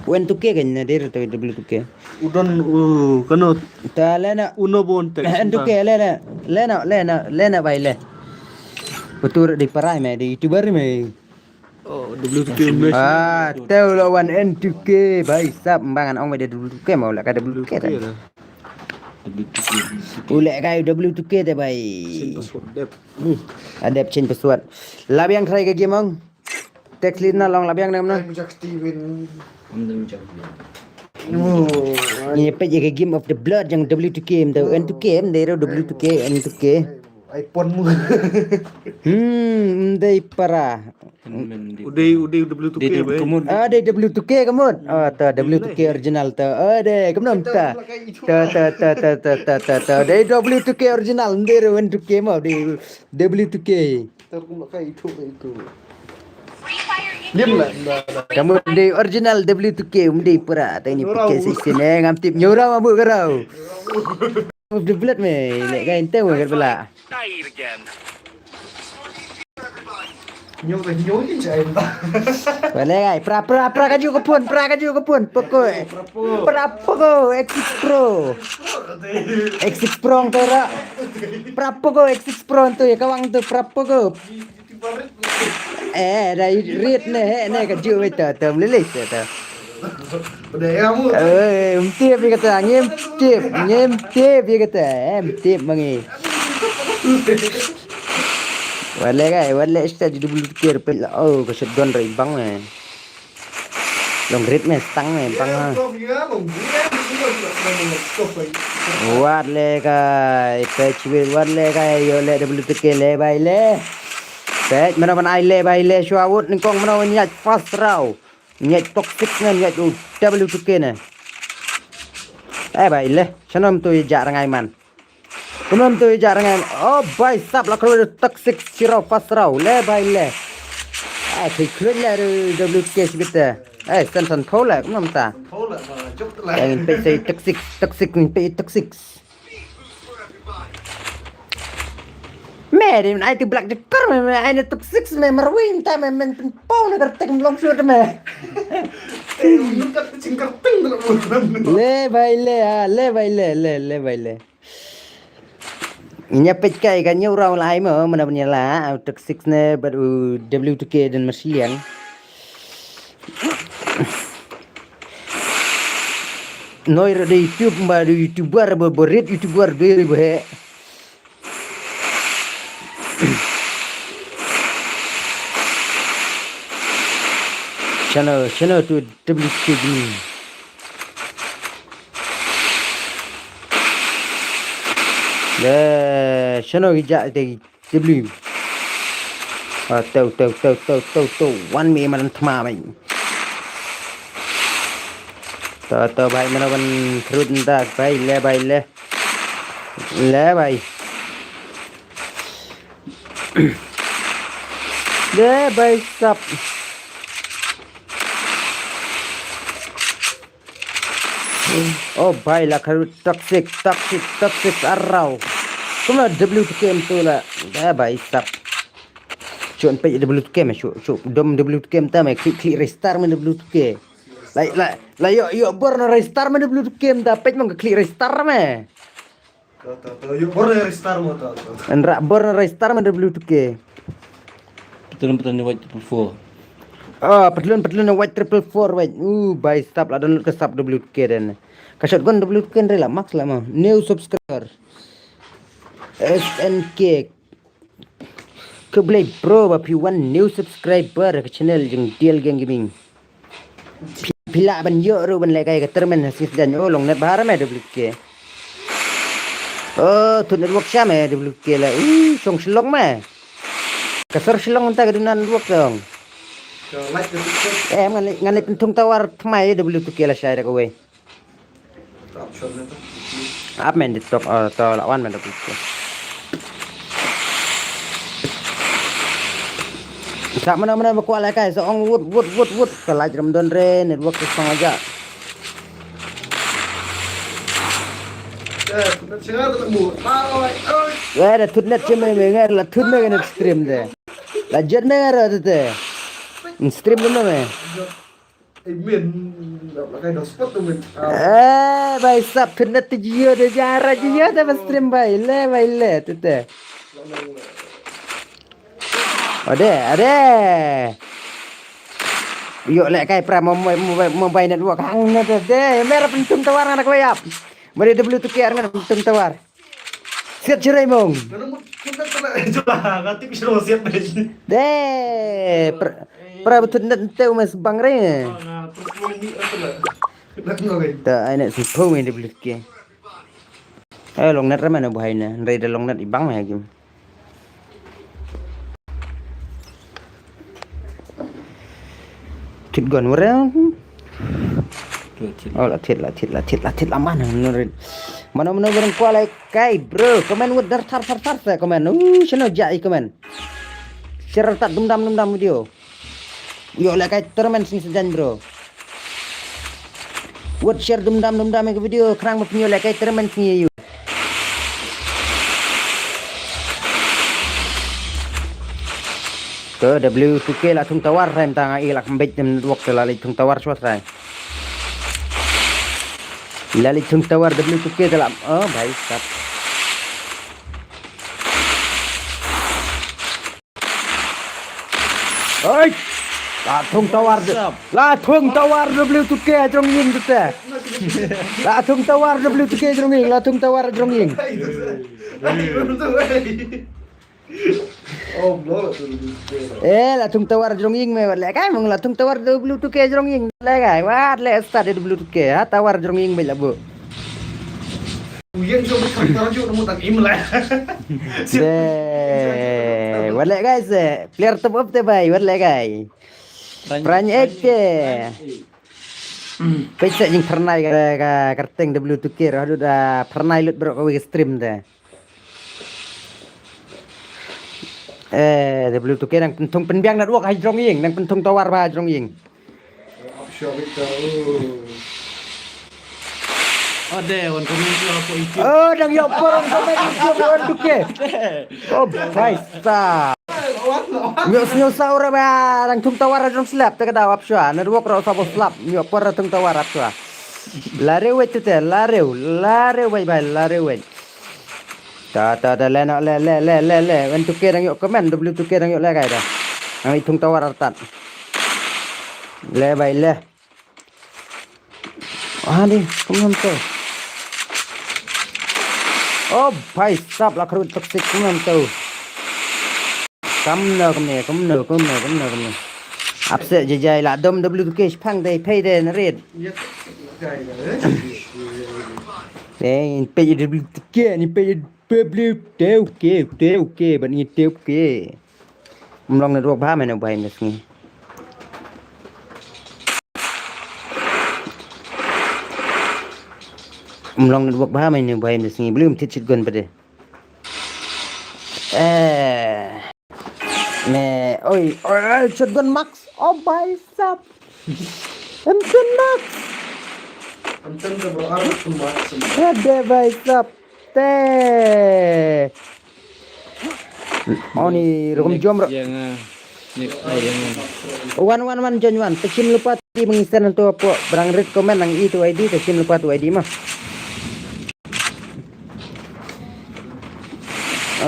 Wen tu ke kan na der tu W two K. Udon u kano. Ta lena. Uno bon tek. N two K lena. Lena, lena, lena bai le. Betul di parai me, di YouTuber me. Oh, W two K match. Ah, teu lo wan N two K bai sap mbangan ong bai de W two K mau la ka W two K ta. Uleh kai W two K te bai. Change password dep. Hmm. Adep change password. Labiang try ka game ong. Text list na long labiang nam na. Steven. Ni peit ïa ka game of the blood jong W two K em, N two K em, dei W two K, N two K. iPhone mu. Hmm, dei para. Udei, udei W two K bai. Ah, dei W two K ka mut. Ah, ta W two K original ta. Ah, dei, kumno ta. Ta, ta, ta. Dei W two K original, dei N two K mo, dei W two K. Kamu dei original W two K, um dei pura, ta ini pakai sisi ne, ngam tip nyura mabu karau. Of the blood me, le kai ente mo kat bela. Nyo, nyo ni jai. Wale kai, pra, pra, pra kaju ka phone, pra kaju ka phone, poko. Pra poko, X six Pro. X six Pro ang tera. Pra poko, X six Pro tu ya kawang tu, pra poko. Eh, da read ne, eh, ne kaju itu, tu melilis itu. Ym tip ïa kata, ngim tip, ngim tip ïa kata, em tip ma ngi. Wat leh kai, wat leh sta ju dublu tiket pet la, oh, ka shotgun rai bang me. Long rit me, stang me, bang ha. Wat leh kai, pet chiwit, wat leh kai, ïoh leh dublu tiket leh bai leh. Pet, mano ban ai leh bai leh, shwa wut, nyngkong mano ban ïaid first round. Ngiat toxic ngan ngiat u W two K ne. Eh bai le, shanom tu ija rangai man. Kumam tu ija rangai. Oh bai sap la kru toxic siro first round. Le bai le. Ah, khi kru le W two K sibit. Eh, san san pho le, kumam ta. Yang pe sai toxic, toxic ni pe toxic. Me, ri ai tu black jekar me, me ai na toxic me, marwin ta me, men pen pau na kar tek long shoot me. Le bai le, ah, le bai le, le, le bai le. Nya pet kai ka nyau rau lai mo, mana punya la, toxic ne, but W two K dan masiliang. Noi ra de YouTube ba de YouTuber ba borit YouTuber de ba he. Channel, channel tu W T G. Le channel ija de W. Ah, tau, tau, tau, tau, tau, tau. Wan mi man thma mai. Tau, tau, bai, mana wan khrut nda, bai, le, bai, le. Le, bai. Le, bai, sap. Oh bai la kharu toxic, toxic, toxic arau. Kumno W two K em tu la. Da bai sap. Chun pe W two K me chu chu dom W two K em ta me klik klik restart me W two K. Lai lai lai yo yo bor na restart me W two K em ta pet mong klik restart me. To, to, to, yuk, bor na restart mo, to, to, to. An rak bor na restart mo W two K. Petlun petlun ni white triple four. Ah, petlun petlun ni white triple four, white. Uh, bai sap la download ka sap W two K den. Ka shotgun W two K den la max la mo. New subscriber. S N K. Khublei bro ba phi wan new subscriber ka channel jong Dial Gang Gaming. Phi, phi lah ban ïoh ruh ban lehkai ka tournament ha Sisdan. Oh, long net bha me W two K. Oh, thut network sha me W two K la. Uh, shong Shillong me. Ka sor Shillong mynta ka duna network dong. Eh, ngan ngan pynthung tower thymmai W two K la shai da kawei. Ap men di tok, eh, to la wan men di tok. Sa mana mana ba kwah lehkai sa ong wut wut wut wut ka light ram don re network ka song aja. Weh da thut net che me me ngar la thut me net stream de. La jet me ngar te. Stream de me. Amen. Dah pakai dah spot tu men. Eh, bai sap kena tu jio de jara jio de ba stream bai le bai le tu te. Ade, ade. Yo lehkai pra mo mo mo bai network hang ne te de. Mer pynthung tower ngan kawei ap. Mari W two K ngan pynthung tower. Siat chirai mong. Ka mut kut na kena jela, ka tip siro siat deh. Deh, pra, pra betul net ente umes bang re. Ah, terus mandi apa lah? Kena kena re. Ta ai net si phone ni beli ke. Eh, long net ramai na buhai na. Nrai da long net ibang na game. Thit gon wureng. Oh, la thit, la thit, la thit, la thit, la man. Mano, mano, wureng kwah lehkai, bro. Comment wut dar thar, thar, thar, sa comment. Uh, shano jai comment. Share tat dum dam, dum dam video. Yo lehkai tournament sini sejan, bro. Wat share dum dam dum dam ka video khnang ba pynïoh lehkai tournament ngi ïa u. Ka W two K la thung tower rai mynta nga i la khambet network te la leit thung tower shuwa rai. La leit thung tower W two K te la, oh bai sap. Oi! La thung tawar. La thung tawar W two K jrong ïing tu te. La thung tawar W two K jrong ïing. La thung tawar jrong ïing. Eh, la thung tawar jrong ïing me wat le kai mong la thung tawar W two K jrong ïing le kai wat le start W two K ha tawar jrong ïing bai la bu. Uyen jo bi kham tara jo namu tang im la. Deh, wat le kai se player top up te bai wat le kai. Pran ek te. Peit sa jingphyrnai ka, ka kyrteng W two K ruh haduh da phyrnai lut baroh kawei ka stream te. Eh, W two K nang pynthung pynbiang network ha jrong ïing, nang pynthung tawar ba ha jrong ïing. Oh, deh, wan comment tu apa itu? Oh, nang ïoh por wan comment itu W two K. Oh, bhai sahab. Nyo snyo sa ora ba nang thung tawar ha jrong slap te ka daw ap shwa. Network ruh sa bo slap. Nyo por ha thung tawar ap shwa. La rew wei tu te, la rew, la rew wei bai, la rew wei. Ta ta ta le no le le le le le. Wan two K dang ïoh comment, W two K dang ïoh le kai da. Nang i thung tawar artat. Le bai le. Ah ni, kumno to. Oh, bhai sahab la kharut toxic kumno to. Kumno kumne, kumno kumno kumno kumno. Apse jajai la dom W two K shpang dei pei dei na red. Dei pei W two K ni pei W T W K W T W K ban ni T W K. Mlong network bha mene bhai mene sngi. Mlong network bha mene bhai mene sngi. Belum tit shit gun pade. Eh. Me, oi, oi, oi, shotgun Max. Oh, bhai sahab. M ten Max. M ten tu bro, harus tu Max. Ada bhai sahab. Te. Oh, ni rukom jom bro. Yang, ah, next, ah, yang, ah. Wan, wan, wan, join wan. Te shim lupa ti mengisan tu apa. Barang red comment nang i tu I D, te shim lupa tu I D mah.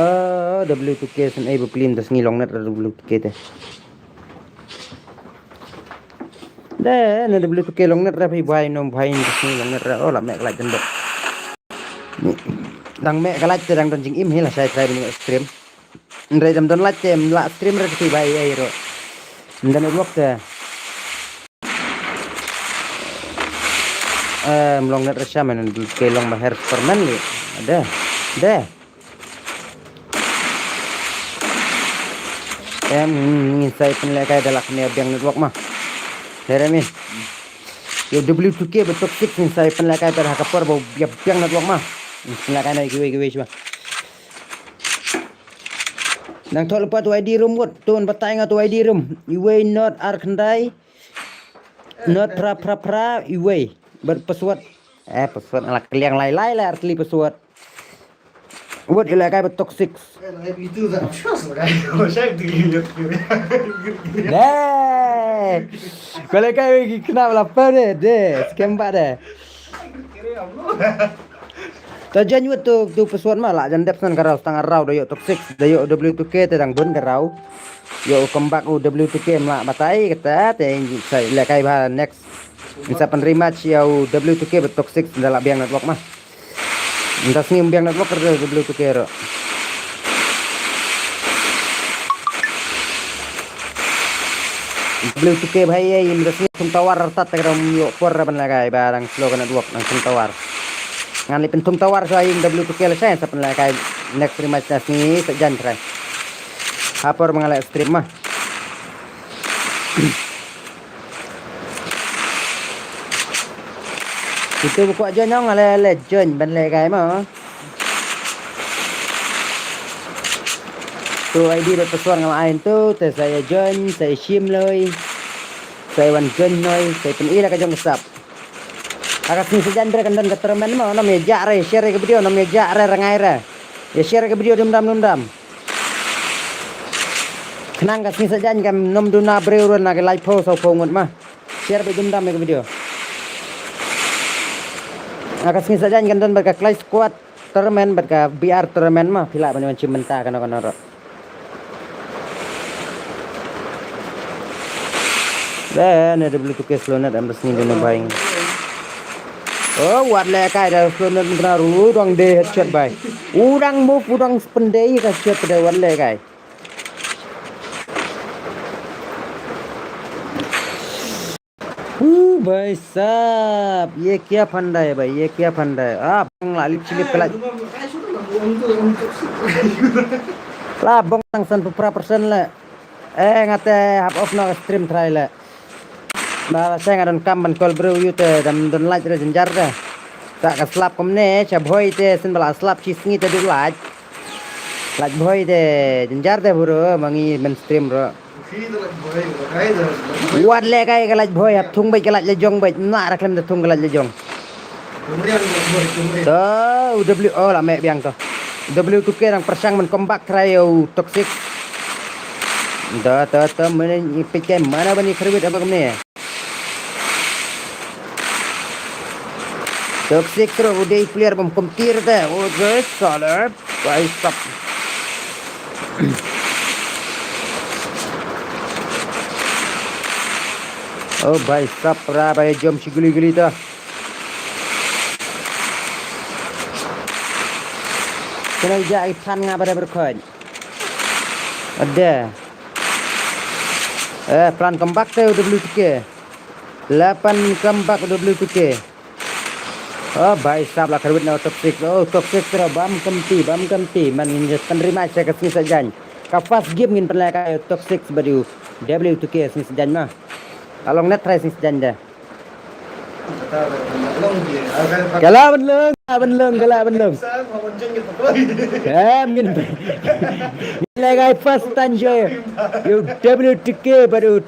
Ah, W two K sen ai baplim ta sngi long net W two K te. Deh, na W two K long net ra phi bai nom bai ta sngi long net ra. Oh, la me kalai jendok. Dang me kalai te dang don jingim hi la sai try stream. Ndrei dam don la te la stream ra phi bai ai ro. Ndan network te. Eh, mlong net rasham en ke long ba her Superman li. Ada. Ada. Em, ngin sai pynlehkai da lak ne biang network ma. Here mi. Yo W two K ba toxic ngin sai pynlehkai da ha ka por ba biang network ma. Pynlehkai na kiwei kiwei shuwa. Nang thok lypa tu I D room wot. Tun batai nga tu I D room. Iwei not ar khyndai. Not phra phra phra iwei. Bad password. Eh, password ala kliang lai lai lai artli password. Wot ila kai ba toxic. Deh. Kole kai ki kena lapar deh, deh. Scam ba deh. Ta jan wot tu tu password ma la jan dep san karau stang arau da yo toxic da yo W two K te dang bun karau. Yo comeback u W two K mla batai kata te sai lekai ba next. Nsa pan rematch ya u W two K ba toxic da la biang network ma. Nda sngi biang network ro W two K ro. W two K bhai ye im da sngi thung tawar artat te ro yo por ban lagai ba dang slow ka network nang thung tawar. Ngan li pynthung tawar sa im W two K la sai sa pan lagai next rematch da sngi sa jan trai. Ha por mangala stream ma. Itu buku aja nyong ale ale join ban le kai ma. Tu I D dot password ngam ain tu te saya join saya shim loi. Saya wan join noi saya pun ila ka jong sap. Aka sini sejan bre kan don ka termen ma nam ya jak re share ka video nam ya jak re rangai re. Ya share ka video dum dam dum dam. Khnang ka sngi sajan kam nom duna breu ron na ka lai pho sau pho ngut ma. Share ba dum dam ka video. Na ka sngi sajan kan don bad ka Clash Squad tournament bad ka B R tournament ma phi lah ban wan chim bynta kano kano ro. Dei ne W two K slow net em da sngi dei ne bai. Oh, wat leh kai da slow net kena ru dang dei headshot bai. U dang move, u dang spendei ka headshot pada wat leh kai. Uh, भाई साहब, ये क्या फंडा है भाई, ये क्या फंडा है? Ah, bong la lip slip ka la. La bong tang san phew phra percent la. Eh, nga te hap off noh ka stream try la. Ba la seng nga donkam ban call bro ïa u te dam don light re jynjar te. Sa ka slap kumne, sha bhoi te shen ba la slap shi sngi te dei light. Light bhoi te jynjar te bro, ma ngi men stream ro. Wat leh kai ka light bhoi, hap thung beit ka light la jong beit, na ra khlem da thung ka light la jong. To, U W, oh, la meh biang to. W two K dang pyrshang ban comeback try u Toxic. To, to, to, mane i peit kai mana ban i khyrwit aba kumne. Toxic terus u dei player bom komtir te. Oh, guys, salah. Guys, stop. Oh, भाई साहब, ra bai jom shi guli guli to. Kena ja i phan nga pada berkhoin. Ada. Eh, plan comeback te W two K. Lapan comeback W two K. Oh, भाई साहब la khyrwit na Toxic. Oh, Toxic terus bam kemti, bam kemti. Man ngin just pen rematch ka sngi sajan. Ka first game ngin pen leh kai Toxic bad u W two K sngi sajan ma. Ka long net try sngi sajan da. Ka la ban long, ka la ban long, ka la ban long. Em ngin. Ngin leh kai first time je. U W two K bad u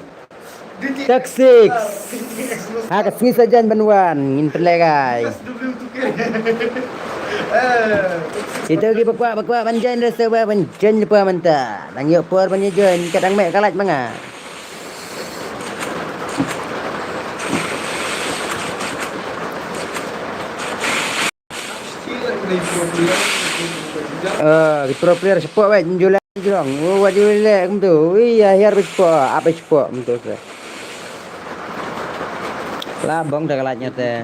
Toxic. Ha ka sngi sajan ban wan ngin pen leh kai. Ito ki ba kwah, ba kwah ban join re se ba ban join lypa mynta. Nang ïoh por ban ïa join, ka dang meh ka light ma nga. Ah, ki pro player shapoh beit, July jrong. Oh, wat July kumtu. Ui, ya hiar beit shapoh, ap beit shapoh kumtu. La bong da ka light nya te.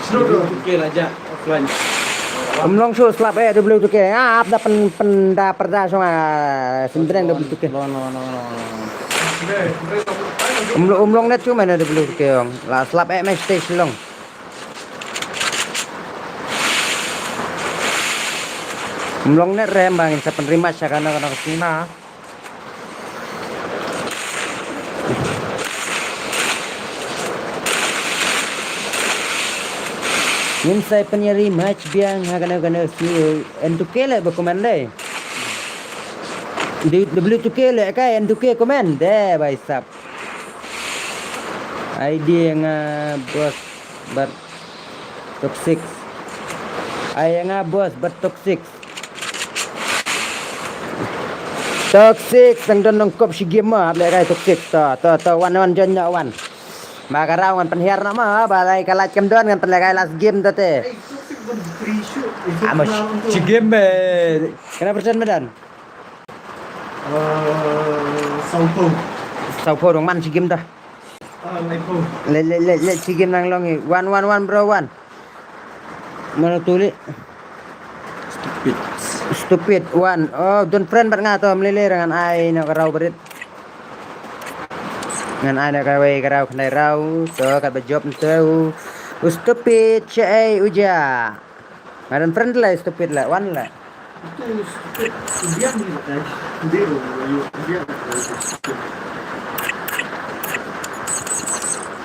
Snow drone. Okey lah, ja, offline. Um long shu slap eh W two K. Ah, ap da pen, pen da perda shong ah, sendreng W two K. Long, long, long, long, long. Um long, um long net shu main W two K ong. La slap eh match stage long. Um long net rem bang sa pen rematch sa kana kana sina. Ngin sa pen ïa rematch biang ha kano kano sien. N two K le ba comment dei. Di W two K le ka N two K comment dei, bhai sahab. Ai di nga boss bad Toxic. Ai nga boss bad Toxic. Toxic, tang don nongkop shi game ma, ap leh kai Toxic. To, to, to, wan, wan, join noh, wan. Ba ka rau ngan pynhiar noh ma, ba lai ka lait kam don ngan pynleh kai last game to te. Amo shi game be. Kena percent medan. Eh, saw phew. Saw phew dong man shi game to. Ah, lai phew. Leh, leh, leh, leh, shi game nang long hi. Wan, wan, wan, bro, wan. Mano tu li? Stupid. Stupid, wan. Oh, don friend bad nga to, mlele ngan ai na ka rau berit. Ngan ai na kawei ka rau khyndai rau, to kat ba jop nto. U stupid, sha ei u ja. Nga don friend la, stupid la, wan la. Itu stupid, diam ni, eh. Dia, dia, dia.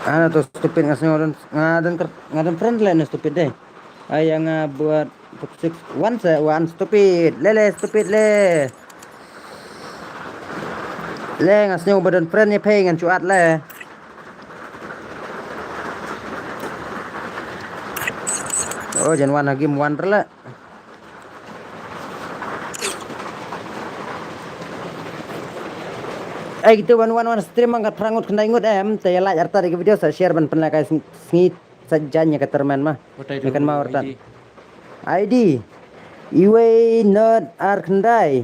Ano to stupid nga sngew don, nga don ker-, nga don friend la na stupid dei. Ai nga buat toxic. Wan se, wan stupid. Lele stupid le. Le nga sngew ba don friend ïa phi ngan chuat le. Oh, jan wan ha game wan rla. Ai, kita wan, wan, wan stream angkat phra ngut khyndai ngut em, te ïa like artat ïa ka video sa share ban pynleh kai sngi, sngi sa jan ïa ka termen ma. Ïa kan ma artat. I D. Iwei not ar khyndai.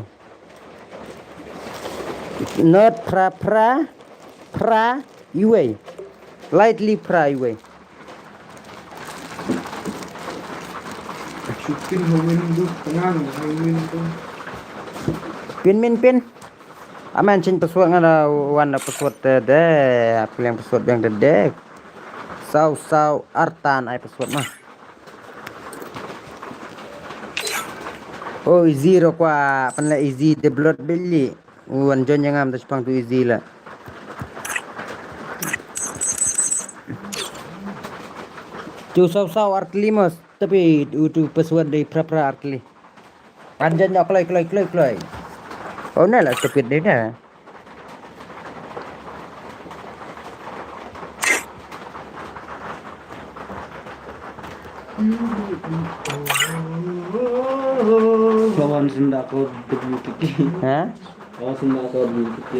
Not phra phra phra iwei. Lightly phra iwei. Chukin ha win du tngan ha win du. Pin min pin. Aman chin password nga da wan da password te de. Piliang password biang te de. Saw saw artan ai password ma. Oh, easy ro kwa pan la easy de blood belly. Wan join yang am da chpang tu easy la. Tu saw saw artli mas tapi utu password de phra phra artli. Anjan no kloi kloi kloi kloi. Oh ne la stupid de na. Kawan senda ko W T K. Ha? Kawan senda ko W T K.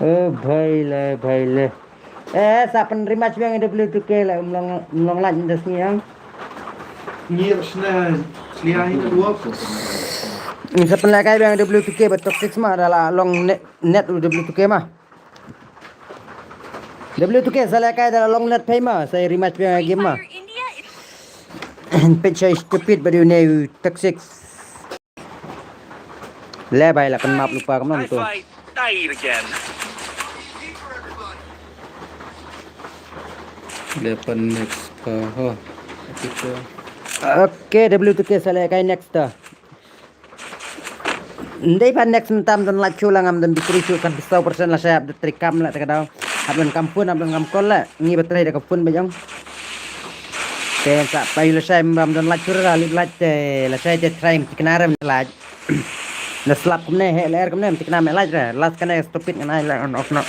Eh, bhai le, bhai le. Eh, sa pynrematch biang W two K la, mlong, mlong lait nda sngi ang. Ngir sna slia hi dua. Sa pynlehkai biang W two K ba toxic ma da la long net, net W two K ma. W two K sa lehkai da la long net pay ma, sa rematch biang game ma. Pet chai stupid ba diu ne toxic. Le bai la kan map lupa kam nam tu. Depan next pa ho. Kita. Okay, W two K sa lehkai next ta. Ndai pa next mentam don la chu la ngam don bikri chu kan saw persen la saya update trikam la ta ka dau. Hap don kam phone, hap don kam call la. Ngi ba try da ka phone ba jong. Te sa pa yu la sai mam don la chu ra li la te la sai te try mti kena ra la. Na slap kumne he ler kumne mti kena me la ra. Last kane stupid ngan ai la on off no.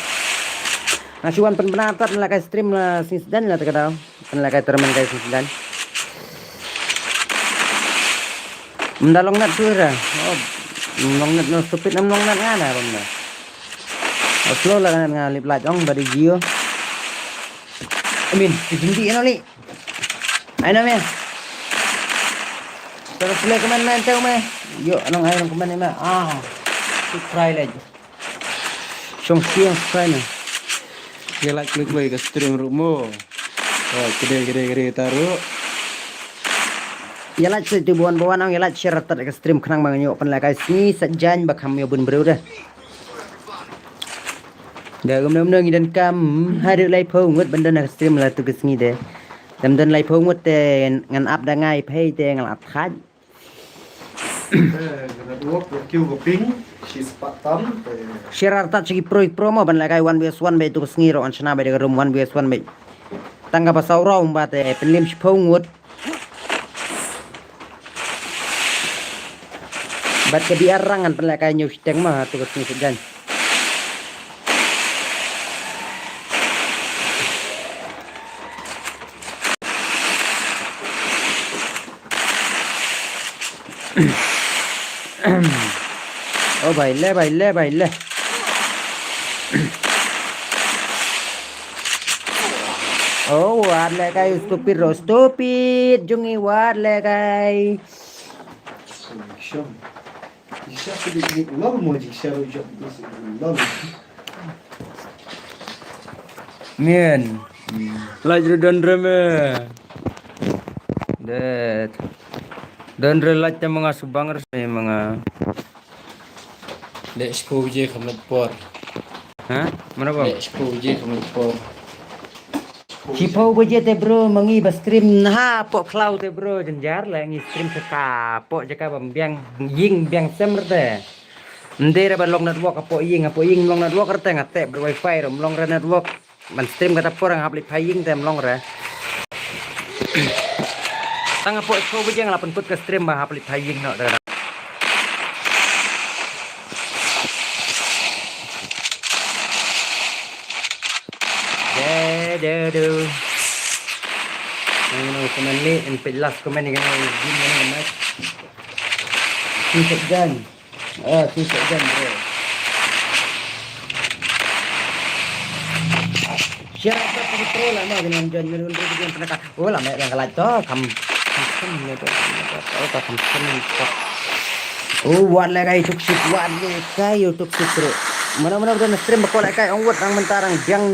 Na shuan pen bna tat la kai stream la since then la ta ka dau. Pen la kai termen kai since then. Mda long nat tu ra. Oh, long nat no stupid nam long nat ngana bang da. Oh, slow la ngan nga lip light ong ba di jio. I mean, di jing di no li. Ai no me. Terus le kemen main teu me. Yo, nong ai nong kemen me. Ah. Tu try le. Shong siang try na. Ye like klik klik ka stream ru mo. Oh, kede kede kede taru. Ye like tu buan buan ang ye like share tat ka stream khnang bang yo pen la kai sngi sa jan ba kham yo bun bru dah. Da gum nam nang idan kam ha de lai pho ngut ban don ka stream la tu ka sngi de. Dam don lai pho ngut te ngan ap da ngai phai te ngan ap khat. Eh, network ya kiu ka ping, shi spot tam, eh. Share artat shi ki pro, pro mo ban la kai one vs one ba tu ka sngi ro an shna ba de ka room one vs one ba. Tang ka ba saw round ba te penlim shi pho ngut. Bat ka biar rangan pen la kai nyu shiteng ma tu ka sngi segan. Oh, bai le, bai le, bai le. Oh, wat le kai stupid ro, stupid jungi wat le kai. Shum. Jisha sidi nik lol mo jisha ro jok dis lol. Mian. Laj ru don re me. Det. Don re laj te manga subang re me manga. Dek sepuluh biji khamlet por. Ha? Mana bang? Dek sepuluh biji khamlet por. Shiphew baje te bro, ma ngi ba stream na hapoh khlaw te bro, jynjar la ngi stream sa ka hapoh jaka ba biang ïing biang sem rte. Ym dei re ba long network hapoh ïing, hapoh ïing long network rte nga teh bro wifi re, ym long re network. Ban stream kata por nga hap leit phai ïing te ym long re. Tang hapoh shiphew baje nga la pynkut ka stream ba hap leit phai ïing noh te. De, de, de. Nang no comment ni, en page last comment ni kan gym ni kan match. Ni check gun. Ah, tu check gun bro. Share ka tu pro la ma kan join ni run run kan pernah ka. Oh la me yang kelaj to kam. Kam ni to. Oh ka kam ni to. Oh, wat lehkai u toxic, wat lehkai u toxic ruh. Mano mano ba don stream ba kwah lehkai, ong wat, nang mynta nang biang.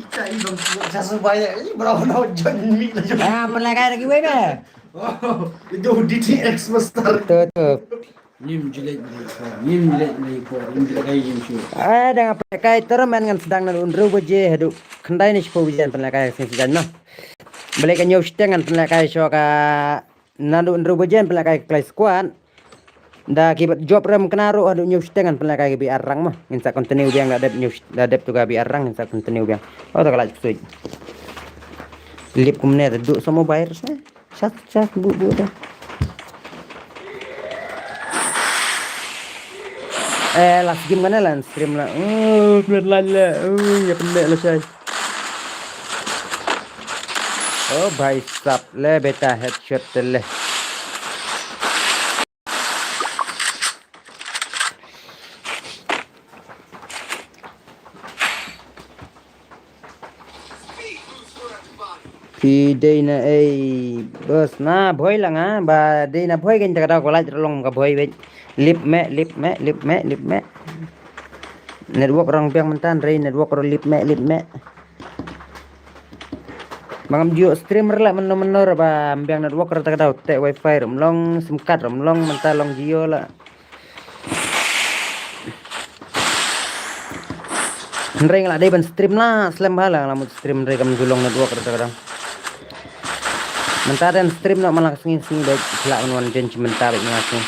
Ita i bang sngewbha ïa i bro, no jon mi la jon. Ah, pynlehkai lagi wei ne. Oh, itu D T X Master. Tu tu. Nim jilet ni ko, nim jilet ni ko, nim jilet ni ko. Ah, dang pynlehkai terus, man, ngan sdang naduh hynriew baje haduh khyndai ne shiphew baje pynlehkai shisha noh. Balei ka hynñiew shiteng ngan pynlehkai shuwa ka Naduh hynriew baje pynlehkai ka Clash Squad. Da ki bad jop rem kena ruh haduh hynñiew shiteng ngan pynlehkai ka B R rank ma. Ngin sa continue biang, da dep hynñiew shi-, da dep tu ka B R rank ngin sa continue biang. Oh, ta ka light switch. Lip kumne ta duh sa mobile ne. Chat chat bu bu da. Eh, last game kane la stream la. Oh, la la. Oh, ya pynleh la shai. Oh, bhai sab le beta headshot te le. Phi dei na ei bos na bhoi lang ha, ba dei na bhoi kein ta ka daw ko lait long ka bhoi bej. Lip me, lip me, lip me, lip me. Network rong biang myntan rei, network rong lip me, lip me. Ba ngam jio stream re la mynno mynno re ba biang network re ta ka daw te wifi rum long, sim card rum long, mynta long Jio la. Hynrei nga la dei ban stream la slem bha la, nga la mut stream hynrei kam ju long network re ta ka daw. Mynta den stream noh man la ka sngi, sngi bad phi lah ban wan join shi mynta bad man la ka sngi.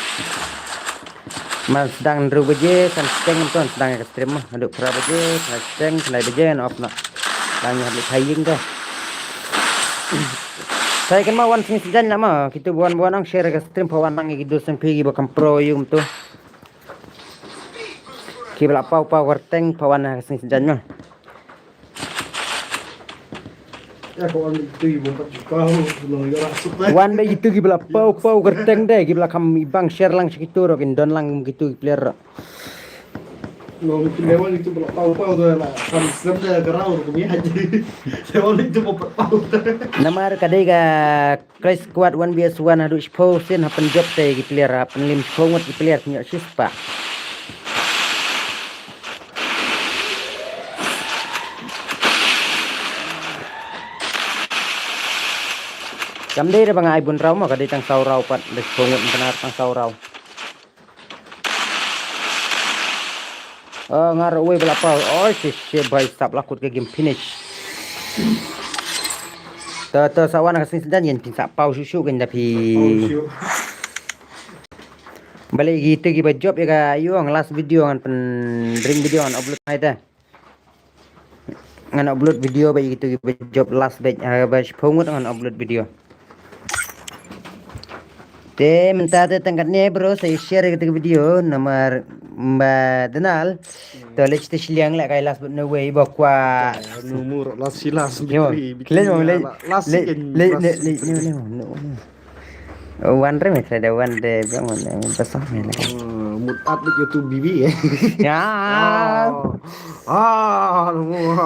Man sdang hynriew baje, san steng mynta sdang ka stream ma. Haduh phra baje, san steng, khyndai baje ngan off noh. Tang ïa haduh pha ïing te. Sa ïa kynmaw wan sngi sdang la ma, kito ba wan ba wan ong share ka stream, pha wan nang ïa ki dost jong phi kiba kham pro ïa u mynta. Kiba la paw paw kyrteng pha wan ha ka sngi sdang ma. Ya, ka wan ba ito kiba pat ju paw, nong ïa ra suk. Wan ba ito kiba la paw paw kyrteng de, kiba la kham ibang share lang sha kito ruh, kin don lang kito ki player ruh. Nong ito ba la paw paw de la kham slem de ka raw ruh kami haji. Wan ito ba pat paw. Namar ka dei ka Clash Squad one v one haduh shiphew sien ha pynjop te ki player, ha pynlim shiphew ngut ki player, pynïoh shispah. Kam dei re ba nga ai bun raw mo, ka dei tang saw raw pat, da shiphew ngut, tang saw raw. Oh, nga ruh uwei ba la paw. Oh, shi shi bai sap la kut ka game finish. To to, sa wan ka sngi sdang ïa phi sa paw shuh shuh kan da phi. Paw shuh. Balei kito kiba jop ïa ka, ïa ka last video ngan pynring video ngan upload mai te. Ngan upload video ba ïa kito kiba jop last batch, ha, ba shiphew ngut ngan upload video. Te mynta te tang katne bro, sa share ïa kito ki video namar ba dei na. To leit te shiliang la kai last but no way ba kwa. Numur last si last. Yo, bitri, bitri leit mo, leit, last leit, second, leit, last leit, leit, second. Leit, leit, leit. Wan re me, da wan re biang wan re, basa me la. Oh, mut at dik YouTube bibi eh. Ya. Oh. Ah, no.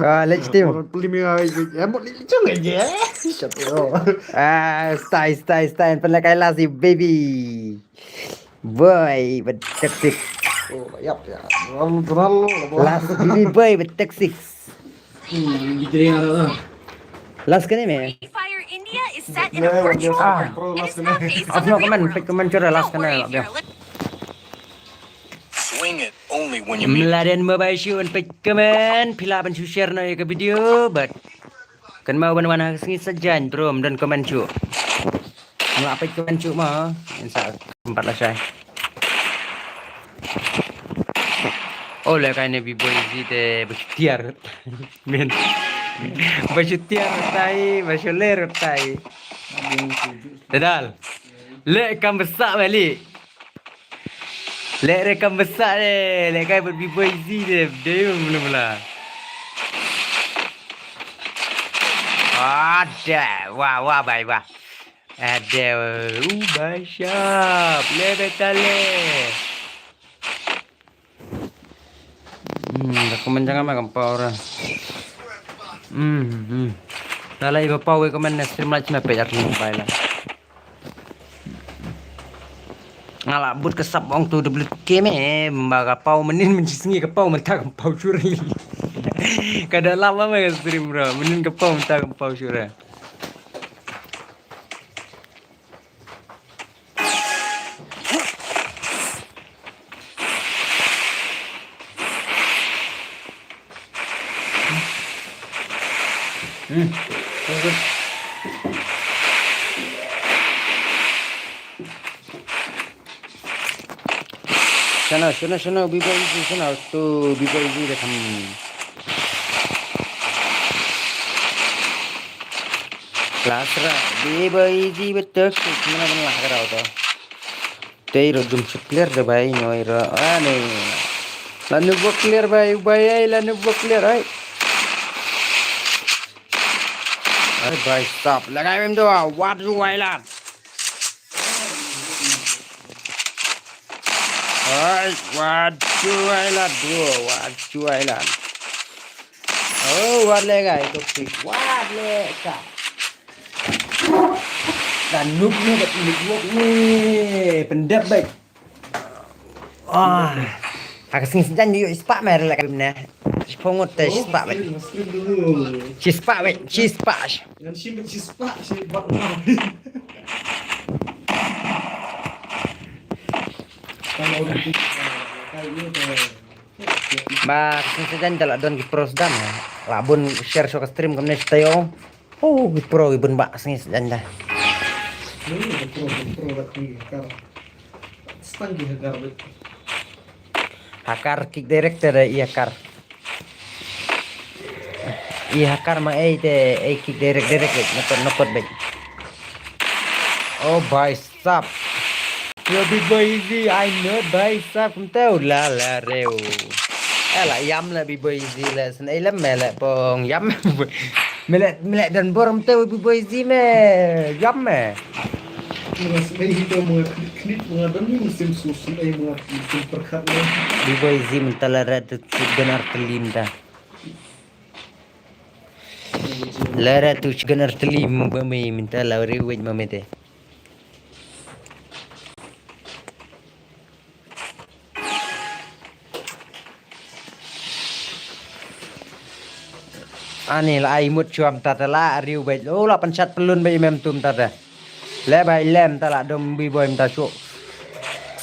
Ah, let's do. Plim ya, ya mut lik cung aja. Shut up. Ah, style, style, style. Pernah kai last si baby. Boy, betek sik. Oh, yap ya. Terlalu, terlalu. Last baby boy, betek sik. Hmm, di dring ada tu. Last kane me. Free Fire India is set in a virtual world. Ah. It is now based on the real world. Of no comment, pek comment chora last kane la biang. Swing it only when you mean. Mladen mobile show and pek comment, phi lah ban shu share noh ïa ka video, but kan mau ban wan ha ka sngi sa jan bro, don comment show. Nga peit ka ban shu ma, in sa empat lah shai. Oh, le kai ne bi boy zi te ba shu tiar. Men. Ba shu tiar tai, ba shu ler tai. Te dal. Le kam besa bali. Le re kam besa le, le kai bi boy zi de, de mula mula. Ada, wah, wah, bai, wah. Ada, uh, bai shap, le betale. Hmm, dah komen jangan makan power. Hmm, hmm. Dah lah iba power komen stream lah cuma pejak ni bai lah. Nga la bud ka sap ong tu W K me, ba ka paw mynnin mynta sngi ka paw mynta ka paw shuri. Ka da lap ma ka stream bro, mynnin ka paw mynta ka paw shuri. Hmm. Shano, shano, shano, B-boy Easy, shano, tu B-boy Easy da kham. Class ra, B-boy Easy betul, mana mana lah kata tu. Tei ro jum shu clear da bai, noi ro, ani. Lanu bo clear bai, bai ai, lanu bo clear ai. Ai bai, stop. Lagai mem do, what do I lan? Ai, what do I lan do, what do I lan? Oh, what le gai, toxic, what le ka. Dan noob ni, dat noob wok ni. Pendep baik. Ah. Aku sing sejan yuk ispak mer lek ne. Sipongot te ispak baik. Ispak baik, ispak. Yang sih ispak sih bak. Kalau di kayu tu. Ba, ka sngi sajan te la don ki pro sdang. La bun share sha ka stream kumne sha taïew. Oh, ki pro ki bun ba ka sngi sajan te. Hakar kick director da i Hakar. I Hakar ma ei te ei kick direct direct beit, nokot nokot beit. Oh, bhai sab. Yo, Big Boy Easy, I know, bhai sab, kumta u la la reu. Eh, la yam la Big Boy Easy la, sen ei la me la pong yam. Me la, me la don bor kumta u Big Boy Easy me, yam me. Mas ei hito mga knit, knit mga don ni musim susun, ei mga musim perkat na. Big Boy Easy mynta la rat tu gan artylli mynta. Lara tu gan artylli ba me mynta la rewet ma me te. Ani la ai mut shuwa mynta te la riewbeit. Oh, la pynshat pyllun beit mem tu mynta te. Le bhai lem ta la dom Big Boy mynta shu.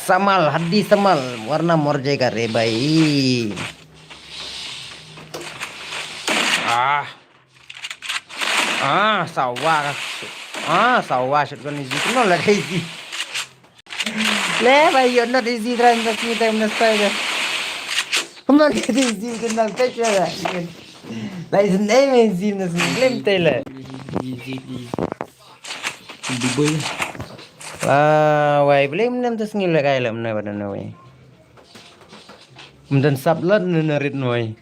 Samal, hadi samal, warna morje ka re bhai. Ah. Ah, sawa ka. Ah, sawa shot gun easy. Kumno la ka easy. Le bhai, you're not easy trying to see them na style. Kumno la ka easy, kumno la ka easy. La is name easy na slim tailor. Easy, easy. Dubai. Ah, wai, beli mnem tu sngil la kai la mnem pada na wai. Mden sap lat na na rit noi.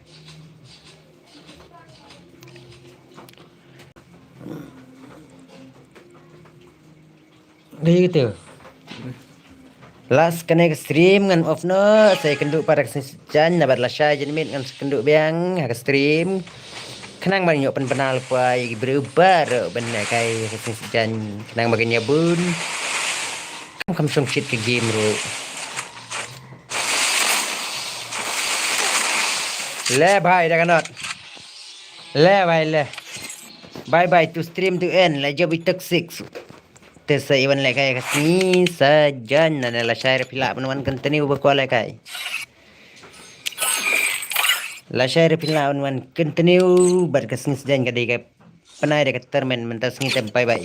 Dei gitu. Last kane ka stream ngan off noh, sa ïakynduh pat ha ka sngi sajan, naba lashai janmiet ngan sa kynduh biang ha ka stream. Khnang ban ïoh pynbna lypa ïa ki briew baroh ban lehkai ha ka sngi sajan, khnang ba kin ïa bun. Kam, kam shong shit ka game ruh. Le bhai, da ka not. Le bhai le. Bye bye to stream to end, la jop i toxic. Te sa i wan lehkai ka sngi sajan, nane lashai ruh phi lah ban wan continue ba kwah lehkai. Lashai ruh phi lah ban wan continue bad ka sngi sajan ka dei ka pynai da ka tournament mynta sngi te, bye bye.